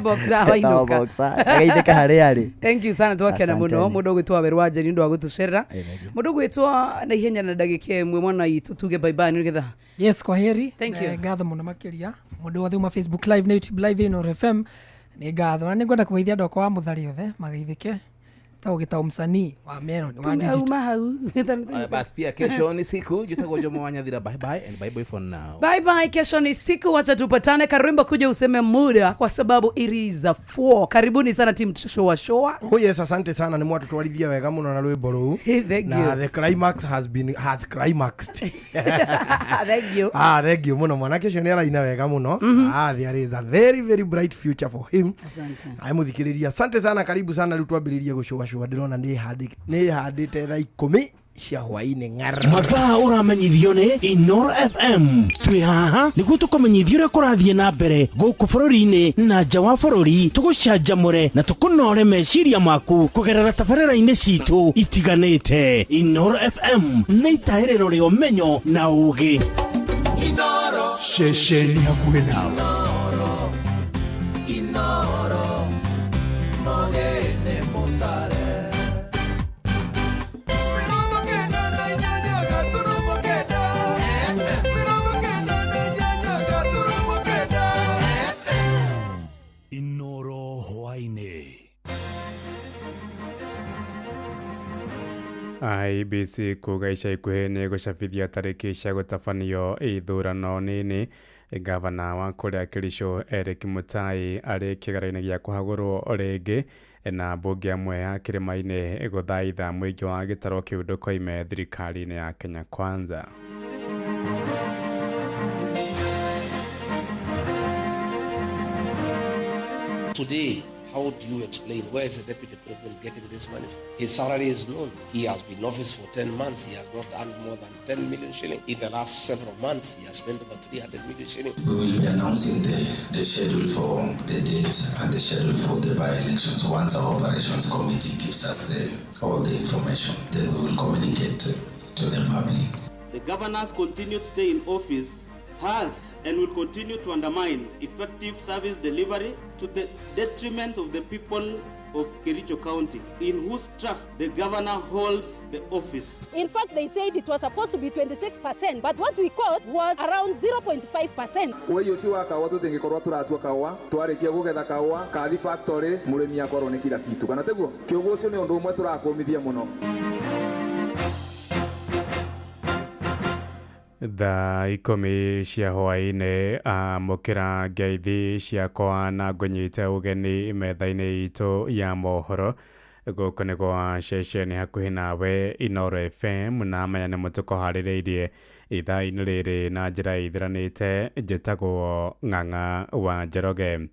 Boxer Etagwo wainũka. Boxer. Ageithĩka harĩa arĩ. Thank you sana twakena muno Asanteni. mundu ugwitwo Waweru wa Njeri ndu wa gutucerera mundu ugwitwo na ihenya na ndagika ĩmwe mwana itũ tuge bye bye nĩgetha. Yes, kwa heri. Thank you. Ngatho muno makiria mundu wothe uma Facebook live na YouTube live ino FM nĩ ngatho na nĩngwenda kũgeithia andũ akwa wa Mũthari othe mageithĩke ta ũgĩtagwo msanii wa Meron wa digital. Auma hau. Haya basi, pia kesho ni siku jitagwo Jomo wa Nyathira. Bye bye and bye bye for now. Bye bye, kesho ni siku, wacha tupatane. Karimba kuja useme muda kwa sababu it is a 4. Karibuni sana team Shoa Shoa. Oh yes, asante sana nĩ mwatũtwarithia wega mũno na rwĩmbo rũu. Thank Na you. the climax has been has climaxed. Thank you. Ah, thank you mũno mwanake ũcio nĩ araina wega mũno. There is a very very bright future for him. Asante. Aĩ mũthikĩrĩria, asante sana, karibu sana rĩu twambĩrĩrie gũcũacũa ndĩrona nĩ handĩte thaa 10 cia hwaĩ-inĩ ng'ara. Mathaa ũramenyithio nĩ Inoro FM. Twĩ haha nĩguo tũkũmenyithie ũrĩa kũrathiĩ na mbere gũkũ bũrũri-inĩ na nja wa bũrũri, tũgũcanjamũre na tũkũnore meciria maku kũgerera tabarĩra-inĩ citũ itiganĩte. Inoro FM nĩ itahĩrĩro rĩa ũmenyo na ũũgĩ. Ceceni hakuhĩ nawe. Inoro hwaĩ-inĩ. IEBC kuga ica ikuhĩ nĩ gũcabithia tarĩki cia gũtabanio ithurano nini. Gavana wa kũrĩa Kericho Eric Mutai arĩ kĩgaro-inĩ gĩa kũhagũrwo rĩngĩ na mbunge amwe ya kĩrĩma-inĩ gũthaitha mũingĩ wa gĩtarũ kĩu ndũkoime thirikari-inĩ ya Kenya Kwanza. Today, how do you explain where is the deputy president getting this money from? His salary is known. He has been in office for 10 months. He has not earned more than 10 million shillings. In the last several months, he has spent over 300 million shillings. We will be announcing the schedule for the date and the schedule for the by-elections. Once our operations committee gives us all the information, then we will communicate to the public. The governor's continued stay in office has and will continue to undermine effective service delivery to the detriment of the people of Kericho County, in whose trust the governor holds the office. In fact, they said it was supposed to be 26%, but what we caught was around 0.5%. Ũĩ ũcio wa kaũa tũtingĩkorwo tũratua kaũa twarĩkia gũgetha kaũa kathi factory mũrĩmi akorwo nĩ kila kitu kana tiguo kĩũguo ũcio nĩ ũndũ ũmwe tũrakũmithia mũno. Thaa 10 cia hwaĩ-inĩ amũkĩra ngeithi ciakwa na ngũnyite ũgeni metha-inĩ itũ ya mohoro gũkũ nĩ gwa ceceni hakuhĩ nawe Inoro FM na maya nĩmo tũkũharĩrĩirie ithaa-inĩ rĩrĩ na njĩra ĩthiranĩte. Njĩtagwo Ng'ang'a wa Njoroge.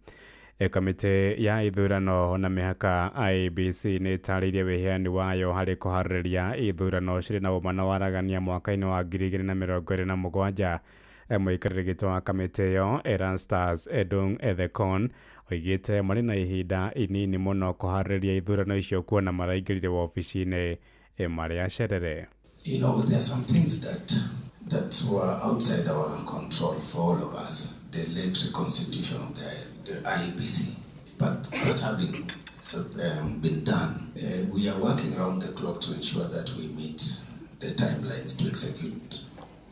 Kamĩtĩ ya ithurano na mĩhaka IEBC nĩ ĩtarĩirie wĩheani wayo harĩ kũharĩrĩria ithurano cirĩ na ũma na waragania mwaka-inĩ wa 2027. Mũikarĩri gĩtĩ wa kamĩtĩ ĩyo Erastus Edung Ethekon oigĩte marĩ na ihinda inini mũno kũharĩrĩria ithurano icio kuona maraingĩrire wabici-inĩ marĩ acerere. You know, there are some things that were outside our control for all of us. The late reconstitution of the IEBC, but that having been done, we are working round the clock to ensure that we meet the timelines to execute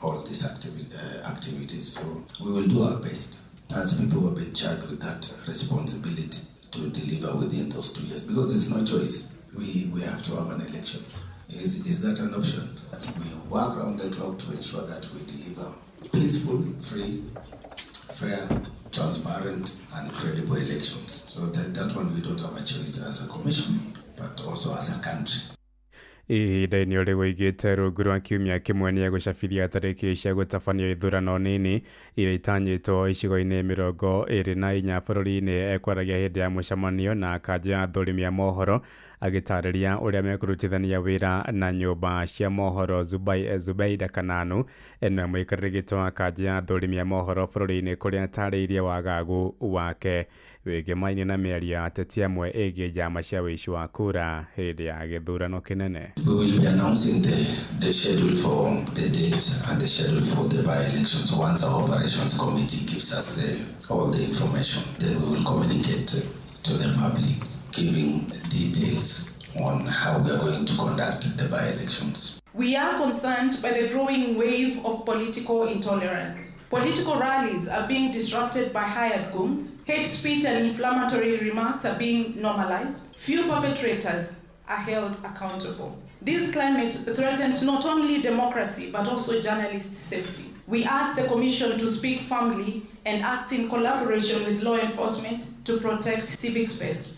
all these activities. So we will do our best as people who have been charged with that responsibility to deliver within those 2 years, because it's no choice. We have to have an election. Is that an option? We work round the clock to ensure that we deliver peaceful, free, fair, transparent and credible elections. So that one we don't have a choice as a commission, but also as a country. Ihinda-inĩ ũrĩ wĩigĩte rungu rwa kiumia kĩmwe nĩ egũcabithia tarĩki cia gũtabanio ithurano nini iria itanyĩtwo icigo-inĩ 24 bũrũri-inĩ. Ekwaragia hĩndĩ ya mũcemanio na kanjũ ya athũrimi a mohoro agĩtarĩria ũrĩa mekũrutithania wĩra na nyũmba cia mohoro. Zubeida Kananu nĩwe mũikarĩri gĩtĩ wa kanjũ ya athũrimi a mohoro bũrũri-inĩ kũrĩa atarĩirie wagagu wake wĩgemaine na mĩario ya ateti amwe ĩgiĩ njama cia wĩici wa kura hĩndĩ ya gĩthurano kĩnene. We will be announcing the schedule for the date and the schedule for the by-elections. Once our operations committee gives us all the information, then we will communicate to the public, giving details on how we are going to conduct the by-elections. We are concerned by the growing wave of political intolerance. Political rallies are being disrupted by hired goons. Hate speech and inflammatory remarks are being normalized. Few perpetrators are held accountable. This climate threatens not only democracy, but also journalists' safety. We urge the Commission to speak firmly and act in collaboration with law enforcement to protect civic space.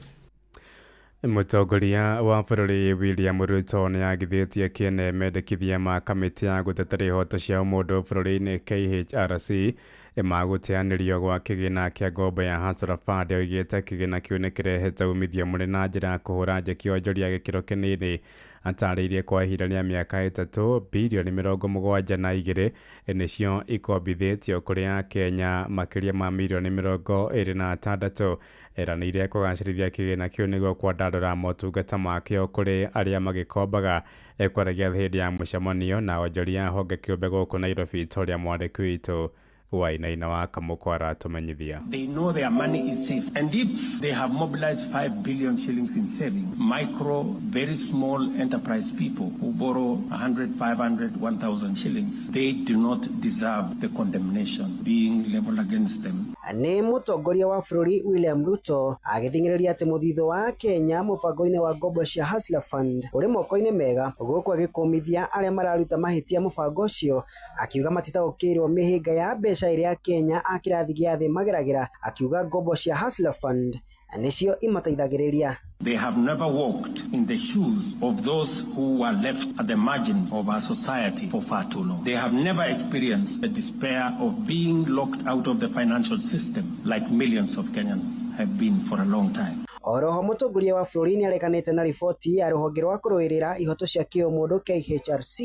Mũtongoria wa bũrũri William Ruto nĩ agithĩtie kĩene mendekithia ma kamĩtĩ ya gũtetera ihoto cia ũmũndũ bũrũri-inĩ KHRC ma gũteanĩrio gwa kĩgĩna kĩa ngombo ya Hustler Fund. Oigĩte kĩgĩna kĩu nĩ kĩrehete umithio mũnene na njĩra ya kũhũra njeki onjoria gĩkĩro kĩnini. Atarĩirie kwa ihinda rĩa mĩaka 3 birioni 72 nĩcio ikombithĩtio kũrĩ Akenya makĩria ma mirioni 26. Eranĩire kũgacĩrithia kĩgĩna kĩu nĩguo kwandandũra motungata makĩo kũrĩ arĩa magĩkombaga. Ekwaragia hĩndĩ ya mũcemanio na onjoria honge kĩũmbe gũkũ Nairobi ta ũrĩa mwandĩki witũ Wainaina wa Kamũkwa aratũmenyithia. They know their money is safe, and if they have mobilized 5 billion shillings in saving, micro, very small enterprise people who borrow 100, 500, 1,000 shillings, they do not deserve the condemnation being leveled against them. Nĩ mũtongoria wa bũrũri William Ruto agĩthing'ĩrĩria atĩ mũthithũ wa Kenya mũbango-inĩ wa ngombo cia Hustler Fund ũrĩ moko-inĩ mega, gũkũ agĩkũmithia arĩa mararuta mahĩtia mũbango ũcio, akiuga matitaũkĩirwo mĩhĩnga ya mbeca ĩrĩa Kenya a kĩrathi gĩa thĩ mageragĩra, akiuga ngombo cia Hustler Fund nĩcio imateithagĩrĩria. They have never walked in the shoes of those who were left at the margins of our society for far too long. They have never experienced the despair of being locked out of the financial system like millions of Kenyans have been for a long time. Oroho mũtongoria wa bũrũri nĩareganĩte na riboti ya rũhonge rwa kũrũĩrĩra ihoto cia kĩũmũndũ KHRC,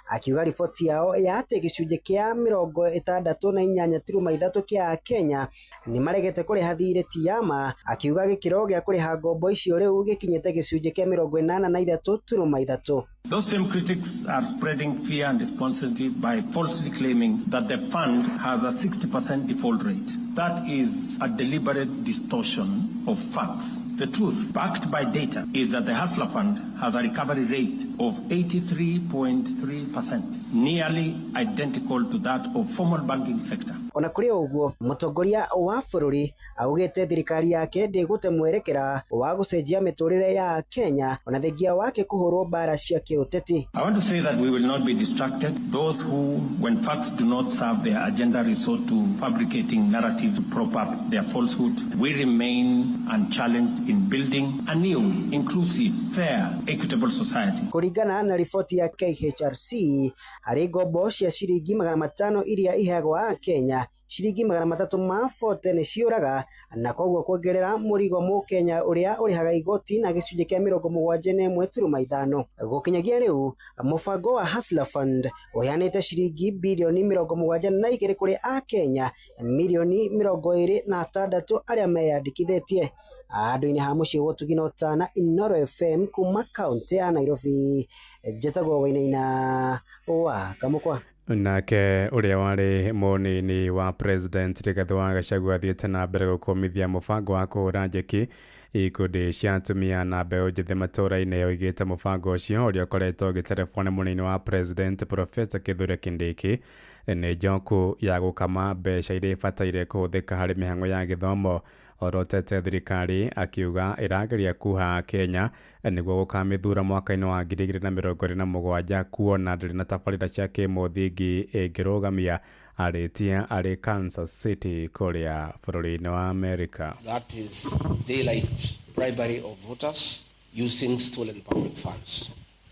akiuga riboti yao ya atĩ gĩcunjĩ kĩa 68.3 kĩa Akenya nĩmaregete kũrĩha thirĩ ti ya ma, akiuga gĩkĩro gĩa kũrĩha ngombo icio rĩu gĩkinyĩte gĩcunjĩ kĩa 83.3. Those same critics are spreading fear and despondency by falsely claiming that the fund has a 60% default rate. That is a deliberate distortion of facts. The truth, backed by data, is that the Hustler Fund has a recovery rate of 83.3%, nearly identical to that of formal banking sector. Ona kũrĩ ũguo, mũtongoria wa bũrũri augĩte thirikari yake ndĩgũte mwerekera wa gũcenjia mĩtũrĩre ya Kenya ona thengia wake kũhũrwo mbara cia kĩũteti. I want to say that we will not be distracted. Those who, when facts do not serve their agenda, resort to fabricating narratives to prop up their falsehood. We remain unchallenged in building a new, inclusive, fair, equitable society. Kũringana na riboti ya KHRC, harĩ ngombo cia ciringi 500 iria iheagwo a Kenya, ciringi 340 nĩ ciũraga, na koguo kuongerera mũrigo mũkenya ũrĩa ũrĩhaga igoti na gĩcunjĩ kĩa 71.5. Gũkinyagia rĩu, mũbango wa Hustler Fund ũheanĩte ciringi birioni 72 kũrĩ akenya mirioni 26 arĩa meyandĩkithĩtie. Andũ-inĩ ha mũciĩ wa ũtugi na ũtana, Inooro FM kuma kaũntĩ ya Nairobi, njĩtagwo Wainaina wa Kamũkwa. Nake ũrĩa warĩ mũnini wa president Rigathĩ wa Gachagua athiĩte na mbere gũkũmithia mũbango wa kũhũra njeki ikundi cia atumia na mbeũ njĩthĩ matũũra-inĩ. Oigĩte mũbango ũcio ũrĩa ũkoretwo ũgĩterebwo nĩ mũnini wa president Professor Kithure Kindiki nĩ njoku ya gũkama mbeca iria ibataire kũhũthĩka harĩ mĩhang'o ya gĩthomo. Orotete thirikari akiuga ĩrageria kuha Kenya nĩguo gũkamĩthura mwaka-inĩ wa 2027 kuona ndĩrĩ na tabarĩra cia kĩmũthingi ĩngĩrũgamia. Arĩtie arĩ Kansas City kũrĩa bũrũri-inĩ wa Amerika. That is daylight bribery of voters using stolen public funds.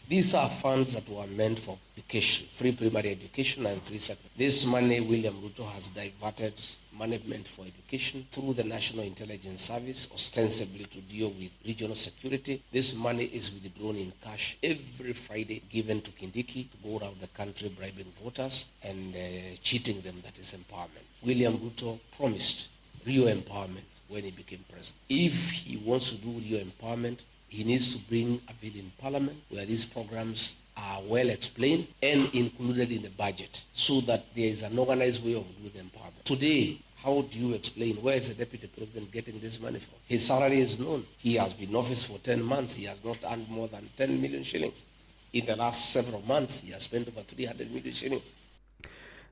These are funds that were meant for education, free primary education and free secondary. This money William Ruto has diverted money meant for education through the National Intelligence Service, ostensibly to deal with regional security. This money is withdrawn in cash every Friday, given to Kindiki to go around the country bribing voters and cheating them. That is empowerment. William Ruto promised real empowerment when he became president. If he wants to do real empowerment, he needs to bring a bill in parliament where these programs are well explained and included in the budget so that there is an organized way of doing empowerment. Today, how do you explain where is the deputy president getting this money from? His salary is known. He has been in office for 10 months. He has not earned more than 10 million shillings. In the last several months, he has spent over 300 million shillings.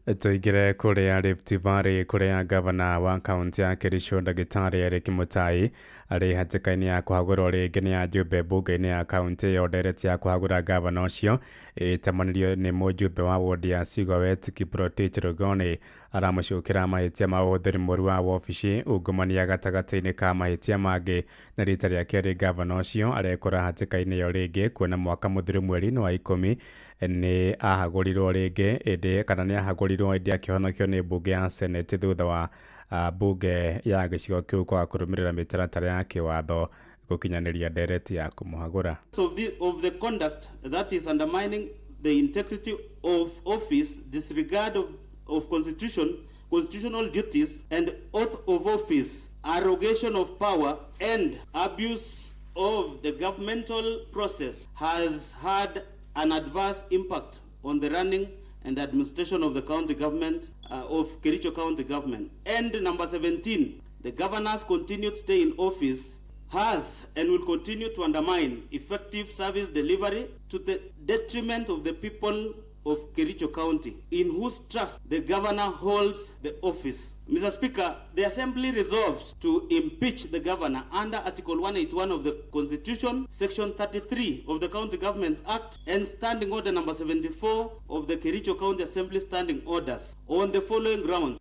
Tũingĩre kũrĩa Rift Valley kũrĩa gavana wa kaunti ya Kericho ndagĩtarĩ Eric Mutai arĩ hatĩka-inĩ ya kũhagũrwo rĩngĩ nĩ ajumbe mbunge-inĩ ya kaunti ĩyo. Ndereti ya kũhagũra gavana ũcio ĩtamanirio nĩ mũjumbe wa wodi ya Sigowet Kiprotich Rogoni. Aramũcukĩra mahĩtia ma ũhũthĩri mũũru wa wabici, ungumania gatagatĩ-inĩ ka mahĩtia mangĩ. Na rita rĩa kerĩ gavana ũcio arekora hatĩka-inĩ ĩyo rĩngĩ kuona mwaka mũthiru mweri-inĩ wa 10 nĩ ahagũrirwo rĩngĩ ĩndĩ kana nĩ ahagũrirwo ĩndĩ akĩhonokio nĩ mbunge ya Senate thutha wa mbunge ya gĩcigo kĩu kwaga kũrũmĩrĩra mĩtaratara ya kĩwatho gũkinyanĩria ndereti ya kũmũhagũra. Of the conduct that is undermining the integrity of office, disregard of constitutional duties and oath of office, arrogation of power and abuse of the governmental process has had an adverse impact on the running and the administration of the county government of Kericho County Government. And number 17, the governor's continued stay in office has and will continue to undermine effective service delivery to the detriment of the people of Kericho County, in whose trust the governor holds the office. Mr. Speaker, the Assembly resolves to impeach the governor under Article 181 of the Constitution, Section 33 of the County Governments Act, and Standing Order number 74 of the Kericho County Assembly Standing Orders on the following grounds.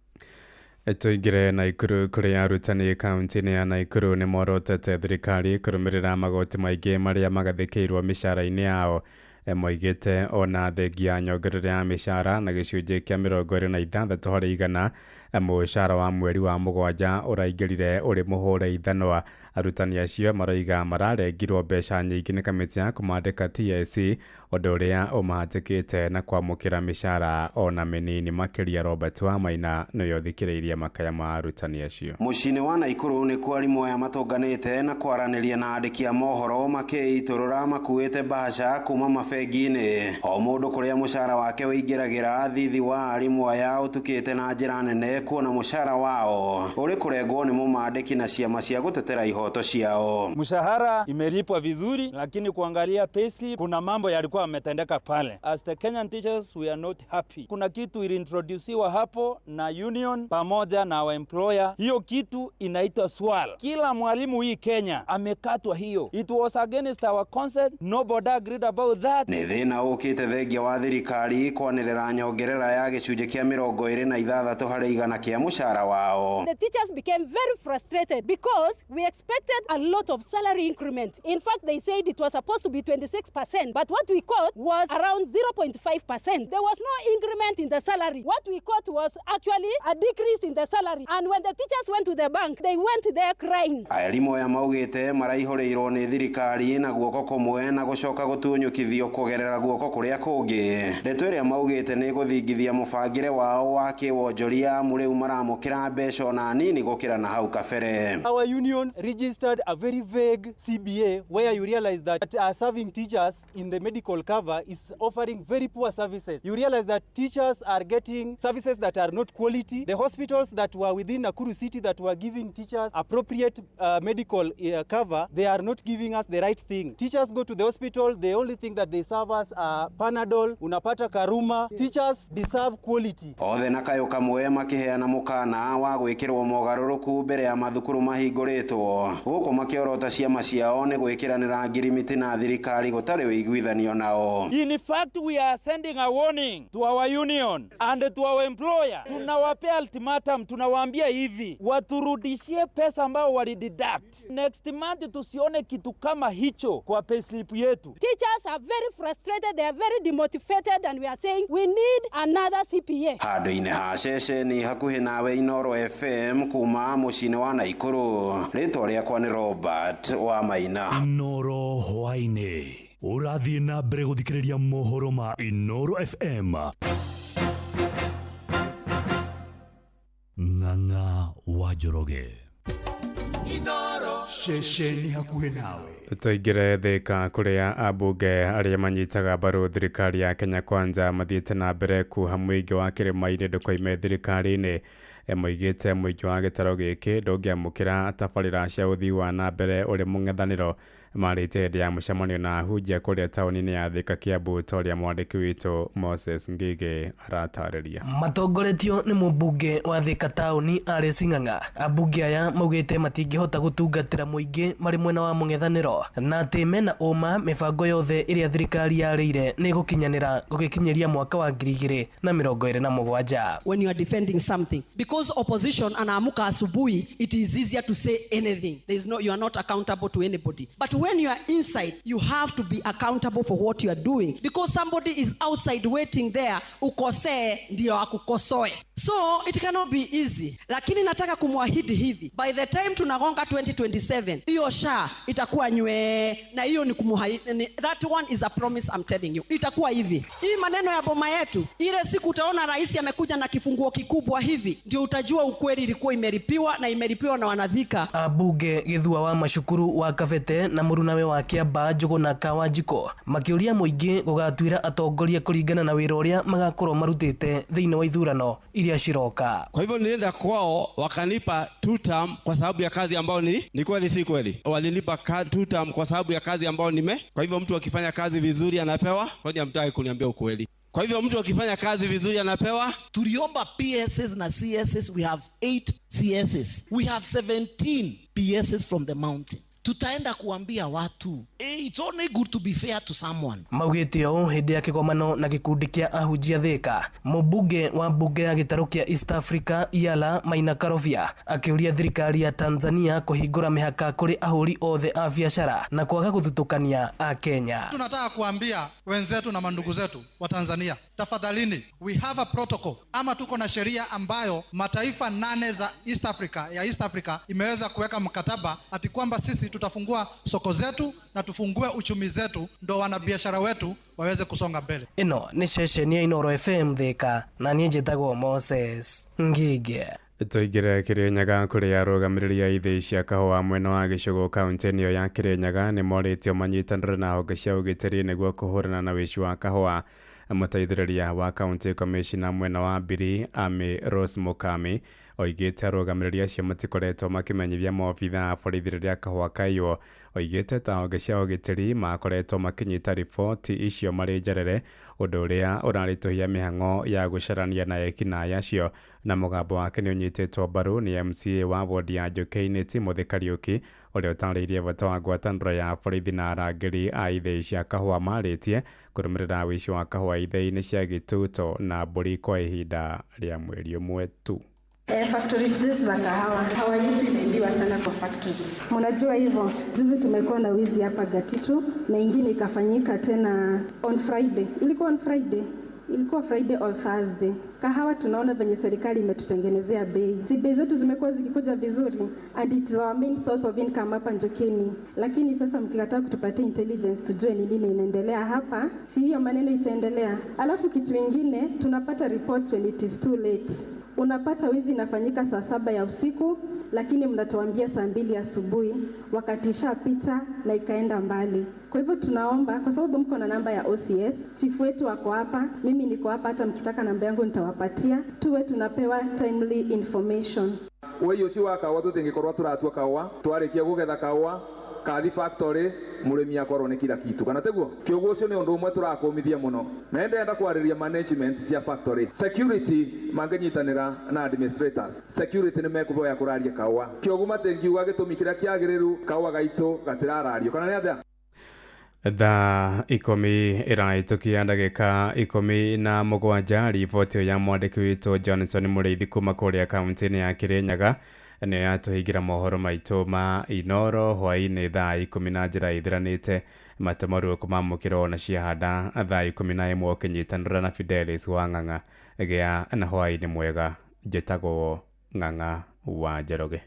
Tũingĩre Naikuru kũrĩa arutani kaunti-inĩ ya Naikuru nĩ morotete thirikari kũrũmĩrĩra magoti maingĩ marĩa magathĩkĩirwo mĩcara-inĩ yao. Moigĩte ona thengia nyongerera ya mĩcara na gĩcunjĩ kĩa 26 harĩ igana, mũcara wa mweri wa 7 ũraingĩrire ũrĩ mũhũre ithanwa. Arutani acio maroiga mararengirwo mbeca nyingĩ nĩ kamĩtĩ ya kũmandĩka TSC, ũndũ ũrĩa ũmahatĩkĩte na kwamũkĩra mĩcara ona mĩnini makĩria. Robert Wamaina nĩwe ũthikĩrĩirie makaya ma arutani acio. Mũciĩ-inĩ wa Naikuru nĩkuo arimũ aya matũnganĩte na kwaranĩria na andĩki a mohoro makĩitũrũra makuĩte mbahaca kuma mabengi-inĩ. O mũndũ kũrĩa mũcara wake wĩingĩragĩra, thithi wa arimũ aya ũtukĩte na njĩra nene Kuona mũcara wao ũrĩ kũrengwo nĩ mũmandĩki na ciama cia gũtetera ihoto ciao. Mshahara imelipwa vizuri, lakini kuangalia payslip kuna mambo yalikuwa yametendeka pale. As the Kenyan teachers we are not happy. Kuna kitu iliintroduciwa hapo na union pamoja na our employer. Hiyo kitu inaitwa swal. Kila mwalimu hii Kenya amekatwa hiyo. It was against our consent. Nobody agreed about that. Nĩ thĩna ũkĩte thengia wa thirikari kwanĩrĩra nyongerera ya gĩcunjĩ kĩa 26% kĩa mũcara wao. The teachers became very frustrated because we expected a lot of salary increment. In fact, they said it was supposed to be 26%, but what we got was around 0.5%. There was no increment in the salary. What we got was actually a decrease in the salary. And when the teachers went to the bank, they went there crying. Arimũ aya maugĩte maraihũrĩirwo nĩ thirikari na guoko kũmwe na gũcoka gũtunyũkithio kũgerera guoko kũrĩa kũngĩ. Ndeto ĩrĩa maugĩte nĩ gũthingithia mũbangĩre wao wa kĩwonjoria amu rĩu maramũkĩra mbeca ona nini gũkĩra na hau kabere. Our unions registered a very vague CBA where you realize that serving teachers in the medical cover is offering very poor services. You realize that teachers are getting services that are not quality. The hospitals that were within Nakuru City that were giving teachers appropriate medical cover, they are not giving us the right thing. Teachers go to the hospital, the only thing that they serve us are Panadol, unapata Karuma. Teachers deserve quality. Othe na kayũ kamwe makĩheana mũkana wa gwĩkĩrwo mogarũrũku mbere ya mathukuru mahingũrĩtwo gũkũ makĩorota ciama ciao nĩ gwĩkĩranĩra ngirimiti na thirikari gũtarĩ ũiguithanio nao. In fact, we are sending a warning to our union and to our employer. Tunawapea ultimatum, tunawaambia hivi, waturudishie pesa ambao walideduct. Next month tusione kitu kama hicho kwa payslip yetu. Teachers are very frustrated, they are very demotivated, and we are saying we need another CPA. Handũ-inĩ ha ceceni hakuhĩ nawe Inooro FM kuma mũciĩ-inĩ wa Naikuru, rĩtwa rĩakwa nĩ Robert wa Maina. Inooro hwaĩ-inĩ ũrathiĩ na mbere gũthikĩrĩria mohoro ma Inooro FM. Ng'ang'a wa Njoroge. Ceceni hakuhĩ nawe. Tũingĩre Thika kũrĩa ambunge arĩa manyitaga mbaru thirikari ya Kenya Kwanza mathiĩte na mbere kuha mũingĩ wa kĩrĩma-inĩ ndũkoime thirikari-inĩ. Moigĩte mũingĩ wa gĩtarũ gĩkĩ ndũngĩamũkĩra tabarĩra cia ũthii wa na mbere ũrĩ mũng'ethanĩro. Marĩte hĩndĩ ya mũcemanio na ahunjia kũrĩa taũni-inĩ ya Thika Kiambu, ta ũrĩa mwandĩki witũ Moses Ngige aratarĩria. Matongoretio nĩ mũmbunge wa Thika taũni Alice Ng'ang'a, ambunge aya maugĩte matingĩhota gũtungatĩra mũingĩ marĩ mwena wa mũng'ethanĩro na atĩ mena ũma mĩbango yothe ĩrĩa thirikari yarĩire nĩ ĩgũkinyanĩra gũgĩkinyĩria mwaka wa 2027. When you are defending something, because opposition anaamuka asubuhi, it is easier to say anything. There is no, you are not accountable to anybody. But when you are inside, you have to be accountable for what you are doing, because somebody is outside waiting there, ukosee ndio akukosoe. So it cannot be easy. Lakini nataka kumwahidi hivi, by the time tunagonga 2027, hiyo SHA itakuwa nywe, na hiyo ni kumuahidi. That one is a promise I'm telling you. Itakuwa hivi. Hii maneno ya boma yetu, ile siku utaona rais amekuja na kifunguo kikubwa hivi, ndio utajua ukweli ilikuwa imelipiwa na imelipiwa na wanathika. Abunge Githua wa Macukuru wa Kabete na murunawe wa Kiambaa Njuguna Kawanjiko makiuria mũingĩ gũgatuĩra atongoria kũringana na wĩra ũrĩa magakorwo marutĩte thĩinĩ wa ithurano iria ciroka. Kwa hivyo nilienda kwao wakanipa 2 term kwa sababu ya kazi ambayo ni kweli si kweli. Walinipa 2 term kwa sababu ya kazi ambayo nime. Kwa hivyo mtu akifanya kazi vizuri anapewa, kwani hamtaki kuniambia ukweli? Kwa hivyo mtu akifanya kazi vizuri anapewa. Tuliomba PSS na CSS, we have 8 CSS. We have 17 PSS from the mountain. Tutaenda kuambia watu, it's only good to be fair to someone. Maugĩte ũũ hĩndĩ ya kĩgomano na gĩkundi kĩa ahunjia Thika, mũmbunge wa mbunge ya gĩtarũ kĩa East Africa Yala Maina Karobia akĩũria thirikari ya Tanzania kũhingũra mĩhaka kũrĩ ahũri othe a biacara na kwaga gũthutũkania a Kenya. Tunataka kuambia wenzetu na mandugu zetu wa Tanzania, tafadhalini, we have a protocol ama tuko na sheria ambayo mataifa 8 za East Africa ya East Africa imeweza kuweka mkataba ati kwamba sisi tutafungua soko zetu na tufungue uchumi zetu ndo wanabiashara wetu waweze kusonga mbele. Ĩno nĩ ceceni ya Inooro FM Thika na niĩ njĩtagwo Moses Ngige. Tũingĩre Kĩrĩnyaga kũrĩa arũgamĩrĩri a ithĩi cia kahũa mwena wa Gĩcũgũ kaunti-inĩ ĩyo ya Kĩrĩnyaga nĩ morĩtio manyitanĩre na honge cia ũgitĩri nĩguo kũhũrana na ũici wa kahũa. Mũteithĩrĩria wa county commissioner mwena wa Biri Amy Rose Mukami oigĩte arũgamĩrĩri acio matikoretwo makĩmenyithia maobitha a borithi rĩrĩa kahũa kaiywo. Oigĩte ta honge cia ũgitĩri makoretwo makĩnyita riboti icio marĩ njerere, ũndũ ũrĩa ũraritũhia mĩhang'o ya gũcarania na ekinaĩ acio. Na mũgambo wake nĩ ũnyitĩtwo mbaru nĩ MCA wa wodi ya Njũkĩ-inĩ Timothy Kariuki, ũrĩa ũtarĩirie bata wa ngwatanĩro ya borithi na arangĩri a ithĩi cia kahũa marĩtie kũrũmĩrĩra ũici wa kahũa ithĩi-inĩ cia Gĩtuto na Mbũri kwa ihinda rĩa mweri ũmwe tu. Factories zetu za kahawa, kahawa yetu inaibiwa sana kwa factories. Mnajua hivyo, juzi tumekuwa na wizi hapa Gatitu na ingine ikafanyika tena on Friday. Ilikuwa on Friday. Ilikuwa Friday or Thursday. Kahawa tunaona venye serikali imetutengenezea bei. Si bei zetu zimekuwa zikikuja vizuri and it's our main source of income hapa Njokeni. Lakini sasa mkikataa kutupatia intelligence tujue ni nini inaendelea hapa, si hiyo maneno itaendelea. Alafu kitu ingine tunapata reports when it is too late. Unapata wizi inafanyika saa 7 ya usiku, lakini mnatuambia saa 2 asubuhi, wakati ishapita na ikaenda mbali. Kwa hivyo tunaomba, kwa sababu mko na namba ya OCS, chifu wetu wako hapa, mimi niko hapa, hata mkitaka namba yangu nitawapatia, tuwe tunapewa timely information. Ũici ũcio wa kahũa tũtingĩkorwo tũratua kahũa, twarĩkia kũgetha kahũa kathi factory mũrĩmi akorwo nĩ kila kitu, kana tiguo? Kĩũguo ũcio nĩ ũndũ ũmwe tũrakũmithia mũno, na ndĩrenda kwarĩria management cia factory security mangĩnyitanĩra na administrators security nĩ mekũboya kũraria kahũa. Kĩũguo matingiuga gĩtũmi kĩrĩa kĩagĩrĩru kahũa gaitũ gatirarario, kana nĩ atĩa? Thaa 10 ĩrahĩtũkia ndagĩka 17. Riboti ĩyo ya mwandĩki witũ Johnson Mũrĩithi kuma kũrĩa kaunti-inĩ ya Kĩrĩnyaga nĩyo yatũhingĩra mohoro maitũ ma Inoro hwaĩ-inĩ thaa 10 na njĩra ĩthiranĩte. Matũ kũmamũkĩrwo na ciahanda thaa 11 ũkĩnyitanĩra na Fidelis wa Ng'ang'a. Gĩa na hwaĩ-inĩ mwega. Njĩtagwo Ng'ang'a wa Njoroge.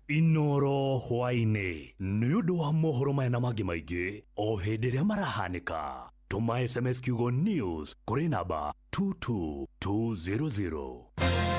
Inoro hwaĩ-inĩ nĩ ũndũ wa mohoro maya na mangĩ maingĩ o hĩndĩ ĩrĩa marahanĩka. Tũma SMS kiugo news kũrĩ namba 22200.